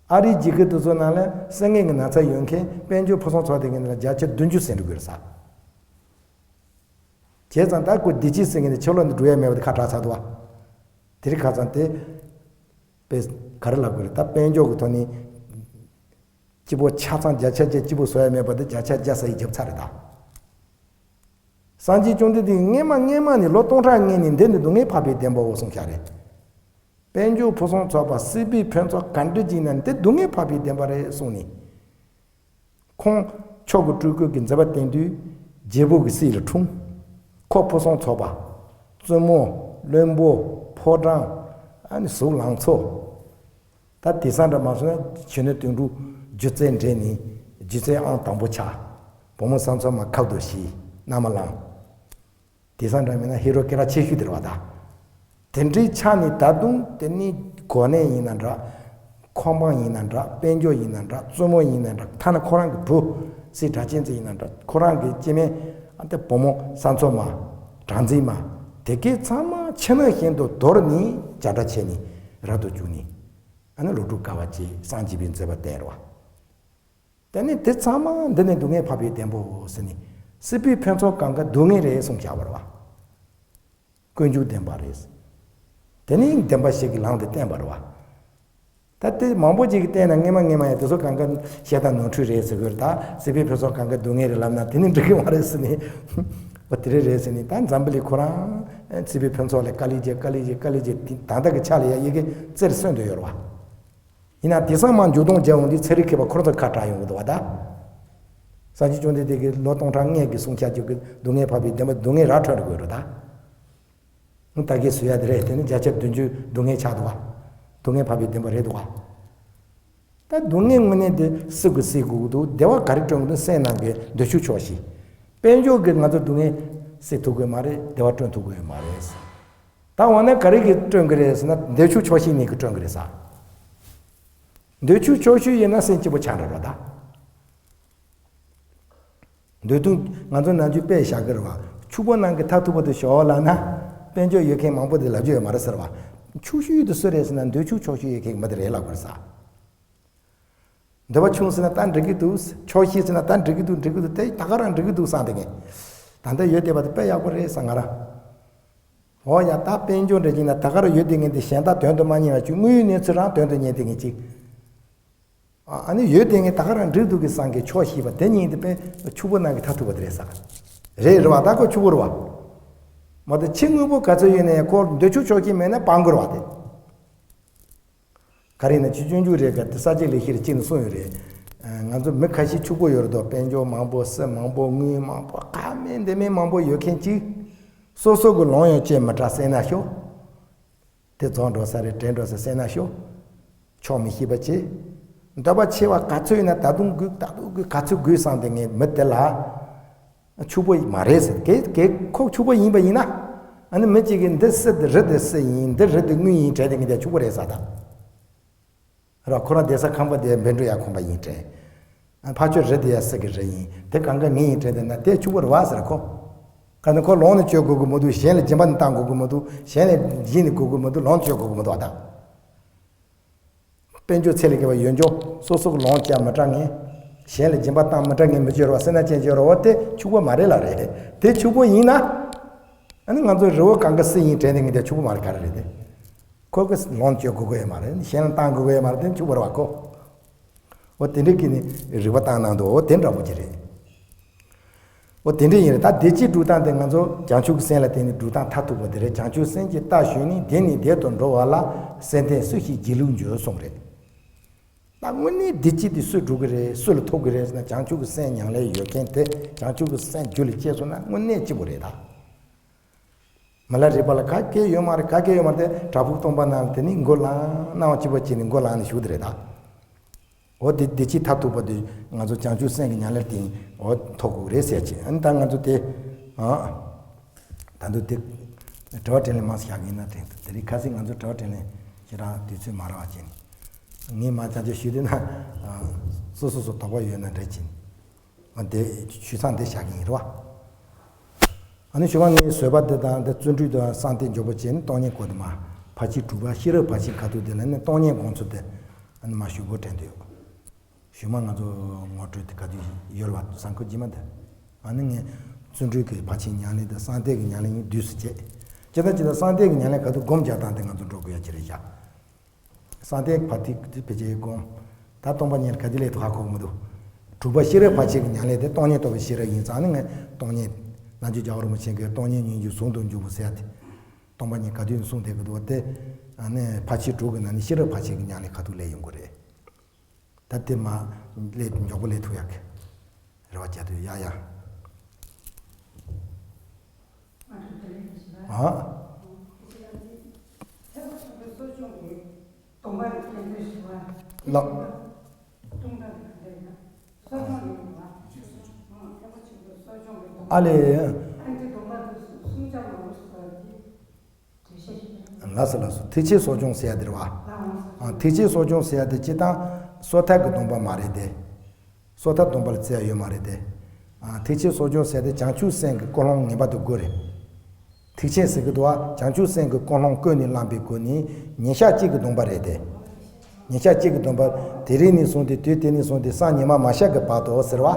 ཨ་རིའི་རྒྱལ་ཁབ་དེ་ཚོ་ནང་ལ་སེམས་ངལ་གྱི་ན་ཚ་ཡོད་མཁན་དཔལ་འབྱོར་ཕུན་སུམ་ཚོགས་བསྡད་མཁན་དེ་ལ་བརྒྱ་ཆ་བདུན་ཅུ་ཟིན་འགྲོ་གི་རེད་ཟེར། བྱས་ཙང་ད་ཁོ་བདེ་སྐྱིད་ཟེར་མཁན་དེ་ཕྱི་ལོགས་ནས་འགྲོ་ཡ་མེད་པ་དེ་ཁ་གྲག་ཚར་འདུག་བ། དེ་རིང་ཁ་སང་དེ། དཔེ་ག་རེ་ལབ་དགོས་རེད། ད་དཔལ་འབྱོར་གྱི་ཐོག་ནས། སྐྱིད་པོ་ཆ་ཚང་བརྒྱ་ཆ་བརྒྱ་སྐྱིད་པོ་བཟོ་ཡ་མེད་པ་དེ་བརྒྱ་ཆ་བརྒྱ་ཟ་ཡི་རྒྱབ་ཚར་རེད་ད། སངས་རྒྱས་བཅོམ་ལྡན་འདས་སྔས་མ་སྔས་མ་ནས་ལོ་སྟོང་ཕྲག་སྔས་ནས་འདི་ནི་སྡུག་བསྔལ་འཕགས་པའི་བདེན་པའོ་གསུངས་བཞག་རེད། དཔལ་འབྱོར་ཕུན་སུམ་ཚོགས་པ་སྲིད་པའི་ཕུན་ཚོགས་ག་འདྲ་ཅིག་ན་འདི་སྡུག་བསྔལ་འཕགས་པའི་བདེན་པ་རེད་གསུངས་ནས། ཁོང་མཆོག་གི་སྤྲུལ་སྐུ་གི་མཛད་པ་བསྟན་དུས་རྒྱལ་པོ་གི་སྲིད་ལ་འཁྲུངས། ཁོ་ཕུན་སུམ་ཚོགས་པ། བཙུན་མོ། བློན་པོ། ཕོ་བྲང་། ཨ་ནི་གཟུགས་ལང་ཚོ། ད་དེང་སང་འདྲ་མ་སོང་ན་གཞོན་ནུ་དོན་གྲུབ་སྒྱུ་རྩལ་འགྲན་ནས་སྒྱུ་རྩལ་ཨང་དང་པོ་ཆགས། བུ་མོ་བསམ་འཚོ་མ་ཁབ་ཏུ་བཞེས། མནའ་མ་བླངས། དེང་སང་འདྲ་མིན་ན་ཧི་རོ་སྐད་གྲགས་ཆེ་ཤོས་དེ་རེད་བ་ད། དེ་འདྲའི་ཆ་ནས་ད་དུང་དེ་ནི་གོ་གནས་ཡིན་ན་འདྲ། ཁང་པ་ཡིན་ན་འདྲ། དཔལ་འབྱོར་ཡིན་ན་འདྲ། བཙུན་མོ་ཡིན་ན་འདྲ། ཐ་ན་ཁོ་རང་གི་བུ། སྲས་སྒྲ་གཅན་འཛིན་ཡིན་ན་འདྲ། ཁོ་རང་གི་སྐྱེ་དམན་ཨ་ཏི་བུ་མོ་བསམ་འཚོ་མ། སྒྲ་འཛིན་མ། དེ་གའི་ཚང་མ་ཕྱི་ནང་བཞིན་དུ་དོར་ནས་བྱ་བྲལ་བྱས་ནས་རབ་ཏུ་བྱུང་ནས། ཨ་ནི་ལོ་དྲུག་དཀའ་བ་སྤྱད། སངས་རྒྱས་པའི་མཛད་པ་བསྟན་རེད་བ། དེ་ནི་དེ་ཚང་མ་འདི་ནི་སྡུག་བསྔལ་འཕགས་པའི་བདེན་པའོ་ཟེར་ནས། སྲིད་པའི་ཕུན་ཚོགས་གང་ག་སྡུག་བསྔལ་རེད་གསུངས་བཞག་པ་རེད་བ། ཀུན་འབྱུང་བདེན་པ་རེད། དེ་ནི་བདེན་པ་ཞིག་གིས་ལམ་དུ་བསྟན་པ་རེད་བ། ད་དེ་མང་པོ་ཅིག་གིས་བལྟས་ན་སྔས་མ་སྔས་མ་ཡང་དེ་ཚོ་གང་ག་བཤད་སྟངས་ནོར་འཁྲུལ་རེད་ཟེར་གི་རེད། ད་སྲིད་པའི་ཕུན་ཚོགས་གང་ག་སྡུག་བསྔལ་རེད་ལབ་ན་དེ་ནི་འགྲིག་གི་མ་རེད་ཟེར་ནས། འོ་དེ་རེད་རེད་ཟེར་ནས། ད་འཛམ་བུ་གླིང་ཁོ་རང་སྲིད་པའི་ཕུན་ཚོགས་ལ་དཀའ་ལས་བརྒྱབ། དཀའ་ལས་བརྒྱབ། དཀའ་ལས་བརྒྱབ། དེ་ད་ལྟ་གི་ཆ་ལ་ཡང་ཡི་གེ་རྩེར་སོན་དུ་ཡོད་རེད་བ། ཡིན་ན་དེང་སང་མར་འཇུག་ལྡོག་བརྒྱབ་འོང་དུས་ཚན་རིག་མཁས་པ་ཁོ་རང་ཚོ་ཁ་གྲག་ཡོང་གི་འདུག་བ་ད། སངས་རྒྱས་བཅོམ་ལྡན་འདས་ཀྱིས་ལོ་སྟོང་ཕྲག་སྔས་ཀྱི་གསུང་བཤད་ཅིག་གི་སྡུག་བསྔལ་འཕགས་པའི་བདེན་པ་སྡུག་བསྔལ་ར་འཕྲོད་འགྲོ་གི་རེད་ད། ད་གིན་བཟོས་ཡ་དེ་རེད། དེ་ནི་བརྒྱ་ཆ་བདུན་ཅུ་སྡུག་བསྔལ་ཆགས་འདུག་བ། སྡུག་བསྔལ་འཕགས་པའི་བདེན་པ་རེད་འདུག་བ། ད་སྡུག་བསྔལ་དངོས་གནས་དེ་སུ་གིས་སེལ་དགོས་ཀྱི་འདུག་བདེ་བ་ག་རེ་སྐྲུན་དགོས་འདུག་སེམས་ནང་གི་འདོད་ཆགས་ཆོག་ཤེས། དཔལ་འབྱོར་གྱིས་ང་ཚོ་སྡུག་བསྔལ་སེལ་ཐུབ་ཀྱི་མ་རེད། བདེ་བ་སྐྲུན་ཐུབ་ཀྱི་མ་རེད། ད་འོ་ན་ག་རེ་གིས་སྐྲུན་གྱི་རེད་ཟེར་ན། འདོད་ཆགས་ཆོག་ཤེས་གཉིས་ཀྱིས་སྐྲུན་གྱི་རེད་ཟེར། འདོད་ཆགས་ཆོག་ཤེས་ཡིན་ན་སེམས་སྐྱིད་པོ་ཆགས་འགྲོ་རེད་ད། འདོད་དོན་ང་ཚོ་ནམ་རྒྱུན་དཔེ་བཞག་གི་རེད་བ། ཕྱུག་པོ་ནང་གི་མཐར་ཐུག་པ་དེ་ཞོག་ལབ་ན། དཔལ་འབྱོར་ཡོད་མཁན་མང་པོ་དེ་ལབ་རྒྱུ་ཡོད་མ་རེད་ཟེར་བ། ཆོག་ཤེས་དེ་སུ་རེད་ཟེར་ན། འདོད་ཆགས་ཆོག་ཤེས་ཡོད་མཁན་མི་དེ་རེད་ལབ་དགོས་རེད་ཟེར། འདོད་པ་ཆུང་ཟེར་ན་ད་འགྲིག་གི་འདུག་ཆོག་ཤེས་ཟེར་ན་ད་འགྲིག་གི་འདུག་འགྲིག་གི་འདུག་དེ་ད་ག་རང་འགྲིག་གི་འདུག་བསམ་བསྡད་མཁན། ད་ལྟ་ཡོད་བསྡད་པ་དེ་དཔེ་ཡག་པོ་རེད་བསམ་ང་རང་། འོ་ཡ། ད་དཔལ་འབྱོར་འདྲ་ཅིག་ན་ད་ག་རང་ཡོད་བསྡད་མཁན་དེ་གཞན་དག་དོན་དུ་མ་གཉེར་བ་ཅིག་དངོས་ཡོད་གནས་ཚུལ་རང་དོན་དུ་གཉེར་བསྡད་མཁན་ཅིག་ཨ་ནི་ཡོད་བསྡད་མཁན་ད་ག་རང་འགྲིག་འདུག་གི་བསམ་མཁན་ཆོག་ཤེས་པ་དེ་གཉིས་དེ་དཔེ་ཕྱུག་པོ་ནང་གི་མཐར་ཐུག་པ་དེ་རེད་ཟེར། རེད་རེད་བ། ད་ཁོ་ཕྱུག་པོ་རེད་བ། མ་གཏོགས་ཕྱི་དངོས་པོ་ག་ཚོད་ཡོད་ནའི་ཁོ་འདོད་ཆགས་ཆོག་ཤེས་མེད་ན་སྤང་དགོས་རེད་བ་དེ། ག་རེ་ཡིན་ན་ཆོས་སྤྱོད་འཇུག་རེད་ག་དེ་ས་སྐྱ་ལེགས་བཤད་ཅིག་ནས་གསུངས་ཡོད་རེད། ང་ཚོ་མི་ཁ་ཤས་ཕྱུག་པོ་ཡོད་རེད་དོ། དཔལ་འབྱོར་མང་པོ། སྲིད་མང་པོ། དངུལ་མང་པོ། ཁ་མེད་འདི་མེད་མང་པོ་ཡོད་མཁན་ཅིག་སོ་སོ་གི་ལོང་ཡང་སྤྱད་མི་དྲག་བསད་ན་ཤོག་དེ་རྫོགས་འགྲོ་ས་རེད། བྲལ་འགྲོ་ས་བསད་ན་ཤོག་ཆོག་མི་ཤེས་པ་བྱེད། འདོད་པ་ཆེ་བ་ག་ཚོད་ཡིན་ན་ད་དུང་དགོས། ད་དུང་དགོས། ག་ཚོད་དགོས་བསམ་བསྡད་མཁན་མི་དེ་ལ། ཕྱུག་པོ་མ་རེད་ཟེར། གལ་གལ་ཁོ་ཕྱུག་པོ་ཡིན་པ་ཡིན་ན། ཨ་ནི་མི་གཅིག་གིས་འདི་སྲིད་དེ་རི་དེ་སྲིད་ཡིན། འདི་རི་དེ་དངུལ་ཡིན་དྲན་དེ་ངས་དེ་ཕྱུག་པོ་རེད་ཟེར་ད། ར་ཁོ་རང་བསྡད་ས་ཁང་པ་དེ་འབད་འགྲོ་ཡ་ཁང་པ་ཡིན་དྲན། ཕ་ཆོས་རི་དེ་ཡ་སྲིད་ཀྱི་རི་ཡིན། དེ་གང་ག་ངའི་ཡིན་དྲན་དེ་ན་དེ་ཕྱུག་པོ་རེད་བ་ཟེར་ཁོ། ག་ནི་ཁོ་ལོང་ནི་སྤྱོད་དགོས་ཀྱི་མི་འདུག་གཞན་ལ་སྦྱིན་པ་ནི་བཏང་དགོས་ཀྱི་མི་འདུག་གཞན་ལ་སྦྱིན་ནི་དགོས་ཀྱི་མི་འདུག་ལོང་སྤྱོད་དགོས་ཀྱི་མི་འདུག་ཨ་ད། དཔལ་འབྱོར་ཚད་ལས་བརྒལ་བ་ཡོད་འགྱོ། སོ་སོ་གི་ལོང་བཅག་མི་དྲག་མཁན། གཞན་ལ་སྦྱིན་པ་བཏང་མི་དྲག་མཁན་མི་བྱེད་རོགས། སེར་སྣ་ཅན་བྱེད་རོགས། དེ་ཕྱུག་པོ་མ་རེད་ལ་རེད། དེ་ཕྱུག་པོ་ཡིན་ན། ཨ་ནི་ང་ཚོ་རི་བོ་གང་ག་སྲིད་ཡིན་དྲན་དེ་ངས་དེ་ཕྱུག་པོ་མ་རེད། ག་རེ་རེད་དེ། ཁོ་གི་ལོང་སྤྱོད་དགོས་ཀྱི་ཡོད་མ་རེད། གཞན་ལ་བཏང་དགོས་ཀྱི་ཡོད་མ་རེད། དེ་ཕྱུག་པོ་རེད་བ་ཁོ། འོ་དེ་འདྲ་གི་ནི་རིགས་པ་བཏང་གནང་འདུག་འོ་དེ་འདྲ་པོ་ཅིག་རེད། འོ་དེ་འདྲ་ཡིན་རེད། ད་བདེ་སྐྱིད་སྒྲུབ་སྟངས་དེ་ང་ཚོ་བྱང་ཆུབ་ཀྱི་སེམས་ལ་བརྟེན་ནས་སྒྲུབ་སྟངས་མཐར་ཐུག་པ་དེ་རེད། བྱང་ཆུབ་སེམས་ཀྱི་རྟ་ཞོན་ནས། བདེ་ནས་བདེ་དུ་འགྲོ་བ་ལ། སེམས་ལྡན་སུ་ཞིག་སྒྱིད་ལུག་འགྱུར་གསུངས་རེད། ད་དངོས་གནས་བདེ་སྐྱིད་དེ་སུས་སྒྲུབ་ཀྱི་རེད། སུ་ལ་ཐོབ་ཀྱི་རེད་ཟེར་ན། བྱང་ཆུབ་ཀྱི་སེམས་མྱ་ངན་ལས་ཡོལ་མཁན་དེ། བྱང་ཆུབ་ཀྱི་སེམས་རྒྱུད་ལ་སྐྱེས་སོང་ན་དངོས་གནས་སྐྱིད་པོ་རེད་ད། མི་ལ་རས་པ་ལ་ག་གེ་ཡོད་མ་རེད། ག་གེ་ཡོད་མ་རེད་དེ། བྲག་ཕུག་སྟོང་པ་ནང་ལ་དེ་ནི་མགོ་ལངས། སྣང་བ་སྐྱིད་པོ་བྱས་ནས་མགོ་ལངས་ནས་བཞུགས་དེ་རེད་ད། འོ་དེ་བདེ་སྐྱིད་མཐར་ཐུག་པ་དེ་ང་ཚོ་བྱང་ཆུབ་སེམས་ཀྱི་མྱ་ངན་ལས་དེ་འོ་ཐོབ་དགོས་རེད་ཟེར་བྱས། ཨ་ནི་ད་ང་ཚོ་དེ་ཨ་ད་དུང་དེ་དྲི་བ་དྲིས་ལན་མང་ཙམ་བཞག་གི་ཡིན་ན་དྲན་འདུག། དེ་རིང་ཁ་སང་ང་ཚོ་དྲི་བ་དྲིས་ལན་ཞེ་དྲག་དུས་ཚོད་མ་རག་པ་བྱས་ནས། ངས་མ་ཅང་ཅང་ཞུས་དུས་ན་སོ་སོ་སོ་དོགས་པ་ཡོད་ན་འདྲ་བྱས་ནས། འདི་ཆོས་ཚང་འདི་བཞག་གི་ཡིན་རེད་བ། ཨ་ནི་ཞུ་བ་ངའི་བཟོད་པ་འདི་དང་འདི་བརྩོན་འགྲུས་དང་གསང་སྟེ་འཇོག་པོ་བྱས་ནས་སྟོང་ཉིད་གོ་དེ་མ། ཕར་ཕྱིན་དྲུག་པ་ཤེས་རབ་ཕར་ཕྱིན་ཁ་ཐུག་དེ་ལ་ནི་སྟོང་ཉིད་དགོངས་ཚུལ་དེ་ཨ་ནི་མ་ཞུ་དགོས་དྲན་འདུག། ཞུ་མ་ང་ཚོ་ངོ་སྤྲོད་དེ་ག་དུས་ཡོད་རེད་བ། བཟང་ཁོ་ཇི་མ་འདི། ཨ་ནི་ངས་བརྩོན་འགྲུས་ཀྱི་ཕར་ཕྱིན་ཉམས་ལེན་དང་གསང་སྟེ་གི་ཉམས་ལེན་གཉིས་བསྡུས་སུ་བྱས། ཇི་ལྟར་ཇི་ལྟར་གསང་སྟེ་གི་ཉམས་ལེན་ག་དུས་སྒོམ་རྒྱག་སྟངས་དེ་ང་ཚོ་འགྲོ་དགོས་ཡ་ཅི་རེད་བཞག། གསང་སྟེ་ཕར་ཕྱིན་དེ་ཕལ་ཆེར་སྒོམ། ད་སྟོང་པ་ཉིད་ག་དུས་སླེབས་ཐུབ་ཧ་གོ་གི་མི་འདུག། དྲུག་པ་ཤེས་རབ་ཕར་ཕྱིན་གྱི་ཉམས་ལེན་དེ་སྟོང་ཉིད་རྟོགས་པའི་ཤེས་རབ་ཡིན་ཙང་ནི། ངས་སྟོང་ཉིད། རྣལ་འབྱོར་རྒྱལ་བ་རིན་པོ་ཆེ་གིས་སྟོང་ཉིད་སྙོམས་འཇུག་ཟུང་དུ་འཇུག་པ་ཟེར་ཡ་དེ། སྟོང་པ་ཉིད་ག་དུས་ཡིན་གསུངས་བསྡད་ཀྱི་འདུག་བ། དེ་ཨ་ནི་ཕར་ཕྱིན་དྲུག་གི་ནང་ནས་ཤེས་རབ་ཕར་ཕྱིན་གྱི་ཉམས་ལེན་ག་དུས་སླེབས་ཡོང་གི་རེད། ད་དེ་མ་སླེབས། མགྱོགས་པོ་སླེབས་ཐུབ་ཡག་གི་རེ་བ་བྱ་དུས་ཡ་ཡ། ཨ། ལགས། ཨ་ལས། ལགས་སོ་ལགས་སོ། ཐེག་ཆེན་གསོ་སྦྱོང་ཟེར་ཡ་དེ་རེད་བ། ཨ། ཐེག་ཆེན་གསོ་སྦྱོང་ཟེར་ཡ་དེ་སྤྱིར་བཏང་སོ་ཐར་གྱི་སྡོམ་པ་མ་རེད་དེ། སོ་ཐར་སྡོམ་པ་ལ་བརྩི་ཡ་ཡོད་མ་རེད་དེ། ཨ། ཐེག་ཆེན་གསོ་སྦྱོང་ཟེར་ཡ་དེ་བྱང་ཆུབ་སེམས་ཀྱི་ཀུན་སློང་ངེས་པར་དུ་དགོས་རེད། ཐེག་ཆེན་ཟེར་གྱི་འདུག་བ། བྱང་ཆུབ་སེམས་ཀྱི་ཀུན་སློང་ཀུན་ནས་བསླངས་པའི་སྒོ་ནས་ཉིན་ཞག་གཅིག་གི་སྡོམ་པ་རེད་དེ། ཉིན་ཞག་གཅིག་གི་སྡོམ་པ། དེ་རིང་ནས་བཟུང་སྟེ། དུས་དེ་ནས་བཟུང་སྟེ་སང་ཉི་མ་མ་ཤར་གྱི་བར་དུ་ཟེར་བ།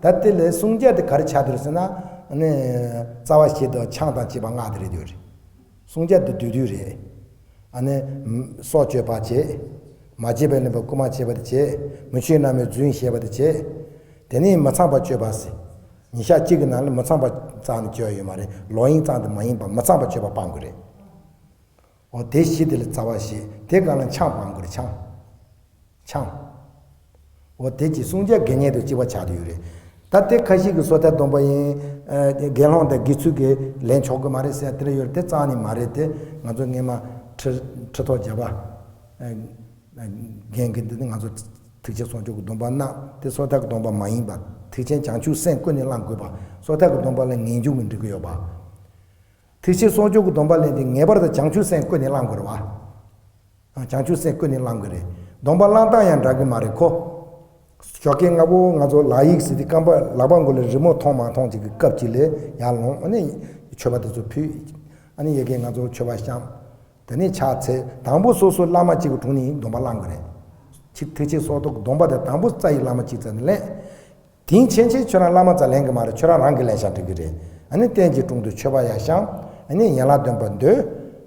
ད་དེ་ལས་སྲུང་བྱ་དེ་ག་རེ་ཆགས་བསྡད་རེད་ཟེར་ན། ཨ་ནི་རྩ་བ་བཞི་དང་ཆང་དང་བཅས་པ་ལྔ་དེ་རེད་འདུག་རེད། སྲུང་བྱ་དེ་བསྡུས་བསྡུས་རེད། ཨ་ནི་སྲོག་གཅོད་པ་བྱེད། མ་བྱས་པའི་ལེན་པ་རྐུ་མ་བྱས་པ་དེ་བྱེད། མི་ཆོས་རྣམས་ལ་རྫུན་བཤད་པ་དེ་བྱེད། དེ་ནས་མི་ཚངས་པ་སྤྱོད་པ་ཟེར། ཉིན་ཞག་གཅིག་གི་ནང་ལ་མི་ཚངས་པ་རྩ་ནས་སྤྱོད་ཡ་ཡོད་མ་རེད། ལོག་གཡེམ་རྩ་ནས་མ་ཡིན་པ་མི་ཚངས་པ་སྤྱོད་པ་སྤང་དགོས་རེད། འོ་དེ་བཞི་དེ་ལ་རྩ་བ་བཞི། དེ་སྒང་ལ་ཆང་སྤང་དགོས་རེད། ཆང་། ཆང་། འོ་དེ་གྱིས་སྲུང་བྱ་དགེ་བསྙེན་དང་གཅིག་པ་ཆགས་བསྡད་ཡོད་རེད། ད་དེ་ཁ་ཤས་ཀྱིས་སོ་ཐར་སྡོམ་པ་ཡིན། ཨ། དགེ་སློང་དང་དགེ་ཚུལ་གྱིས་ལེན་ཆོག་གི་མ་རེད་ཟེར་དེ་འདྲ་ཡོད་རེད། དེ་རྩ་ནས་མ་རེད་དེ། ང་ཚོ་སྔས་མ་ཁྲི་ཁྲི་ཐོག་བརྒྱ་པ། ཨ། རྒན་གྱིས་འདི་ནི་ང་ཚོ་ཐེག་ཆེན་གསོ་སྦྱོང་གི་སྡོམ་པ་གནང་། དེ་སོ་ཐར་གྱི་སྡོམ་པ་མ་ཡིན་པ། ཐེག་ཆེན་བྱང་ཆུབ་སེམས་ཀུན་ནས་བླང་དགོས་པ། སོ་ཐར་གྱི་སྡོམ་པ་ལ་ངེས་འབྱུང་གིས་འགྲིག་གི་ཡོད་པ། ཐེག་ཆེན་གསོ་སྦྱོང་གི་སྡོམ་པ་ལེན་དུས་ངེས་པར་དུ་བྱང་ཆུབ་སེམས་ཀུན་ནས་བླང་དགོས་རེད་བ། བྱང་ཆུབ་སེམས་ཀུན་ནས་བླང་དགོས་རེད། སྡོམ་པ་བླང་སྟངས་ཡང་འདྲ་གི་མ་རེད་ཁོ། ཞོགས་ཀས་སྔ་པོ་ང་ཚོ་ལག་ཡིག་ཟེར་དུས་རྐང་པ་ལག་པ་མགོ་ལ་རི་མོ་མཐོང་མ་མཐོང་ཅིག་གི་སྐབས་ཅིག་ལ་ཡར་ལོངས། ཨ་ནི་མཆོད་པ་དེ་ཚོ་ཕུལ། ཨ་ནི་ཡ་གིས་ང་ཚོ་མཆོད་པ་བཤམས། དེ་ནས་ཕྱག་འཚལ། དང་པོ་སོ་སོ་བླ་མ་གཅིག་གི་དྲུང་ནས་སྡོམ་པ་བླང་དགོས་རེད། ཆིག་ཐེག་ཆེན་སྲོག་ཐོག་གི་སྡོམ་པ་དེ་དང་པོ་རྩ་བའི་བླ་མ་གཅིག་རྩ་ནས་ལེན། དེང་ཕྱིན་ཆད་ཁྱོད་རང་བླ་མ་རྩ་ལེན་གི་མ་རེད། ཁྱོད་རང་རང་གིས་ལེན་བཞག་འགྲིག་གི་རེད། ཨ་ནི་རྟེན་གྱི་དྲུང་དུ་མཆོད་པ་ཡར་བཤམས། ཨ་ནི་ཡན་ལག་བདུན་པ་འདོན།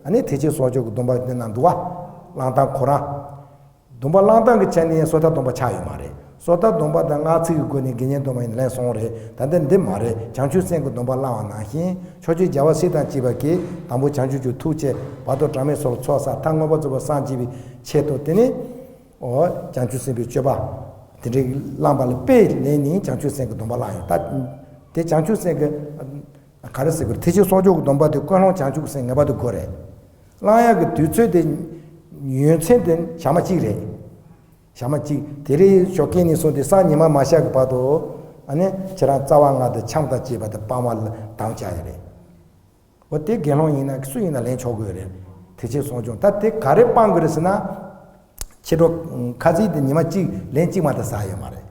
ཨ་ནི་ཐེག་ཆེན་གསོ་སྦྱོང་གི་སྡོམ་པ་འདི་ནང་འདུག་བ། བླང་སྟངས་ཁོ་རང་། སྡོམ་པ་བླང་སྟངས་ཀྱི་ཆ་ནས་སོ་ཐར་སྡོམ་པ་ཆགས་ཡོད་མ་རེད། སོ་ཐར་སྡོམ་པ་དང་སྔགས་ཚིག་གི་སྒོ་ནས་དགེ་བསྙེན་སྡོམ་པ་ཡིན་ལེན་སོང་རེད། ད་ལྟ་འདི་མ་རེད། བྱང་ཆུབ་སེམས་ཀྱི་སྡོམ་པ་བླང་བ་ནང་བཞིན་ཕྱོགས་བཅུའི་རྒྱལ་བ་སྲས་དང་བཅས་པ་གིས་དང་པོ་བྱང་ཆུབ་ཀྱི་ཐུགས་བསྐྱེད། བར་དུ་གྲངས་མེད་སོགས་ཚོགས་བསགས། མཐར་མངོན་པར་རྫོགས་པར་སངས་རྒྱས་པའི་ཆེད་དུ། དེ་ནི། འོ། བྱང་ཆུབ་སེམས་དཔའི་སྤྱོད་པ་དེ་འདྲའི་བླངས་པ་ལ་དཔེ་ལེན་ནས་བྱང་ཆུབ་སེམས་ཀྱི་སྡོམ་པ་བླངས་ཡོད། ད་དེ་བྱང་ཆུབ་སེམས་ཀྱི་ག་རེ་ཟེར་དགོས་རེད། ཐེག་ཆེན་གསོ་སྦྱོང་གི་སྡོམ་པ་དེ་ཀུན་སློང་བྱང་ཆུབ་ཀྱི་སེམས་ངེས་པར་དུ་དགོས་རེད། བླང་ཡག་གི་དུས་ཚོད་དེ་ཡུན་ཚད་དེ་ཞག་མ་གཅིག་རེད། ཞག་མ་གཅིག། དེ་རིང་ཞོགས་ཀས་ནས་བཟུང་སྟེ་སང་ཉི་མ་མ་ཤར་གྱི་བར་དུ། ཨ་ནི་ཁྱེད་རང་རྩ་བ་ལྔ་དང་ཆང་དང་བཅས་པ་དེ་སྤང་བ་ལ་དམ་བཅའ་ཡ་རེད། འོ་དེ་དགེ་སློང་ཡིན་ན་སུ་ཡིན་ན་ལེན་ཆོག་གི་ཡོད་རེད། ཐེག་ཆེན་གསོ་སྦྱོང་། ད་དེ་ག་རེ་སྤང་དགོས་རེད་ཟེར་ན། ཕྱི་དྲོ་ཁ་ཟས་དེ་ཉི་མ་གཅིག་ལན་གཅིག་མ་གཏོགས་ཟ་ཡོད་མ་རེད།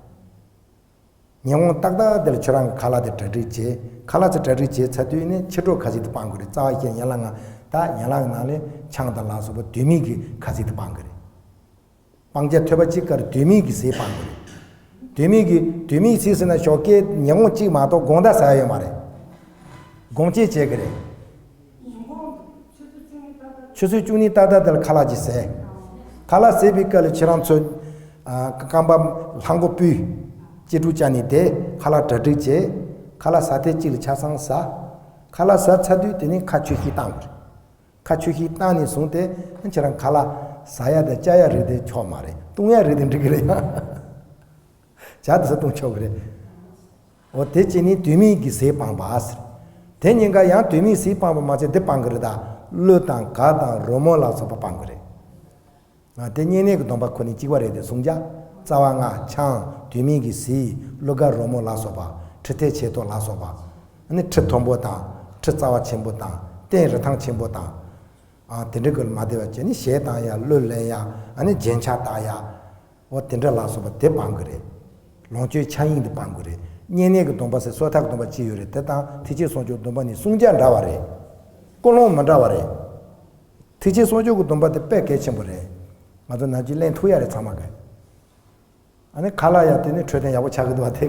ཉིན་དགོང་ཏག་ཏག་དེ་ལ་ཁྱོད་རང་གི་ཁ་ལག་དེ་གྲ་སྒྲིག་བྱེད། ཁ་ལག་དེ་གྲ་སྒྲིག་བྱས་ཚར་དུས་ནི་ཕྱི་དྲོ་ཁ་ཟས་དེ་སྤང་དགོས་རེད། རྩ་བ་བཞི་ཡན་ལག་ལྔ། ད་ཡན་ལག་ནང་ལས་ཆང་དང་ལ་སོགས་པ་དུས་མིན་གྱི་ཁ་ཟས་དེ་སྤང་དགོས་རེད། སྤང་བྱ་ཐོས་པ་གཅིག་དཀར་དུས་མིན་གྱི་ཟས་སྤང་དགོས་རེད། དུས་མིན་གྱི། དུས་མིན་ཟས་ཟེར་ན་ཞོགས་ཀས་ཉིན་གུང་གཅིག་མ་གཏོགས་དགོང་དག་ཟ་ཡ་ཡོད་མ་རེད། དགོང་ཅན་བྱེད་ཀྱི་རེད། ཆུ་ཚོད་བཅུ་གཉིས་ཏག་ཏག་དེ་ལ་ཁ་ལག་ཅིག་ཟས། ཁ་ལག་ཟས་པའི་སྐབས་ལ་ཁྱེད་རང་ཚོ། ཨ། རྐང་པ་ལྷམ་གོག་ཕུད། གཅེས་ཕྲུག་བཅའ་ནས་དེ་ཁ་ལག་གྲ་སྒྲིག་བྱེད། ཁ་ལག་ཟ་ཐེངས་གཅིག་ལ་ཆ་ཚང་ཟ། ཁ་ལག་ཟ་ཚར་དུས་དེ་ནས་ཁ་ཆུ་ཤེལ་བཏང་དགོས་རེད། ཁ་ཆུ་ཤེལ་བཏང་ནས་བཟུང་སྟེ་ཁྱེད་རང་ཁ་ལག་ ཟ་ཡ་དང་བཅའ་ཡ་རིགས་དེ་ཆོག་མ་རེད། བཏུང་ཡ་རིགས་དེ་འགྲིག་གི་རེད་ཡ། ཇ་དེ་ཚོ་བཏུང་ཆོག་གི་རེད། འོ་དེ་བྱས་ནས་དུས་མིན་གྱི་ཟས་སྤངས་པ་ཟེར། དེ་ཉིན་ཀ་ཡང་དུས་མིན་ཟས་སྤངས་པ་མ་ཚད་འདི་སྤང་གི་རེད་ད། གླུ་དང་གར་དང་རོལ་མོ་ལ་སོགས་པ་སྤང་གི་རེད། ང་དེ་བསྙེན་གནས་ཀྱི་སྡོམ་པ་ཁོ་ནི་གཅིག་པ་རེད་དེ། བསྲུང་བྱ་རྩ་བ་ལྔ་ཆང་དུས་མིན་གྱི་ཟས་གླུ་གར་རོལ་མོ་ལ་སོགས་པ། ཁྲི་ཐལ་ཆེ་མཐོ་ལ་སོགས་པ། ཨ་ནི་ཁྲི་མཐོན་པོ་དང་ཁྲི་རྩ་བ་ཆེན་པོ་དང་སྟན་རི་ཐང་ཆེན་པོ་དང་། ཨ་དེ་འདྲ་གི་མ་བདེ་བ་བྱས་ནས་གཞས་བཏང་ཡ་གླུ་ལེན་ཡ་ཨ་ནི་རྒྱན་ཆ་བཏགས་ཡ། འོ་དེ་འདྲ་ལ་སོགས་པ་དེ་སྤང་གི་རེད། ལོངས་སྤྱོད་ཆ་ཡིན་དེ་སྤང་གི་རེད། བསྙེན་གནས་ཀྱི་སྡོམ་པ་ཟེར་སོ་ཐར་གྱི་སྡོམ་པ་གཅིག་ཡོད་རེད། དེ་དང་ཐེག་ཆེན་བསྲུང་སྐྱོབ་སྡོམ་པ་ནི་བསྲུང་བྱ་འདྲ་བ་རེད། ཀུན་སློང་མི་འདྲ་བ་རེད། ཐེག་ཆེན་བསྲུང་སྐྱོབ་ཀྱི་སྡོམ་པ་དེ་དཔེ་གལ་ཆེན་པོ་རེད། ང་ཚོ་ནམ་རྒྱུན་ལེན་ཐུབ་ཡ་རེད་ཚང་མ་གིས། ཨ་ནི་ཁ་ལག་ཡ་དེ་ནི་འཕྲོད་བསྟེན་ཡག་པོ་ཆགས་ཀྱི་འདུག་བ་དེ།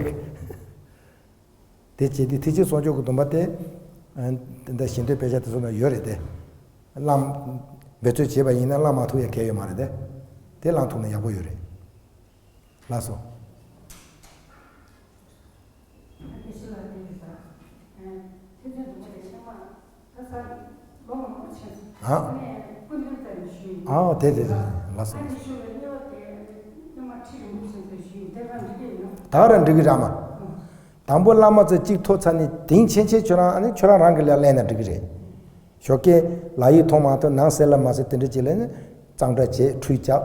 དེ་བྱས་དུས་ཐེག་ཆེན་བསྲུང་སྐྱོབ་ཀྱི་སྡོམ་པ་དེ། ཨ་དེ་འདྲ་ཞེ་འདོད་དཔེ་ཆ་དེ་ཚོ་ན་ཡོད་རེད་དེ། བླ་མ་འབད་རྩོལ་བྱས་པ་ཡིན་ན་བླ་མ་ཐུག་ཡ་གལ་ཡོད་མ་རེད་དེ། དེ་བླངས་ཐུབ་ན་ཡག་པོ་ཡོད་རེད། ལགས་སོ། ཨ། ཨ་དེ་དེ་དེ་ལགས་སོ། ད་ར་འགྲིག་གི་ར་མ། དང་པོ་བླ་མ་ཚོས་གཅིག་ཐོབ་ཚར་ནས་དེང་ཕྱིན་ཆད་ཁྱོད་རང་ཨ་ནི་ཁྱོད་རང་རང་གི་ལས་ལེན་ན་འགྲིག་གི་རེད། ཞོགས་ཀས་ལག་ཡིག་མཐོང་མ་ཐོས་ནང་གསལ་ལ་མ་གསལ་དེ་འདྲ་ཅིག་ལས་ནི་གཙང་སྦྲ་བྱས་ཁྲུས་བྱས།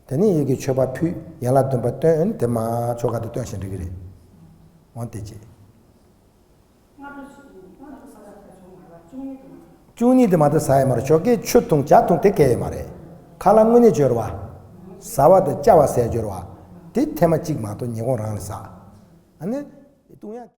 དེ་ནས་ཡི་གེ་མཆོད་པ་ཕུལ། ཡན་ལག་བདུན་པ་བཏོན། དེ་མ་ཆོ་ག་དེ་བཏོན་ཞིང་འགྲིག་གི་རེད། འོང་དེ་བྱས། བཅུ་གཉིས་དེ་མ་གཏོགས་ཟ་ཡ་མ་རེད། ཞོགས་ཀས་ཆུ་འཐུང་ཇ་འཐུང་དེ་གལ་ཡོད་མ་རེད། ཁ་ལག་དངོས་གནས་སྦྱོར་བ། ཟ་བ་དང་བཅའ་བ་ཟས་སྦྱོར་བ། དེ་ཐེངས་མ་གཅིག་མ་གཏོགས་ཉིན་གུང་རང་ལ་ཟ། ཨ་ནི། བཏུང་ཡ།